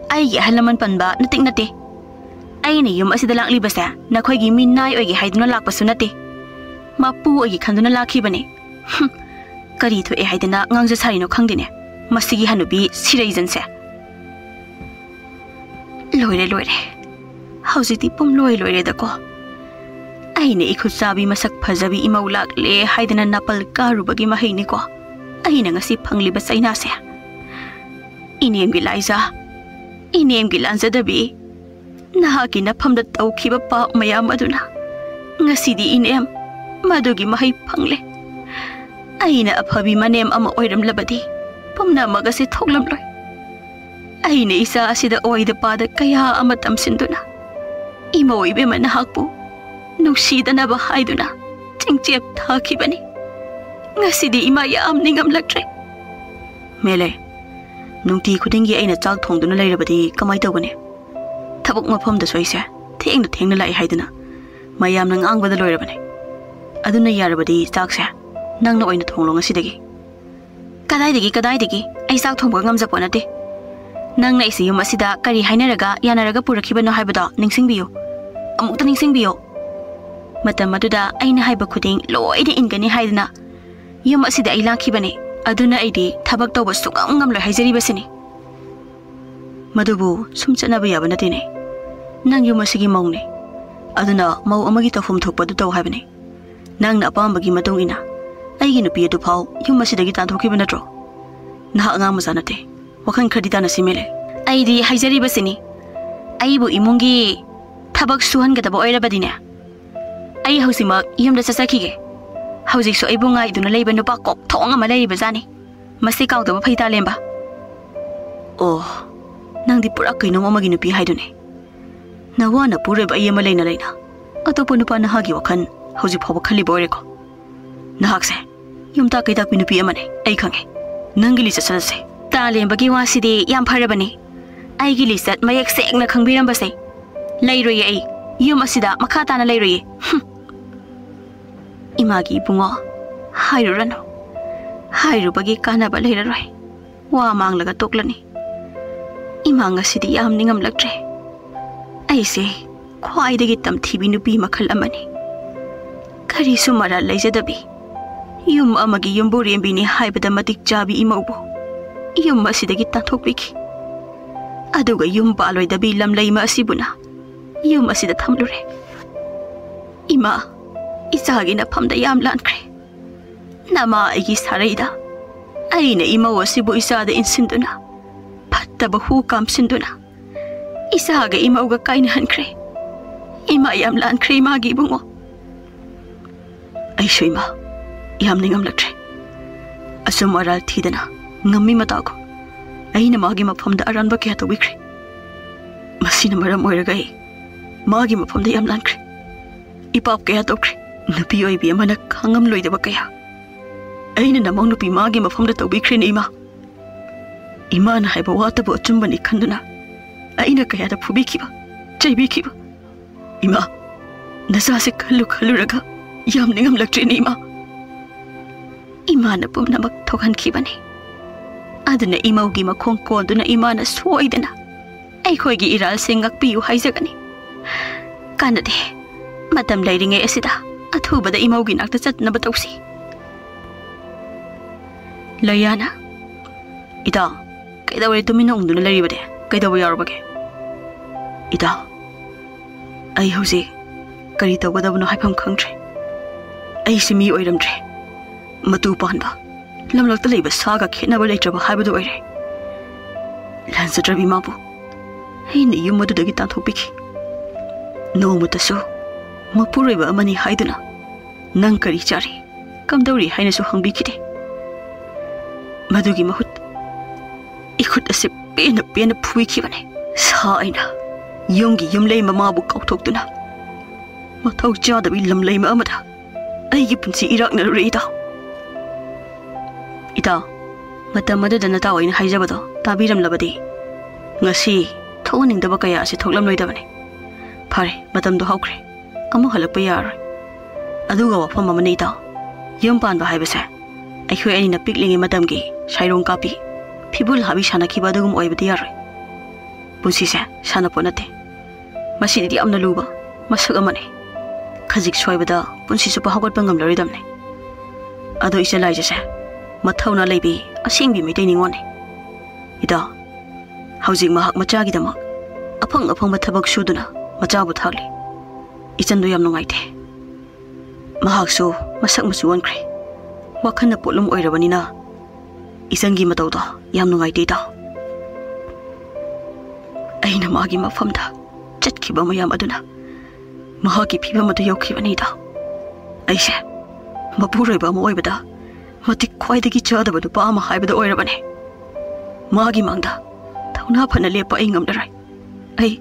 ꯑꯩꯒꯤ ꯑꯍꯜ ꯂꯃꯟ ꯄꯟꯕ ꯅꯇꯤꯛ ꯅꯠꯇꯦ꯫ ꯑꯩꯅ ꯌꯨꯝ ꯑꯁꯤꯗ ꯂꯥꯛꯂꯤꯕꯁꯦ ꯅꯈꯣꯏꯒꯤ ꯃꯤꯅꯥꯏ ꯑꯣꯏꯒꯦ ꯍꯥꯏꯗꯨꯅ ꯂꯥꯛꯄꯁꯨ ꯅꯠꯇꯦ꯫ ꯃꯄꯨ ꯑꯣꯏꯒꯦ ꯈꯟꯗꯨꯅ ꯂꯥꯛꯈꯤꯕꯅꯦ꯫ ꯍꯨꯝ, ꯀꯔꯤ ꯊꯣꯛꯑꯦ ꯍꯥꯏꯗꯅ ꯉꯥꯡꯖ ꯁꯥꯔꯤꯅꯣ ꯈꯪꯗꯦꯅꯦ, ꯃꯁꯤꯒꯤ ꯍꯅꯨꯕꯤ ꯁꯤꯔꯩꯖꯟꯁꯦ꯫ ꯂꯣꯏꯔꯦ, ꯂꯣꯏꯔꯦ꯫ ꯍꯧꯖꯤꯛꯇꯤ ꯄꯨꯝꯂꯣꯏ ꯂꯣꯏꯔꯦꯗꯀꯣ꯫ ꯑꯩꯅ ꯏꯈꯨꯠ ꯆꯥꯕꯤ ꯃꯁꯛ ꯐꯖꯕꯤ ꯏꯃꯧ ꯂꯥꯛꯂꯦ ꯍꯥꯏꯗꯅ ꯅꯥꯄꯜ ꯀꯥꯔꯨꯕꯒꯤ ꯃꯍꯩꯅꯤꯀꯣ ꯑꯩꯅ ꯉꯁꯤ ꯐꯪꯂꯤꯕ ꯆꯩꯅꯥꯁꯦ꯫ ꯏꯅꯦꯝꯒꯤ ꯂꯥꯏꯖꯥ, ꯏꯅꯦꯝꯒꯤ ꯂꯥꯟꯖꯗꯕꯤ, ꯅꯍꯥꯛꯀꯤ ꯅꯐꯝꯗ ꯇꯧꯈꯤꯕ ꯄꯥꯞ ꯃꯌꯥꯝ ꯑꯗꯨꯅ ꯉꯁꯤꯗꯤ ꯏꯅꯦꯝ ꯃꯗꯨꯒꯤ ꯃꯍꯩ ꯐꯪꯂꯦ꯫ ꯑꯩꯅ ꯑꯐꯕꯤ ꯃꯅꯦꯝ ꯑꯃ ꯑꯣꯏꯔꯝꯂꯕꯗꯤ ꯄꯨꯝꯅꯃꯛ ꯑꯁꯤ ꯊꯣꯛꯂꯝꯂꯣꯏ꯫ ꯑꯩꯅ ꯏꯆꯥ ꯑꯁꯤꯗ ꯑꯣꯏꯗ ꯄꯥꯗ ꯀꯌꯥ ꯑꯃ ꯇꯝꯁꯤꯟꯗꯨꯅ ꯏꯃꯧ ꯏꯕꯦꯝꯃ ꯅꯍꯥꯛꯄꯨ ꯅꯨꯡꯁꯤꯗꯅꯕ ꯍꯥꯏꯗꯨꯅ ꯆꯤꯡꯆꯦꯞ ꯊꯥꯈꯤꯕꯅꯤ꯫ ꯉꯁꯤꯗꯤ ꯏꯃꯥ ꯌꯥꯝ ꯅꯤꯡꯉꯝꯂꯛꯇ꯭ꯔꯦ꯫ ꯃꯦꯂꯦ, ꯅꯨꯡꯇꯤ ꯈꯨꯗꯤꯡꯒꯤ ꯑꯩꯅ ꯆꯥꯛ ꯊꯣꯡꯗꯨꯅ ꯂꯩꯔꯕꯗꯤ ꯀꯃꯥꯏ ꯇꯧꯒꯅꯤ? ꯊꯕꯛ ꯃꯐꯝꯗꯁꯨ ꯑꯩꯁꯦ ꯊꯦꯡꯅ ꯊꯦꯡꯅ ꯂꯥꯛꯏ ꯍꯥꯏꯗꯨꯅ ꯃꯌꯥꯝꯅ ꯉꯥꯡꯕꯗ ꯂꯣꯏꯔꯕꯅꯤ꯫ ꯑꯗꯨꯅ ꯌꯥꯔꯕꯗꯤ ꯆꯥꯛꯁꯦ ꯅꯪꯅ ꯑꯣꯏꯅ ꯊꯣꯡꯂꯣ ꯉꯁꯤꯗꯒꯤ꯫ ꯀꯗꯥꯏꯗꯒꯤ, ꯀꯗꯥꯏꯗꯒꯤ? ꯑꯩ ꯆꯥꯛ ꯊꯣꯡꯕꯒ ꯉꯝꯖꯄꯣꯠ ꯅꯠꯇꯦ꯫ ꯅꯪꯅ ꯑꯩꯁꯦ ꯌꯨꯝ ꯑꯁꯤꯗ ꯀꯔꯤ ꯍꯥꯏꯅꯔꯒ, ꯌꯥꯅꯔꯒ ꯄꯨꯔꯛꯈꯤꯕꯅꯣ ꯍꯥꯏꯕꯗꯣ ꯅꯤꯡꯁꯤꯡꯕꯤꯌꯨ꯫ ꯑꯃꯨꯛꯇ ꯅꯤꯡꯁꯤꯡꯕꯤꯌꯨ꯫ ꯃꯇꯝ ꯑꯗꯨꯗ ꯑꯩꯅ ꯍꯥꯏꯕ ꯈꯨꯗꯤꯡ ꯂꯣꯏꯅ ꯏꯟꯒꯅꯤ ꯍꯥꯏꯗꯅ ꯌꯨꯝ ꯑꯁꯤꯗ ꯑꯩ ꯂꯥꯛꯈꯤꯕꯅꯤ꯫ ꯑꯗꯨꯅ ꯑꯩꯗꯤ ꯊꯕꯛ ꯇꯧꯕ ꯁꯨꯡꯉꯝ ꯉꯝꯂꯣꯏ ꯍꯥꯏꯖꯔꯤꯕꯁꯤꯅꯤ꯫ ꯃꯗꯨꯕꯨ ꯁꯨꯝ ꯆꯠꯅꯕ ꯌꯥꯕ ꯅꯠꯇꯦꯅꯦ꯫ ꯅꯪ ꯌꯨꯝ ꯑꯁꯤꯒꯤ ꯃꯧꯅꯦ꯫ ꯑꯗꯨꯅ ꯃꯧ ꯑꯃꯒꯤ ꯇꯧꯐꯝ ꯊꯣꯛꯄ ꯑꯗꯨ ꯇꯧ ꯍꯥꯏꯕꯅꯤ꯫ ꯅꯪꯅ ꯑꯄꯥꯝꯕꯒꯤ ꯃꯇꯨꯡ ꯏꯟꯅ ꯑꯩꯒꯤ ꯅꯨꯄꯤ ꯑꯗꯨ ꯐꯥꯎ ꯌꯨꯝ ꯑꯁꯤꯗꯒꯤ ꯇꯥꯟꯊꯣꯛꯈꯤꯕ ꯅꯠꯇ꯭ꯔꯣ? ꯅꯍꯥꯛ ꯑꯉꯥꯡ ꯃꯆꯥ ꯅꯠꯇꯦ꯫ ꯋꯥꯈꯜ ꯈꯔꯗꯤ ꯇꯥꯅ ꯁꯤꯃꯦꯂꯦ꯫ ꯑꯩꯗꯤ ꯍꯥꯏꯖꯔꯤꯕꯁꯤꯅꯤ, ꯑꯩꯕꯨ ꯏꯃꯨꯡꯒꯤ ꯊꯕꯛ ꯁꯨꯍꯟꯒꯗꯕ ꯑꯣꯏꯔꯕꯗꯤꯅꯦ, ꯑꯩ ꯍꯧꯖꯤꯛꯃꯛ ꯌꯨꯝꯗ ꯆꯠꯆꯈꯤꯒꯦ꯫ ꯍꯧꯖꯤꯛꯁꯨ ꯑꯩꯕꯨ ꯉꯥꯏꯗꯨꯅ ꯂꯩꯕ ꯅꯨꯄꯥ ꯀꯣꯛꯊꯣꯡ ꯑꯃ ꯂꯩꯔꯤꯕꯖꯥꯠꯅꯤ꯫ ꯃꯁꯤ ꯀꯥꯎꯗꯕ ꯐꯩ, ꯇꯥꯂꯦꯝꯕ꯫ ꯑꯣ, ꯅꯪꯗꯤ ꯄꯨꯔꯥ ꯀꯩꯅꯣꯝ ꯑꯃꯒꯤ ꯅꯨꯄꯤ ꯍꯥꯏꯗꯨꯅꯤ꯫ ꯅꯋꯥꯅ ꯄꯨꯔꯣꯏꯕ ꯑꯩ ꯑꯃ ꯂꯩꯅ ꯂꯩꯅ ꯑꯇꯣꯞꯄ ꯅꯨꯄꯥ ꯅꯍꯥꯒꯤ ꯋꯥꯈꯜ ꯍꯧꯖꯤꯛ ꯐꯥꯎꯕ ꯈꯜꯂꯤꯕ ꯑꯣꯏꯔꯦꯀꯣ? ꯅꯍꯥꯛꯁꯦ ꯌꯨꯝꯇꯥꯛ ꯀꯩꯇꯥꯛꯄꯤ ꯅꯨꯄꯤ ꯑꯃꯅꯦ, ꯑꯩ ꯈꯪꯉꯦ꯫ ꯅꯪꯒꯤ ꯂꯤꯆꯠ ꯆꯠꯂꯁꯦ꯫ ꯇꯥꯂꯦꯝꯕꯒꯤ ꯋꯥꯁꯤꯗꯤ ꯌꯥꯝ ꯐꯔꯕꯅꯤ꯫ ꯑꯩꯒꯤ ꯂꯤꯆꯠ ꯃꯌꯦꯛ ꯁꯦꯡꯅ ꯈꯪꯕꯤꯔꯝꯕꯁꯦ꯫ ꯂꯩꯔꯣꯏꯌꯦ ꯑꯩ꯫ ꯌꯨꯝ ꯑꯁꯤꯗ ꯃꯈꯥ ꯇꯥꯅ ꯂꯩꯔꯣꯏꯌꯦ꯫ ꯍꯨꯝ꯫ ꯏꯃꯥꯒꯤ ꯏꯕꯨꯡꯉꯣ, ꯍꯥꯏꯔꯨꯔꯅꯨ꯫ ꯍꯥꯏꯔꯨꯕꯒꯤ ꯀꯥꯟꯅꯕ ꯂꯩꯔꯔꯣꯏ꯫ ꯋꯥ ꯃꯥꯡꯂꯒ ꯇꯣꯛꯂꯅꯤ꯫ ꯏꯃꯥ ꯉꯁꯤꯗꯤ ꯌꯥꯝ ꯅꯤꯡꯉꯝꯂꯛꯇ꯭ꯔꯦ꯫ ꯑꯩꯁꯦ ꯈ꯭ꯋꯥꯏꯗꯒꯤ ꯇꯝꯊꯤꯕꯤ ꯅꯨꯄꯤ ꯃꯈꯜ ꯑꯃꯅꯤ꯫ ꯀꯔꯤꯁꯨ ꯃꯔꯥꯜ ꯂꯩꯖꯗꯕꯤ, ꯌꯨꯝ ꯑꯃꯒꯤ ꯌꯨꯝꯕꯨꯔꯦꯝꯕꯤꯅꯤ ꯍꯥꯏꯕꯗ ꯃꯇꯤꯛ ꯆꯥꯕꯤ ꯏꯃꯧꯕꯨ ꯌꯨꯝ ꯑꯁꯤꯗꯒꯤ ꯇꯥꯟꯊꯣꯛꯄꯤꯈꯤ꯫ ꯑꯗꯨꯒ ꯌꯨꯝ ꯄꯥꯜꯂꯣꯏꯗꯕꯤ ꯂꯝꯂꯩꯃ ꯑꯁꯤꯕꯨꯅ ꯌꯨꯝ ꯑꯁꯤꯗ ꯊꯝꯂꯨꯔꯦ꯫ ꯏꯃꯥ, ꯏꯆꯥꯒꯤ ꯅꯐꯝꯗ ꯌꯥꯝ ꯂꯥꯟꯈ꯭ꯔꯦ꯫ ꯅꯃꯥ ꯑꯩꯒꯤ ꯁꯥꯔꯩꯗ ꯑꯩꯅ ꯏꯃꯧ ꯑꯁꯤꯕꯨ ꯏꯆꯥꯗ ꯏꯟꯁꯤꯟꯗꯨꯅ, ꯐꯠꯇꯕ ꯍꯨ ꯀꯥꯝꯁꯤꯟꯗꯨꯅ, ꯏꯆꯥꯒ ꯏꯃꯧꯒ ꯀꯥꯏꯅꯍꯟꯈ꯭ꯔꯦ꯫ ꯏꯃꯥ, ꯌꯥꯝ ꯂꯥꯟꯈ꯭ꯔꯦ ꯏꯃꯥꯒꯤ ꯏꯕꯨꯡꯉꯣ꯫ ꯑꯩꯁꯨ ꯏꯃꯥ, ꯌꯥꯝ ꯅꯤꯡꯉꯝꯂꯛꯇ꯭ꯔꯦ꯫ ꯑꯆꯨꯝ ꯑꯔꯥꯜ ꯊꯤꯗꯅ ꯉꯝꯃꯤ ꯃꯇꯥꯒꯨꯝ ꯑꯩꯅ ꯃꯥꯒꯤ ꯃꯐꯝꯗ ꯑꯔꯥꯟꯕ ꯀꯌꯥ ꯇꯧꯕꯤꯈ꯭ꯔꯦ꯫ ꯃꯁꯤꯅ ꯃꯔꯝ ꯑꯣꯏꯔꯒ ꯑꯩ ꯃꯥꯒꯤ ꯃꯐꯝꯗ ꯌꯥꯝ ꯂꯥꯟꯈ꯭ꯔꯦ꯫ ꯏꯄꯥꯞ ꯀꯌꯥ ꯇꯧꯈ꯭ꯔꯦ꯫ ꯅꯨꯄꯤ ꯑꯣꯏꯕꯤ ꯑꯃꯅ ꯈꯥꯡꯉꯝꯂꯣꯏꯗꯕ ꯀꯌꯥ꯫ ꯑꯩꯅ ꯅꯃꯧ ꯅꯨꯄꯤ ꯃꯥꯒꯤ ꯃꯐꯝꯗ ꯇꯧꯕꯤꯈ꯭ꯔꯦꯅꯦ ꯏꯃꯥ꯫ ꯏꯃꯥꯅ ꯍꯥꯏꯕ ꯋꯥꯇꯕꯨ ꯑꯆꯨꯝꯕꯅꯤ ꯈꯟꯗꯨꯅ ꯑꯩꯅ ꯀꯌꯥꯗ ꯐꯨꯕꯤꯈꯤꯕ, ꯆꯩꯕꯤꯈꯤꯕ꯫ ꯏꯃꯥ, ꯅꯆꯥꯁꯦ ꯈꯜꯂꯨ ꯈꯜꯂꯨꯔꯒ ꯌꯥꯝ ꯅꯤꯡꯉꯝꯂꯛꯇ꯭ꯔꯦꯅꯦ ꯏꯃꯥ꯫ ꯏꯃꯥꯅ ꯄꯨꯝꯅꯃꯛ ꯊꯣꯛꯍꯟꯈꯤꯕꯅꯤ꯫ ꯑꯗꯨꯅ ꯏꯃꯧꯒꯤ ꯃꯈꯣꯡ ꯀꯣꯟꯗꯨꯅ ꯏꯃꯥꯅ ꯁꯣꯏꯗꯅ ꯑꯩꯈꯣꯏꯒꯤ ꯏꯔꯥꯜꯁꯤꯡ ꯉꯥꯛꯄꯤꯌꯨ ꯍꯥꯏꯖꯒꯅꯤ꯫ ꯀꯥꯟꯅꯗꯦ꯫ ꯃꯇꯝ ꯂꯩꯔꯤꯉꯩ ꯑꯁꯤꯗ ꯑꯊꯨꯕꯗ ꯏꯃꯧꯒꯤ ꯅꯥꯛꯇ ꯆꯠꯅꯕ ꯇꯧꯁꯤ꯫ ꯂꯩꯌꯥꯅ, "ꯏꯇꯥ, ꯀꯩꯗꯧꯔꯦ ꯇꯨꯃꯤꯟꯅ ꯎꯪꯗꯨꯅ ꯂꯩꯔꯤꯕꯗꯤ? ꯀꯩꯗꯧꯕ ꯌꯥꯎꯔꯕꯒꯦ?" "ꯏꯇꯥ, ꯑꯩ ꯍꯧꯖꯤꯛ ꯀꯔꯤ ꯇꯧꯒꯗꯕꯅꯣ ꯍꯥꯏꯐꯝ ꯈꯪꯗ꯭ꯔꯦ꯫ ꯑꯩꯁꯤ ꯃꯤ ꯑꯣꯏꯔꯝꯗ꯭ꯔꯦ꯫ ꯃꯇꯨ ꯄꯥꯟꯕ, ꯂꯝꯂꯛꯇ ꯂꯩꯕ ꯁꯥꯒ ꯈꯦꯠꯅꯕ ꯂꯩꯇ꯭ꯔꯕ ꯍꯥꯏꯕꯗꯨ ꯑꯣꯏꯔꯦ꯫ ꯂꯥꯟꯖꯗ꯭ꯔꯕꯤ ꯃꯥꯕꯨ ꯑꯩꯅ ꯌꯨꯝ ꯑꯗꯨꯗꯒꯤ ꯇꯥꯟꯊꯣꯛꯄꯤꯈꯤ꯫ ꯅꯣꯡꯃꯇꯁꯨ ꯃꯄꯨꯔꯣꯏꯕ ꯑꯃꯅꯤ ꯍꯥꯏꯗꯨꯅ ꯅꯪ ꯀꯔꯤ ꯆꯥꯔꯤ, ꯀꯝꯗꯧꯔꯤ ꯍꯥꯏꯅꯁꯨ ꯍꯪꯕꯤꯈꯤꯗꯦ꯫ ꯃꯗꯨꯒꯤ ꯃꯍꯨꯠ ꯏꯈꯨꯠ ꯑꯁꯤ ꯄꯦꯟꯅ ꯄꯦꯟꯅ ꯐꯨꯕꯤꯈꯤꯕꯅꯤ꯫ ꯁꯥ ꯑꯩꯅ ꯌꯨꯝꯒꯤ ꯌꯨꯝꯂꯩ ꯃꯃꯥꯕꯨ ꯀꯥꯎꯊꯣꯛꯇꯨꯅ ꯃꯊꯧ ꯆꯥꯗꯕꯤ ꯂꯝꯂꯩꯃ ꯑꯃꯗ ꯑꯩꯒꯤ ꯄꯨꯟꯁꯤ ꯏꯔꯥꯛꯅꯔꯨꯔꯦ ꯏꯇꯥꯎ꯫ ꯏꯇꯥꯎ, ꯃꯇꯝ ꯑꯗꯨꯗ ꯅꯇꯥꯎ ꯑꯩꯅ ꯍꯥꯏꯖꯕꯗꯣ ꯇꯥꯕꯤꯔꯝꯂꯕꯗꯤ ꯉꯁꯤ ꯊꯣꯛꯍꯟꯅꯤꯡꯗꯕ ꯀꯌꯥ ꯑꯁꯤ ꯊꯣꯛꯂꯝꯂꯣꯏꯗꯕꯅꯤ꯫ ꯐꯔꯦ, ꯃꯇꯝꯗꯣ ꯍꯧꯈ꯭ꯔꯦ, ꯑꯃꯨꯛ ꯍꯜꯂꯛꯄ ꯌꯥꯔꯔꯣꯏ꯫ ꯑꯗꯨꯒ ꯋꯥꯐꯝ ꯑꯃꯅ ꯏꯇꯥꯎ, ꯌꯨꯝ ꯄꯥꯟꯕ ꯍꯥꯏꯕꯁꯦ ꯑꯩꯈꯣꯏ ꯑꯅꯤꯅ ꯄꯤꯛꯂꯤꯉꯩ ꯃꯇꯝꯒꯤ ꯁꯥꯏꯔꯣꯡ ꯀꯥꯞꯄꯤ, ꯐꯤꯕꯨꯜ ꯍꯥꯕꯤ ꯁꯥꯟꯅꯈꯤꯕ ꯑꯗꯨꯒꯨꯝ ꯑꯣꯏꯕꯗꯤ ꯌꯥꯔꯣꯏ꯫ ꯄꯨꯟꯁꯤꯁꯦ ꯁꯥꯟꯅꯄꯣꯠ ꯅꯠꯇꯦ꯫ ꯃꯁꯤꯗꯤ ꯌꯥꯝꯅ ꯂꯨꯕ ꯃꯁꯛ ꯑꯃꯅꯤ꯫ ꯈꯖꯤꯛ ꯁꯣꯏꯕꯗ ꯄꯨꯟꯁꯤ ꯆꯨꯞꯄ ꯍꯧꯒꯠꯄ ꯉꯝꯂꯔꯣꯏꯗꯕꯅꯤ꯫ ꯑꯗꯣ ꯏꯆꯦ ꯂꯥꯏꯖꯁꯦ ꯃꯊꯧꯅꯥ ꯂꯩꯕꯤ ꯑꯁꯦꯡꯕꯤ ꯃꯩꯇꯩ ꯅꯤꯉꯣꯜꯅꯤ꯫ ꯏꯇꯥꯎ, ꯍꯧꯖꯤꯛ ꯃꯍꯥꯛ ꯃꯆꯥꯒꯤꯗꯃꯛ ꯑꯐꯪ ꯑꯐꯪꯕ ꯊꯕꯛ ꯁꯨꯗꯨꯅ ꯃꯆꯥꯕꯨ ꯊꯥꯛꯂꯤ꯫ ꯏꯆꯟꯗꯨ ꯌꯥꯝ ꯅꯨꯡꯉꯥꯏꯇꯦ꯫ ꯃꯍꯥꯛꯁꯨ ꯃꯁꯛ ꯃꯆꯨ ꯑꯣꯟꯈ꯭ꯔꯦ꯫ ꯋꯥꯈꯜꯅ ꯄꯣꯠꯂꯨꯝ ꯑꯣꯏꯔꯕꯅꯤꯅ ꯏꯆꯟꯒꯤ ꯃꯇꯧꯗꯣ ꯌꯥꯝ ꯅꯨꯡꯉꯥꯏꯇꯦ, ꯏꯇꯥꯎ꯫ ꯑꯩꯅ ꯃꯥꯒꯤ ꯃꯐꯝꯗ ꯆꯠꯈꯤꯕ ꯃꯌꯥꯝ ꯑꯗꯨꯅ ꯃꯍꯥꯛꯀꯤ ꯐꯤꯕꯝ ꯑꯗꯨ ꯌꯧꯈꯤꯕꯅꯤ, ꯏꯇꯥꯎ꯫ ꯑꯩꯁꯦ ꯃꯄꯨꯔꯣꯏꯕ ꯑꯃ ꯑꯣꯏꯕꯗ ꯃꯇꯤꯛ ꯈ꯭ꯋꯥꯏꯗꯒꯤ ꯆꯥꯗꯕ ꯅꯨꯄꯥ ꯑꯃ ꯍꯥꯏꯕꯗꯨ ꯑꯣꯏꯔꯕꯅꯦ꯫ ꯃꯥꯒꯤ ꯃꯥꯡꯗ ꯊꯧꯅꯥ ꯐꯅ ꯂꯦꯞꯄ ꯑꯩ ꯉꯝꯂꯔꯣꯏ꯫ ꯑꯩ,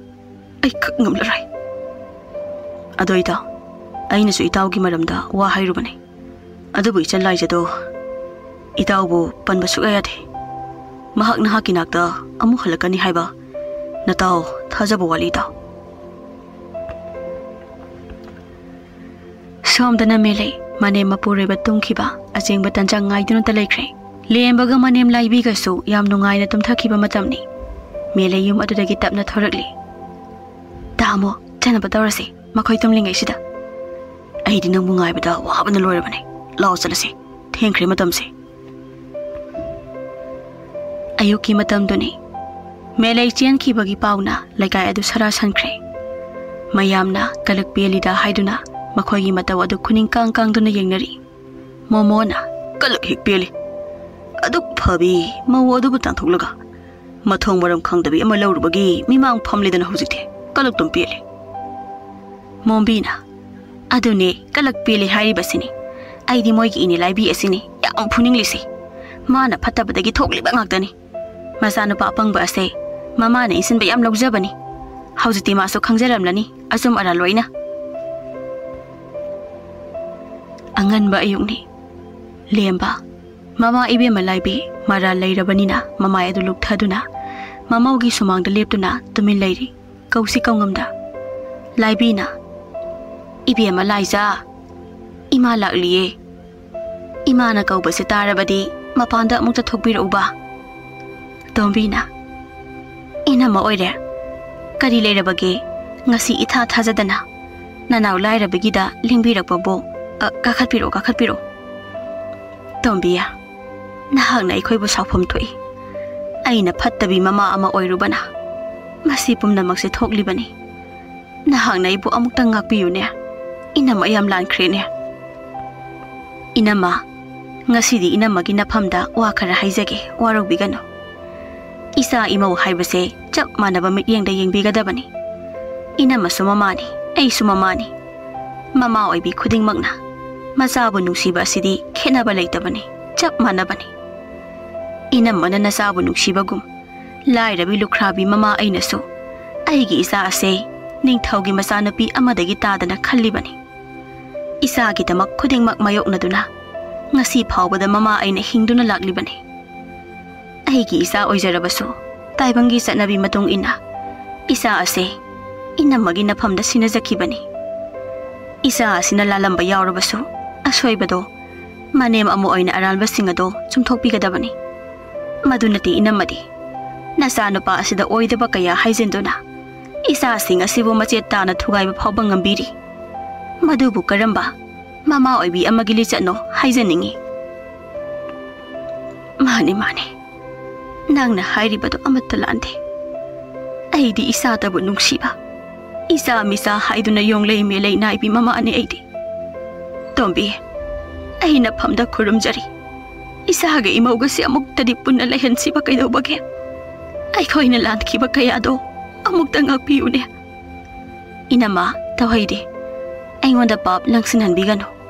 ꯑꯩ ꯈꯛ ꯉꯝꯂꯔꯣꯏ꯫ ꯑꯗꯣ ꯏꯇꯥꯎ, ꯑꯩꯅꯁꯨ ꯏꯇꯥꯎꯒꯤ ꯃꯔꯝꯗ ꯋꯥ ꯍꯥꯏꯔꯨꯕꯅꯦ꯫ ꯑꯗꯨꯕꯨ ꯏꯆꯟ ꯂꯥꯏꯖꯗꯣ ꯏꯇꯥꯎꯕꯨ ꯄꯟꯕ ꯁꯨꯛꯌꯥ ꯌꯥꯗꯦ꯫ ꯃꯍꯥꯛ ꯅꯍꯥꯛꯀꯤ ꯅꯥꯛꯇ ꯑꯃꯨꯛ ꯍꯜꯂꯛꯀꯅꯤ ꯍꯥꯏꯕ ꯅꯇꯥꯎ ꯊꯥꯖꯕ ꯋꯥꯠꯂꯤ, ꯏꯇꯥꯎ꯫ ꯁꯣꯝꯗꯅ ꯃꯦꯂꯩ ꯃꯅꯦꯝ ꯃꯄꯨꯔꯣꯏꯕ ꯇꯨꯝꯈꯤꯕ ꯑꯆꯦꯡꯕ ꯇꯟꯖꯥ ꯉꯥꯏꯗꯨꯅꯇ ꯂꯩꯈ꯭ꯔꯦ꯫ ꯂꯦꯝꯕꯒ ꯃꯅꯦꯝ ꯂꯥꯏꯕꯤꯒꯁꯨ ꯌꯥꯝ ꯅꯨꯡꯉꯥꯏꯅ ꯇꯨꯝꯊꯈꯤꯕ ꯃꯇꯝꯅꯤ꯫ ꯃꯦꯂꯩ ꯌꯨꯝ ꯑꯗꯨꯗꯒꯤ ꯇꯞꯅ ꯊꯣꯔꯛꯂꯤ꯫ "ꯇꯥꯃꯣ, ꯆꯠꯅꯕ ꯇꯧꯔꯁꯤ, ꯃꯈꯣꯏ ꯇꯨꯝꯂꯤꯉꯩꯁꯤꯗ꯫ ꯑꯩꯗꯤ ꯅꯪꯕꯨ ꯉꯥꯏꯕꯗ ꯋꯥꯕꯅ ꯂꯣꯏꯔꯕꯅꯦ꯫ ꯂꯥꯛꯑꯣ ꯆꯠꯂꯁꯤ, ꯊꯦꯡꯈ꯭ꯔꯦ ꯃꯇꯝꯁꯦ꯫" ꯑꯌꯨꯛꯀꯤ ꯃꯇꯝꯗꯨꯅꯤ꯫ ꯃꯦꯂꯩ ꯆꯦꯟꯈꯤꯕꯒꯤ ꯄꯥꯎꯅ ꯂꯩꯀꯥꯏ ꯑꯗꯨ ꯁꯔꯥ ꯁꯟꯈ꯭ꯔꯦ꯫ ꯃꯌꯥꯝꯅ ꯀꯂꯛ ꯄꯦꯜꯂꯤꯗ ꯍꯥꯏꯗꯨꯅ ꯃꯈꯣꯏꯒꯤ ꯃꯇꯧ ꯑꯗꯨ ꯈꯨꯅꯤꯡ ꯀꯥꯡ ꯀꯥꯡꯗꯨꯅ ꯌꯦꯡꯅꯔꯤ꯫ ꯃꯣꯃꯣꯅ, "ꯀꯂꯛ ꯍꯦꯛ ꯄꯦꯜꯂꯤ꯫ ꯑꯗꯨꯛ ꯐꯕꯤ ꯃꯧ ꯑꯗꯨꯕꯨ ꯇꯥꯟꯊꯣꯛꯂꯒ ꯃꯊꯣꯡ ꯃꯔꯝ ꯈꯪꯗꯕꯤ ꯑꯃ ꯂꯧꯔꯨꯕꯒꯤ ꯃꯤꯃꯥꯡ ꯐꯝꯂꯤꯗꯅ ꯍꯧꯖꯤꯛꯇꯤ꯫ ꯀꯂꯛꯇꯨꯝ ꯄꯦꯜꯂꯤ꯫" ꯃꯣꯝꯕꯤꯅ, "ꯑꯗꯨꯅꯦ ꯀꯂꯛ ꯄꯦꯜꯂꯤ ꯍꯥꯏꯔꯤꯕꯁꯤꯅꯤ꯫ ꯑꯩꯗꯤ ꯃꯣꯏꯒꯤ ꯏꯅꯦ ꯂꯥꯏꯕꯤ ꯑꯁꯤꯅꯤ ꯌꯥꯝ ꯐꯨꯅꯤꯡꯂꯤꯁꯤ꯫ ꯃꯥꯅ ꯐꯠꯇꯕꯗꯒꯤ ꯊꯣꯛꯂꯤꯕ ꯉꯥꯛꯇꯅꯤ꯫ ꯃꯆꯥꯅꯨꯄꯥ ꯑꯄꯪꯕ ꯑꯁꯦ ꯃꯃꯥꯅ ꯏꯟꯁꯤꯟꯕ ꯌꯥꯝ ꯂꯧꯖꯕꯅꯤ꯫ ꯍꯧꯖꯤꯛꯇꯤ ꯃꯥꯁꯨ ꯈꯪꯖꯔꯝꯂꯅꯤ ꯑꯆꯨꯝ ꯑꯔꯥꯟ ꯂꯣꯏꯅ꯫" ꯑꯉꯟꯕ ꯑꯌꯨꯛꯅꯤ꯫ ꯂꯦꯝꯕ, ꯃꯃꯥ ꯏꯕꯦꯝꯃ ꯂꯥꯏꯕꯤ ꯃꯔꯥꯜ ꯂꯩꯔꯕꯅꯤꯅ ꯃꯃꯥꯏ ꯑꯗꯨ ꯂꯨꯛꯊꯗꯨꯅ ꯃꯃꯧꯒꯤ ꯁꯨꯃꯥꯡꯗ ꯂꯦꯞꯇꯨꯅ ꯇꯨꯃꯤꯟ ꯂꯩꯔꯤ꯫ ꯀꯧꯁꯤ ꯀꯧꯉꯝꯗ꯫ ꯂꯥꯏꯕꯤꯅ, "ꯏꯕꯦꯝꯃ ꯂꯥꯏꯖꯥ, ꯏꯃꯥ ꯂꯥꯛꯂꯤꯌꯦ꯫ ꯏꯃꯥꯅ ꯀꯧꯕꯁꯦ ꯇꯥꯔꯕꯗꯤ ꯃꯄꯥꯟꯗ ꯑꯃꯨꯛꯇ ꯊꯣꯛꯄꯤꯔꯛꯎꯕ꯫" ꯇꯣꯝꯕꯤꯅ, "ꯏꯅꯝꯃ ꯑꯣꯏꯔꯦ, ꯀꯔꯤ ꯂꯩꯔꯕꯒꯦ? ꯉꯁꯤ ꯏꯊꯥ ꯊꯥꯖꯗꯅ ꯅꯅꯥꯎ ꯂꯥꯏꯔꯕꯒꯤꯗ ꯂꯦꯡꯕꯤꯔꯛꯄꯕꯨ꯫ ꯑ, ꯀꯥꯈꯠꯄꯤꯔꯛꯑꯣ, ꯀꯥꯈꯠꯄꯤꯔꯛꯑꯣ꯫" ꯇꯣꯝꯕꯤ, ꯅꯍꯥꯛꯅ ꯑꯩꯈꯣꯏꯕꯨ ꯁꯥꯎꯐꯝ ꯊꯣꯛꯏ꯫ ꯑꯩꯅ ꯐꯠꯇꯕꯤ ꯃꯃꯥ ꯑꯃ ꯑꯣꯏꯔꯨꯕꯅ ꯃꯁꯤ ꯄꯨꯝꯅꯃꯛꯁꯦ ꯊꯣꯛꯂꯤꯕꯅꯤ꯫ ꯅꯍꯥꯛꯅ ꯑꯩꯕꯨ ꯑꯃꯨꯛꯇꯪ ꯉꯥꯛꯄꯤꯌꯨꯅꯦ꯫ ꯏꯅꯝꯃ ꯌꯥꯝ ꯂꯥꯟꯈ꯭ꯔꯦꯅꯦ꯫ ꯏꯅꯝꯃ, ꯉꯁꯤꯗꯤ ꯏꯅꯝꯃꯒꯤ ꯅꯐꯝꯗ ꯋꯥ ꯈꯔ ꯍꯥꯏꯖꯒꯦ, ꯋꯥꯔꯧꯕꯤꯒꯅꯨ꯫ ꯏꯆꯥ ꯏꯃꯧ ꯍꯥꯏꯕꯁꯦ ꯆꯞ ꯃꯥꯟꯅꯕ ꯃꯤꯠꯌꯦꯡꯗ ꯌꯦꯡꯕꯤꯒꯗꯕꯅꯤ꯫ ꯏꯅꯝꯃꯁꯨ ꯃꯃꯥꯅꯤ, ꯑꯩꯁꯨ ꯃꯃꯥꯅꯤ꯫ ꯃꯃꯥ ꯑꯣꯏꯕꯤ ꯈꯨꯗꯤꯡꯃꯛꯅ ꯃꯆꯥꯕꯨ ꯅꯨꯡꯁꯤꯕ ꯑꯁꯤꯗꯤ ꯈꯦꯠꯅꯕ ꯂꯩꯇꯕꯅꯤ, ꯆꯞ ꯃꯥꯟꯅꯕꯅꯤ꯫ ꯏꯅꯝꯃꯅ ꯅꯆꯥꯕꯨ ꯅꯨꯡꯁꯤꯕꯒꯨꯝ, ꯂꯥꯏꯔꯕꯤ ꯂꯨꯈ꯭ꯔꯥꯕꯤ ꯃꯃꯥ ꯑꯩꯅꯁꯨ ꯑꯩꯒꯤ ꯏꯆꯥ ꯑꯁꯦ ꯅꯤꯡꯊꯧꯒꯤ ꯃꯆꯥꯅꯨꯄꯤ ꯑꯃꯗꯒꯤ ꯇꯥꯗꯅ ꯈꯜꯂꯤꯕꯅꯤ꯫ ꯏꯆꯥꯒꯤꯗꯃꯛ ꯈꯨꯗꯤꯡꯃꯛ ꯃꯥꯌꯣꯛꯅꯗꯨꯅ ꯉꯁꯤ ꯐꯥꯎꯕꯗ ꯃꯃꯥ ꯑꯩꯅ ꯍꯤꯡꯗꯨꯅ ꯂꯥꯛꯂꯤꯕꯅꯤ꯫ ꯑꯩꯒꯤ ꯏꯆꯥ ꯑꯣꯏꯖꯔꯕꯁꯨ, ꯇꯥꯏꯕꯪꯒꯤ ꯆꯠꯅꯕꯤ ꯃꯇꯨꯡ ꯏꯟꯅ ꯏꯆꯥ ꯑꯁꯦ ꯏꯅꯝꯃꯒꯤ ꯅꯐꯝꯗ ꯁꯤꯟꯅꯖꯈꯤꯕꯅꯤ꯫ ꯏꯆꯥ ꯑꯁꯤꯅ ꯂꯥꯜꯂꯝꯕ ꯌꯥꯎꯔꯕꯁꯨ, ꯑꯁꯣꯏꯕꯗꯣ ꯃꯅꯦꯝ ꯑꯃ ꯑꯣꯏꯅ ꯑꯔꯥꯟꯕꯁꯤꯡ ꯑꯗꯣ ꯆꯨꯝꯊꯣꯛꯄꯤꯒꯗꯕꯅꯤ꯫ ꯃꯗꯨ ꯅꯠꯇꯦ ꯏꯅꯝꯃꯗꯤ, ꯅꯆꯥꯅꯨꯄꯥ ꯑꯁꯤꯗ ꯑꯣꯏꯗꯕ ꯀꯌꯥ ꯍꯥꯏꯖꯤꯟꯗꯨꯅ ꯏꯆꯥꯁꯤꯡ ꯑꯁꯤꯕꯨ ꯃꯆꯦꯠ ꯇꯥꯅ ꯊꯨꯒꯥꯏꯕ ꯐꯥꯎꯕ ꯉꯝꯕꯤꯔꯤ꯫ ꯃꯗꯨꯕꯨ ꯀꯔꯝꯕ ꯃꯃꯥ ꯑꯣꯏꯕꯤ ꯑꯃꯒꯤ ꯂꯤꯆꯠꯅꯣ ꯍꯥꯏꯖꯅꯤꯡꯏ꯫ ꯃꯥꯅꯤ, ꯃꯥꯅꯤ, ꯅꯪꯅ ꯍꯥꯏꯔꯤꯕꯗꯨ ꯑꯃꯠꯇ ꯂꯥꯟꯗꯦ꯫ ꯑꯩꯗꯤ ꯏꯆꯥꯇꯕꯨ ꯅꯨꯡꯁꯤꯕ, ꯏꯆꯥ ꯃꯤꯆꯥ ꯍꯥꯏꯗꯨꯅ ꯌꯣꯡꯂꯩ ꯃꯦꯂꯩ ꯅꯥꯏꯕꯤ ꯃꯃꯥꯅꯤ ꯑꯩꯗꯤ꯫ ꯇꯣꯝꯕꯤ, ꯑꯩ ꯅꯐꯝꯗ ꯈꯨꯔꯨꯝꯖꯔꯤ꯫ ꯏꯆꯥꯒ ꯏꯃꯧꯒꯁꯦ ꯑꯃꯨꯛꯇꯗꯤ ꯄꯨꯟꯅ ꯂꯩꯍꯟꯁꯤꯕ ꯀꯩꯗꯧꯕꯒꯦ? ꯑꯩꯈꯣꯏꯅ ꯂꯥꯟꯈꯤꯕ ꯀꯌꯥꯗꯣ ꯑꯃꯨꯛꯇ ꯉꯥꯛꯄꯤꯌꯨꯅꯦ꯫ ꯏꯅꯝꯃ, ꯇꯧꯍꯩꯗꯦ꯫ ꯑꯩꯉꯣꯟꯗ ꯄꯥꯞ ꯂꯪꯁꯤꯟꯍꯟꯕꯤꯒꯅꯨ꯫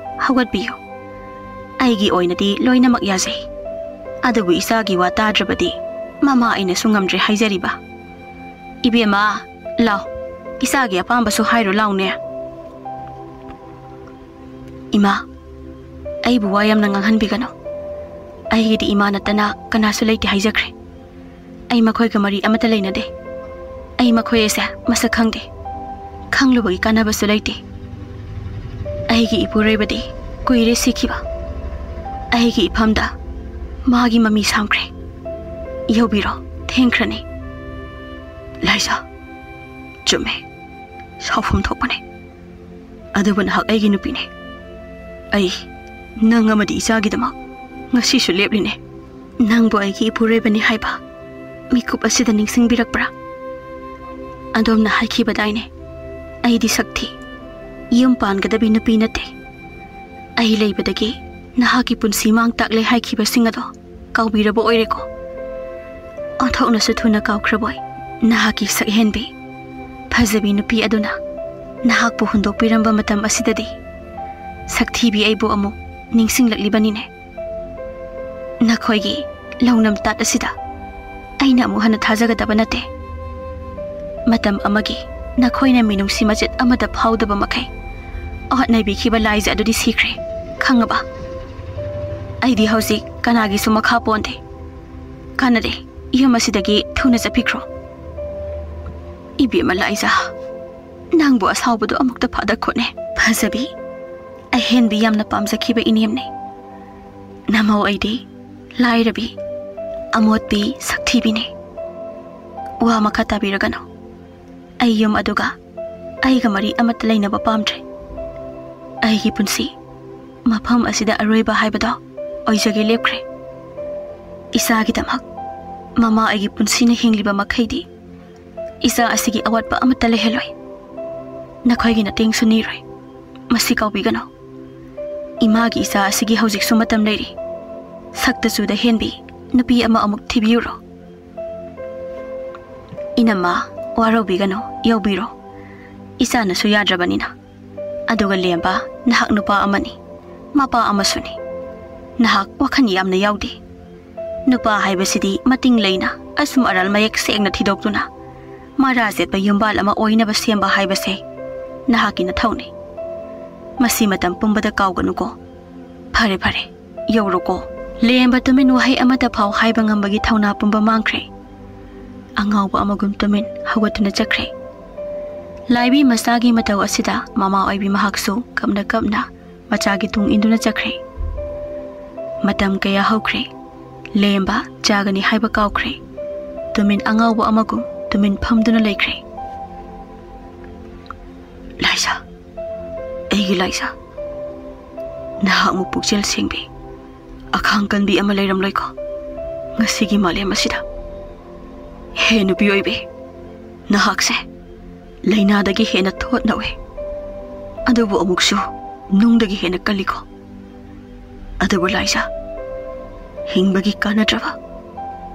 ꯍꯧꯒꯠꯄꯤꯌꯨ꯫ ꯑꯩꯒꯤ ꯑꯣꯏꯅꯗꯤ ꯂꯣꯏꯅꯃꯛ ꯌꯥꯖꯩ꯫ ꯑꯗꯨꯕꯨ ꯏꯆꯥꯒꯤ ꯋꯥ ꯇꯥꯗ꯭ꯔꯕꯗꯤ ꯃꯃꯥ ꯑꯩꯅꯁꯨ ꯉꯝꯗ꯭ꯔꯦ ꯍꯥꯏꯖꯔꯤꯕ꯫ ꯏꯕꯦꯝꯃ, ꯂꯥꯎ, ꯏꯆꯥꯒꯤ ꯑꯄꯥꯝꯕꯁꯨ ꯍꯥꯏꯔꯨ ꯂꯥꯎꯅꯦ꯫ ꯏꯃꯥ, ꯑꯩꯕꯨ ꯋꯥ ꯌꯥꯝꯅ ꯉꯥꯡꯍꯟꯕꯤꯒꯅꯨ꯫ ꯑꯩꯒꯤꯗꯤ ꯏꯃꯥ ꯅꯠꯇꯅ ꯀꯅꯥꯁꯨ ꯂꯩꯇꯦ ꯍꯥꯏꯖꯈ꯭ꯔꯦ꯫ ꯑꯩ ꯃꯈꯣꯏꯒ ꯃꯔꯤ ꯑꯃꯠꯇ ꯂꯩꯅꯗꯦ꯫ ꯑꯩ ꯃꯈꯣꯏ ꯑꯁꯦ ꯃꯁꯛ ꯈꯪꯗꯦ꯫ ꯈꯪꯂꯨꯕꯒꯤ ꯀꯥꯟꯅꯕꯁꯨ ꯂꯩꯇꯦ꯫ ꯑꯩꯒꯤ ꯏꯄꯨꯔꯣꯏꯕꯗꯤ ꯀꯨꯏꯔꯦ ꯁꯤꯈꯤꯕ꯫ ꯑꯩꯒꯤ ꯏꯐꯝꯗ ꯃꯥꯒꯤ ꯃꯃꯤ ꯁꯥꯝꯈ꯭ꯔꯦ꯫ ꯌꯧꯕꯤꯔꯣ, ꯊꯦꯡꯈ꯭ꯔꯅꯤ꯫ ꯂꯥꯏꯖꯥ, ꯆꯨꯝꯃꯦ꯫ ꯁꯥꯎꯐꯝ ꯊꯣꯛꯄꯅꯦ꯫ ꯑꯗꯨꯕꯨ ꯅꯍꯥꯛ ꯑꯩꯒꯤ ꯅꯨꯄꯤꯅꯦ꯫ ꯑꯩ ꯅꯪ ꯑꯃꯗꯤ ꯏꯆꯥꯒꯤꯗꯃꯛ ꯉꯁꯤꯁꯨ ꯂꯦꯞꯂꯤꯅꯦ꯫ ꯅꯪꯕꯨ ꯑꯩꯒꯤ ꯏꯄꯨꯔꯣꯏꯕꯅꯤ ꯍꯥꯏꯕ ꯃꯤꯀꯨꯞ ꯑꯁꯤꯗ ꯅꯤꯡꯁꯤꯡꯕꯤꯔꯛꯄ꯭ꯔꯥ? ꯑꯗꯣꯝꯅ ꯍꯥꯏꯈꯤꯕꯗꯥꯏꯅꯦ, ꯑꯩꯗꯤ ꯁꯛꯊꯤ, ꯌꯨꯝ ꯄꯥꯟꯒꯗꯕꯤ ꯅꯨꯄꯤ ꯅꯠꯇꯦ꯫ ꯑꯩ ꯂꯩꯕꯗꯒꯤ ꯅꯍꯥꯛꯀꯤ ꯄꯨꯟꯁꯤ ꯃꯥꯡ ꯇꯥꯛꯂꯦ ꯍꯥꯏꯈꯤꯕꯁꯤꯡ ꯑꯗꯣ ꯀꯥꯎꯕꯤꯔꯕ ꯑꯣꯏꯔꯦꯀꯣ? ꯑꯣꯟꯊꯣꯛꯅꯁꯨ ꯊꯨꯅ ꯀꯥꯎꯈ꯭ꯔꯕꯣꯏ꯫ ꯅꯍꯥꯛꯀꯤ ꯁꯛꯍꯦꯟꯕꯤ, ꯐꯖꯕꯤ ꯅꯨꯄꯤ ꯑꯗꯨꯅ ꯅꯍꯥꯛꯄꯨ ꯍꯨꯟꯗꯣꯛꯄꯤꯔꯝꯕ ꯃꯇꯝ ꯑꯁꯤꯗꯗꯤ ꯁꯛꯊꯤꯕꯤ ꯑꯩꯕꯨ ꯑꯃꯨꯛ ꯅꯤꯡꯁꯤꯡꯂꯛꯂꯤꯕꯅꯤꯅꯦ꯫ ꯅꯈꯣꯏꯒꯤ ꯂꯧꯅꯝ ꯇꯥꯠ ꯑꯁꯤꯗ ꯑꯩꯅ ꯑꯃꯨꯛ ꯍꯟꯅ ꯊꯥꯖꯒꯗꯕ ꯅꯠꯇꯦ꯫ ꯃꯇꯝ ꯑꯃꯒꯤ ꯅꯈꯣꯏꯅ ꯃꯤꯅꯨꯡꯁꯤ ꯃꯆꯦꯠ ꯑꯃꯠꯇ ꯐꯥꯎꯗꯕ ꯃꯈꯩ ꯍꯣꯠꯅꯕꯤꯈꯤꯕ ꯂꯥꯏꯖ ꯑꯗꯨꯗꯤ ꯁꯤꯈ꯭ꯔꯦ, ꯈꯪꯉꯕ? ꯑꯩꯗꯤ ꯍꯧꯖꯤꯛ ꯀꯅꯥꯒꯤꯁꯨ ꯃꯈꯥ ꯄꯣꯟꯗꯦ꯫ ꯀꯥꯟꯅꯗꯦ, ꯌꯨꯝ ꯑꯁꯤꯗꯒꯤ ꯊꯨꯅ ꯆꯠꯄꯤꯈ꯭ꯔꯣ꯫ ꯏꯕꯦꯝꯃ ꯂꯥꯏꯖ, ꯅꯪꯕꯨ ꯑꯁꯥꯎꯕꯗꯣ ꯑꯃꯨꯛꯇ ꯐꯥꯗꯈꯣꯅꯦ꯫ ꯐꯖꯕꯤ, ꯑꯍꯦꯟꯕꯤ ꯌꯥꯝꯅ ꯄꯥꯝꯖꯈꯤꯕ ꯏꯅꯦꯝꯅꯦ꯫ ꯅꯃꯧ ꯑꯩꯗꯤ ꯂꯥꯏꯔꯕꯤ, ꯑꯃꯣꯠꯄꯤ, ꯁꯛꯊꯤꯕꯤꯅꯦ꯫ ꯋꯥ ꯃꯈꯥ ꯇꯥꯕꯤꯔꯒꯅꯨ꯫ ꯑꯩ ꯌꯨꯝ ꯑꯗꯨꯒ ꯑꯩꯒ ꯃꯔꯤ ꯑꯃꯠꯇ ꯂꯩꯅꯕ ꯄꯥꯝꯗ꯭ꯔꯦ꯫ ꯑꯩꯒꯤ ꯄꯨꯟꯁꯤ ꯃꯐꯝ ꯑꯁꯤꯗ ꯑꯔꯣꯏꯕ ꯍꯥꯏꯕꯗꯣ ꯑꯣꯏꯖꯒꯦ ꯂꯦꯞꯈ꯭ꯔꯦ꯫ ꯏꯆꯥꯒꯤꯗꯃꯛ ꯃꯃꯥ ꯑꯩꯒꯤ ꯄꯨꯟꯁꯤꯅ ꯍꯤꯡꯂꯤꯕ ꯃꯈꯩꯗꯤ ꯏꯆꯥ ꯑꯁꯤꯒꯤ ꯑꯋꯥꯠꯄ ꯑꯃꯠꯇ ꯂꯩꯍꯜꯂꯣꯏ꯫ ꯅꯈꯣꯏꯒꯤ ꯃꯇꯦꯡꯁꯨ ꯅꯤꯔꯣꯏ꯫ ꯃꯁꯤ ꯀꯥꯎꯕꯤꯒꯅꯨ꯫ ꯏꯃꯥꯒꯤ ꯏꯆꯥ ꯑꯁꯤꯒꯤ ꯍꯧꯖꯤꯛꯁꯨ ꯃꯇꯝ ꯂꯩꯔꯤ꯫ ꯁꯛꯇ ꯆꯨꯗ ꯍꯦꯟꯕꯤ ꯅꯨꯄꯤ ꯑꯃ ꯑꯃꯨꯛ ꯊꯤꯕꯤꯌꯨꯔꯣ꯫ ꯏꯅꯝꯃ, ꯋꯥꯔꯧꯕꯤꯒꯅꯨ, ꯌꯧꯕꯤꯔꯣ꯫ ꯏꯆꯥꯅꯁꯨ ꯌꯥꯗ꯭ꯔꯕꯅꯤꯅ꯫ ꯑꯗꯨꯒ ꯂꯦꯝꯕ, ꯅꯍꯥꯛ ꯅꯨꯄꯥ ꯑꯃꯅꯤ, ꯃꯄꯥ ꯑꯃꯁꯨꯅꯤ꯫ ꯅꯍꯥꯛ ꯋꯥꯈꯜ ꯌꯥꯝꯅ ꯌꯥꯎꯗꯦ꯫ ꯅꯨꯄꯥ ꯍꯥꯏꯕꯁꯤꯗꯤ ꯃꯇꯤꯡ ꯂꯩꯅ, ꯑꯆꯨꯝ ꯑꯔꯥꯜ ꯃꯌꯦꯛ ꯁꯦꯡꯅ ꯊꯤꯗꯣꯛꯇꯨꯅ ꯃꯔꯥ ꯆꯦꯠꯄ ꯌꯨꯝꯕꯥꯜ ꯑꯃ ꯑꯣꯏꯅꯕ ꯁꯦꯝꯕ ꯍꯥꯏꯕꯁꯦ ꯅꯍꯥꯛꯀꯤ ꯅꯊꯧꯅꯤ꯫ ꯃꯁꯤ ꯃꯇꯝ ꯄꯨꯝꯕꯗ ꯀꯥꯎꯒꯅꯨꯀꯣ꯫ ꯐꯔꯦ, ꯐꯔꯦ, ꯌꯧꯔꯣꯀꯣ꯫ ꯂꯦꯝꯕ ꯇꯨꯃꯤꯟ ꯋꯥꯍꯩ ꯑꯃꯠꯇ ꯐꯥꯎ ꯍꯥꯏꯕ ꯉꯝꯕꯒꯤ ꯊꯧꯅꯥ ꯄꯨꯝꯕ ꯃꯥꯡꯈ꯭ꯔꯦ꯫ ꯑꯉꯥꯎꯕ ꯑꯃꯒꯨꯝ ꯇꯨꯃꯤꯟ ꯍꯧꯒꯠꯇꯨꯅ ꯆꯠꯈ꯭ꯔꯦ꯫ ꯂꯥꯏꯕꯤ ꯃꯆꯥꯒꯤ ꯃꯇꯧ ꯑꯁꯤꯗ ꯃꯃꯥ ꯑꯣꯏꯕꯤ ꯃꯍꯥꯛꯁꯨ ꯀꯞꯅ ꯀꯞꯅ ꯃꯆꯥꯒꯤ ꯇꯨꯡ ꯏꯟꯗꯨꯅ ꯆꯠꯈ꯭ꯔꯦ꯫ ꯃꯇꯝ ꯀꯌꯥ ꯍꯧꯈ꯭ꯔꯦ꯫ ꯂꯦꯝꯕ ꯆꯥꯒꯅꯤ ꯍꯥꯏꯕ ꯀꯥꯎꯈ꯭ꯔꯦ꯫ ꯇꯨꯃꯤꯟ ꯑꯉꯥꯎꯕ ꯑꯃꯒꯨꯝ ꯇꯨꯃꯤꯟ ꯐꯝꯗꯨꯅ ꯂꯩꯈ꯭ꯔꯦ꯫ ꯂꯥꯏꯖꯥ, ꯑꯩꯒꯤ ꯂꯥꯏꯖꯥ, ꯅꯍꯥꯛꯃꯨꯛ ꯄꯨꯛꯆꯦꯜ ꯁꯦꯡꯕꯤ, ꯑꯈꯥꯡ ꯀꯟꯕꯤ ꯑꯃ ꯂꯩꯔꯝꯂꯣꯏꯀꯣ ꯉꯁꯤꯒꯤ ꯃꯥꯂꯦꯝ ꯑꯁꯤꯗ꯫ ꯍꯦ ꯅꯨꯄꯤ ꯑꯣꯏꯕꯤ, ꯅꯍꯥꯛꯁꯦ ꯂꯥꯏꯅꯥꯗꯒꯤ ꯍꯦꯟꯅ ꯊꯣꯠꯅꯧꯋꯦ, ꯑꯗꯨꯕꯨ ꯑꯃꯨꯛꯁꯨ ꯅꯨꯡꯗꯒꯤ ꯍꯦꯟꯅ ꯀꯜꯂꯤꯀꯣ꯫ ꯑꯗꯨꯕꯨ ꯂꯥꯏꯖꯥ, ꯍꯤꯡꯕꯒꯤ ꯀꯥꯟꯅꯗ꯭ꯔꯕ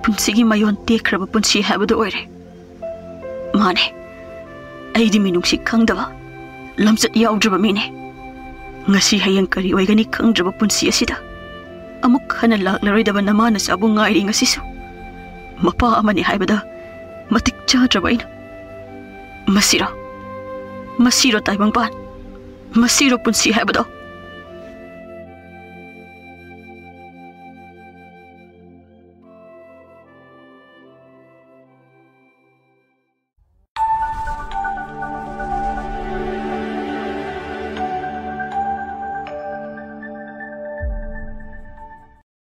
ꯄꯨꯟꯁꯤꯒꯤ ꯃꯌꯣꯟ ꯇꯦꯛꯈ꯭ꯔꯕ ꯄꯨꯟꯁꯤ ꯍꯥꯏꯕꯗꯨ ꯑꯣꯏꯔꯦ꯫ ꯃꯥꯅꯦ, ꯑꯩꯗꯤ ꯃꯤꯅꯨꯡꯁꯤ ꯈꯪꯗꯕ, ꯂꯝꯆꯠ ꯌꯥꯎꯗ꯭ꯔꯕ ꯃꯤꯅꯦ꯫ ꯉꯁꯤ ꯍꯌꯦꯡ ꯀꯔꯤ ꯑꯣꯏꯒꯅꯤ ꯈꯪꯗ꯭ꯔꯕ ꯄꯨꯟꯁꯤ ꯑꯁꯤꯗ ꯑꯃꯨꯛ ꯍꯟꯅ ꯂꯥꯛꯂꯔꯣꯏꯗꯕ ꯅꯃꯥ ꯅꯆꯥꯕꯨ ꯉꯥꯏꯔꯤ ꯉꯁꯤꯁꯨ꯫ ꯃꯄꯥ ꯑꯃꯅꯤ ꯍꯥꯏꯕꯗ ꯃꯇꯤꯛ ꯆꯥꯗ꯭ꯔꯕ ꯑꯩꯅ꯫ ꯃꯁꯤꯔꯣ? ꯃꯁꯤꯔꯣ ꯇꯥꯏꯕꯪꯄꯥꯟ? ꯃꯁꯤꯔꯣ ꯄꯨꯟꯁꯤ ꯍꯥꯏꯕꯗꯣ?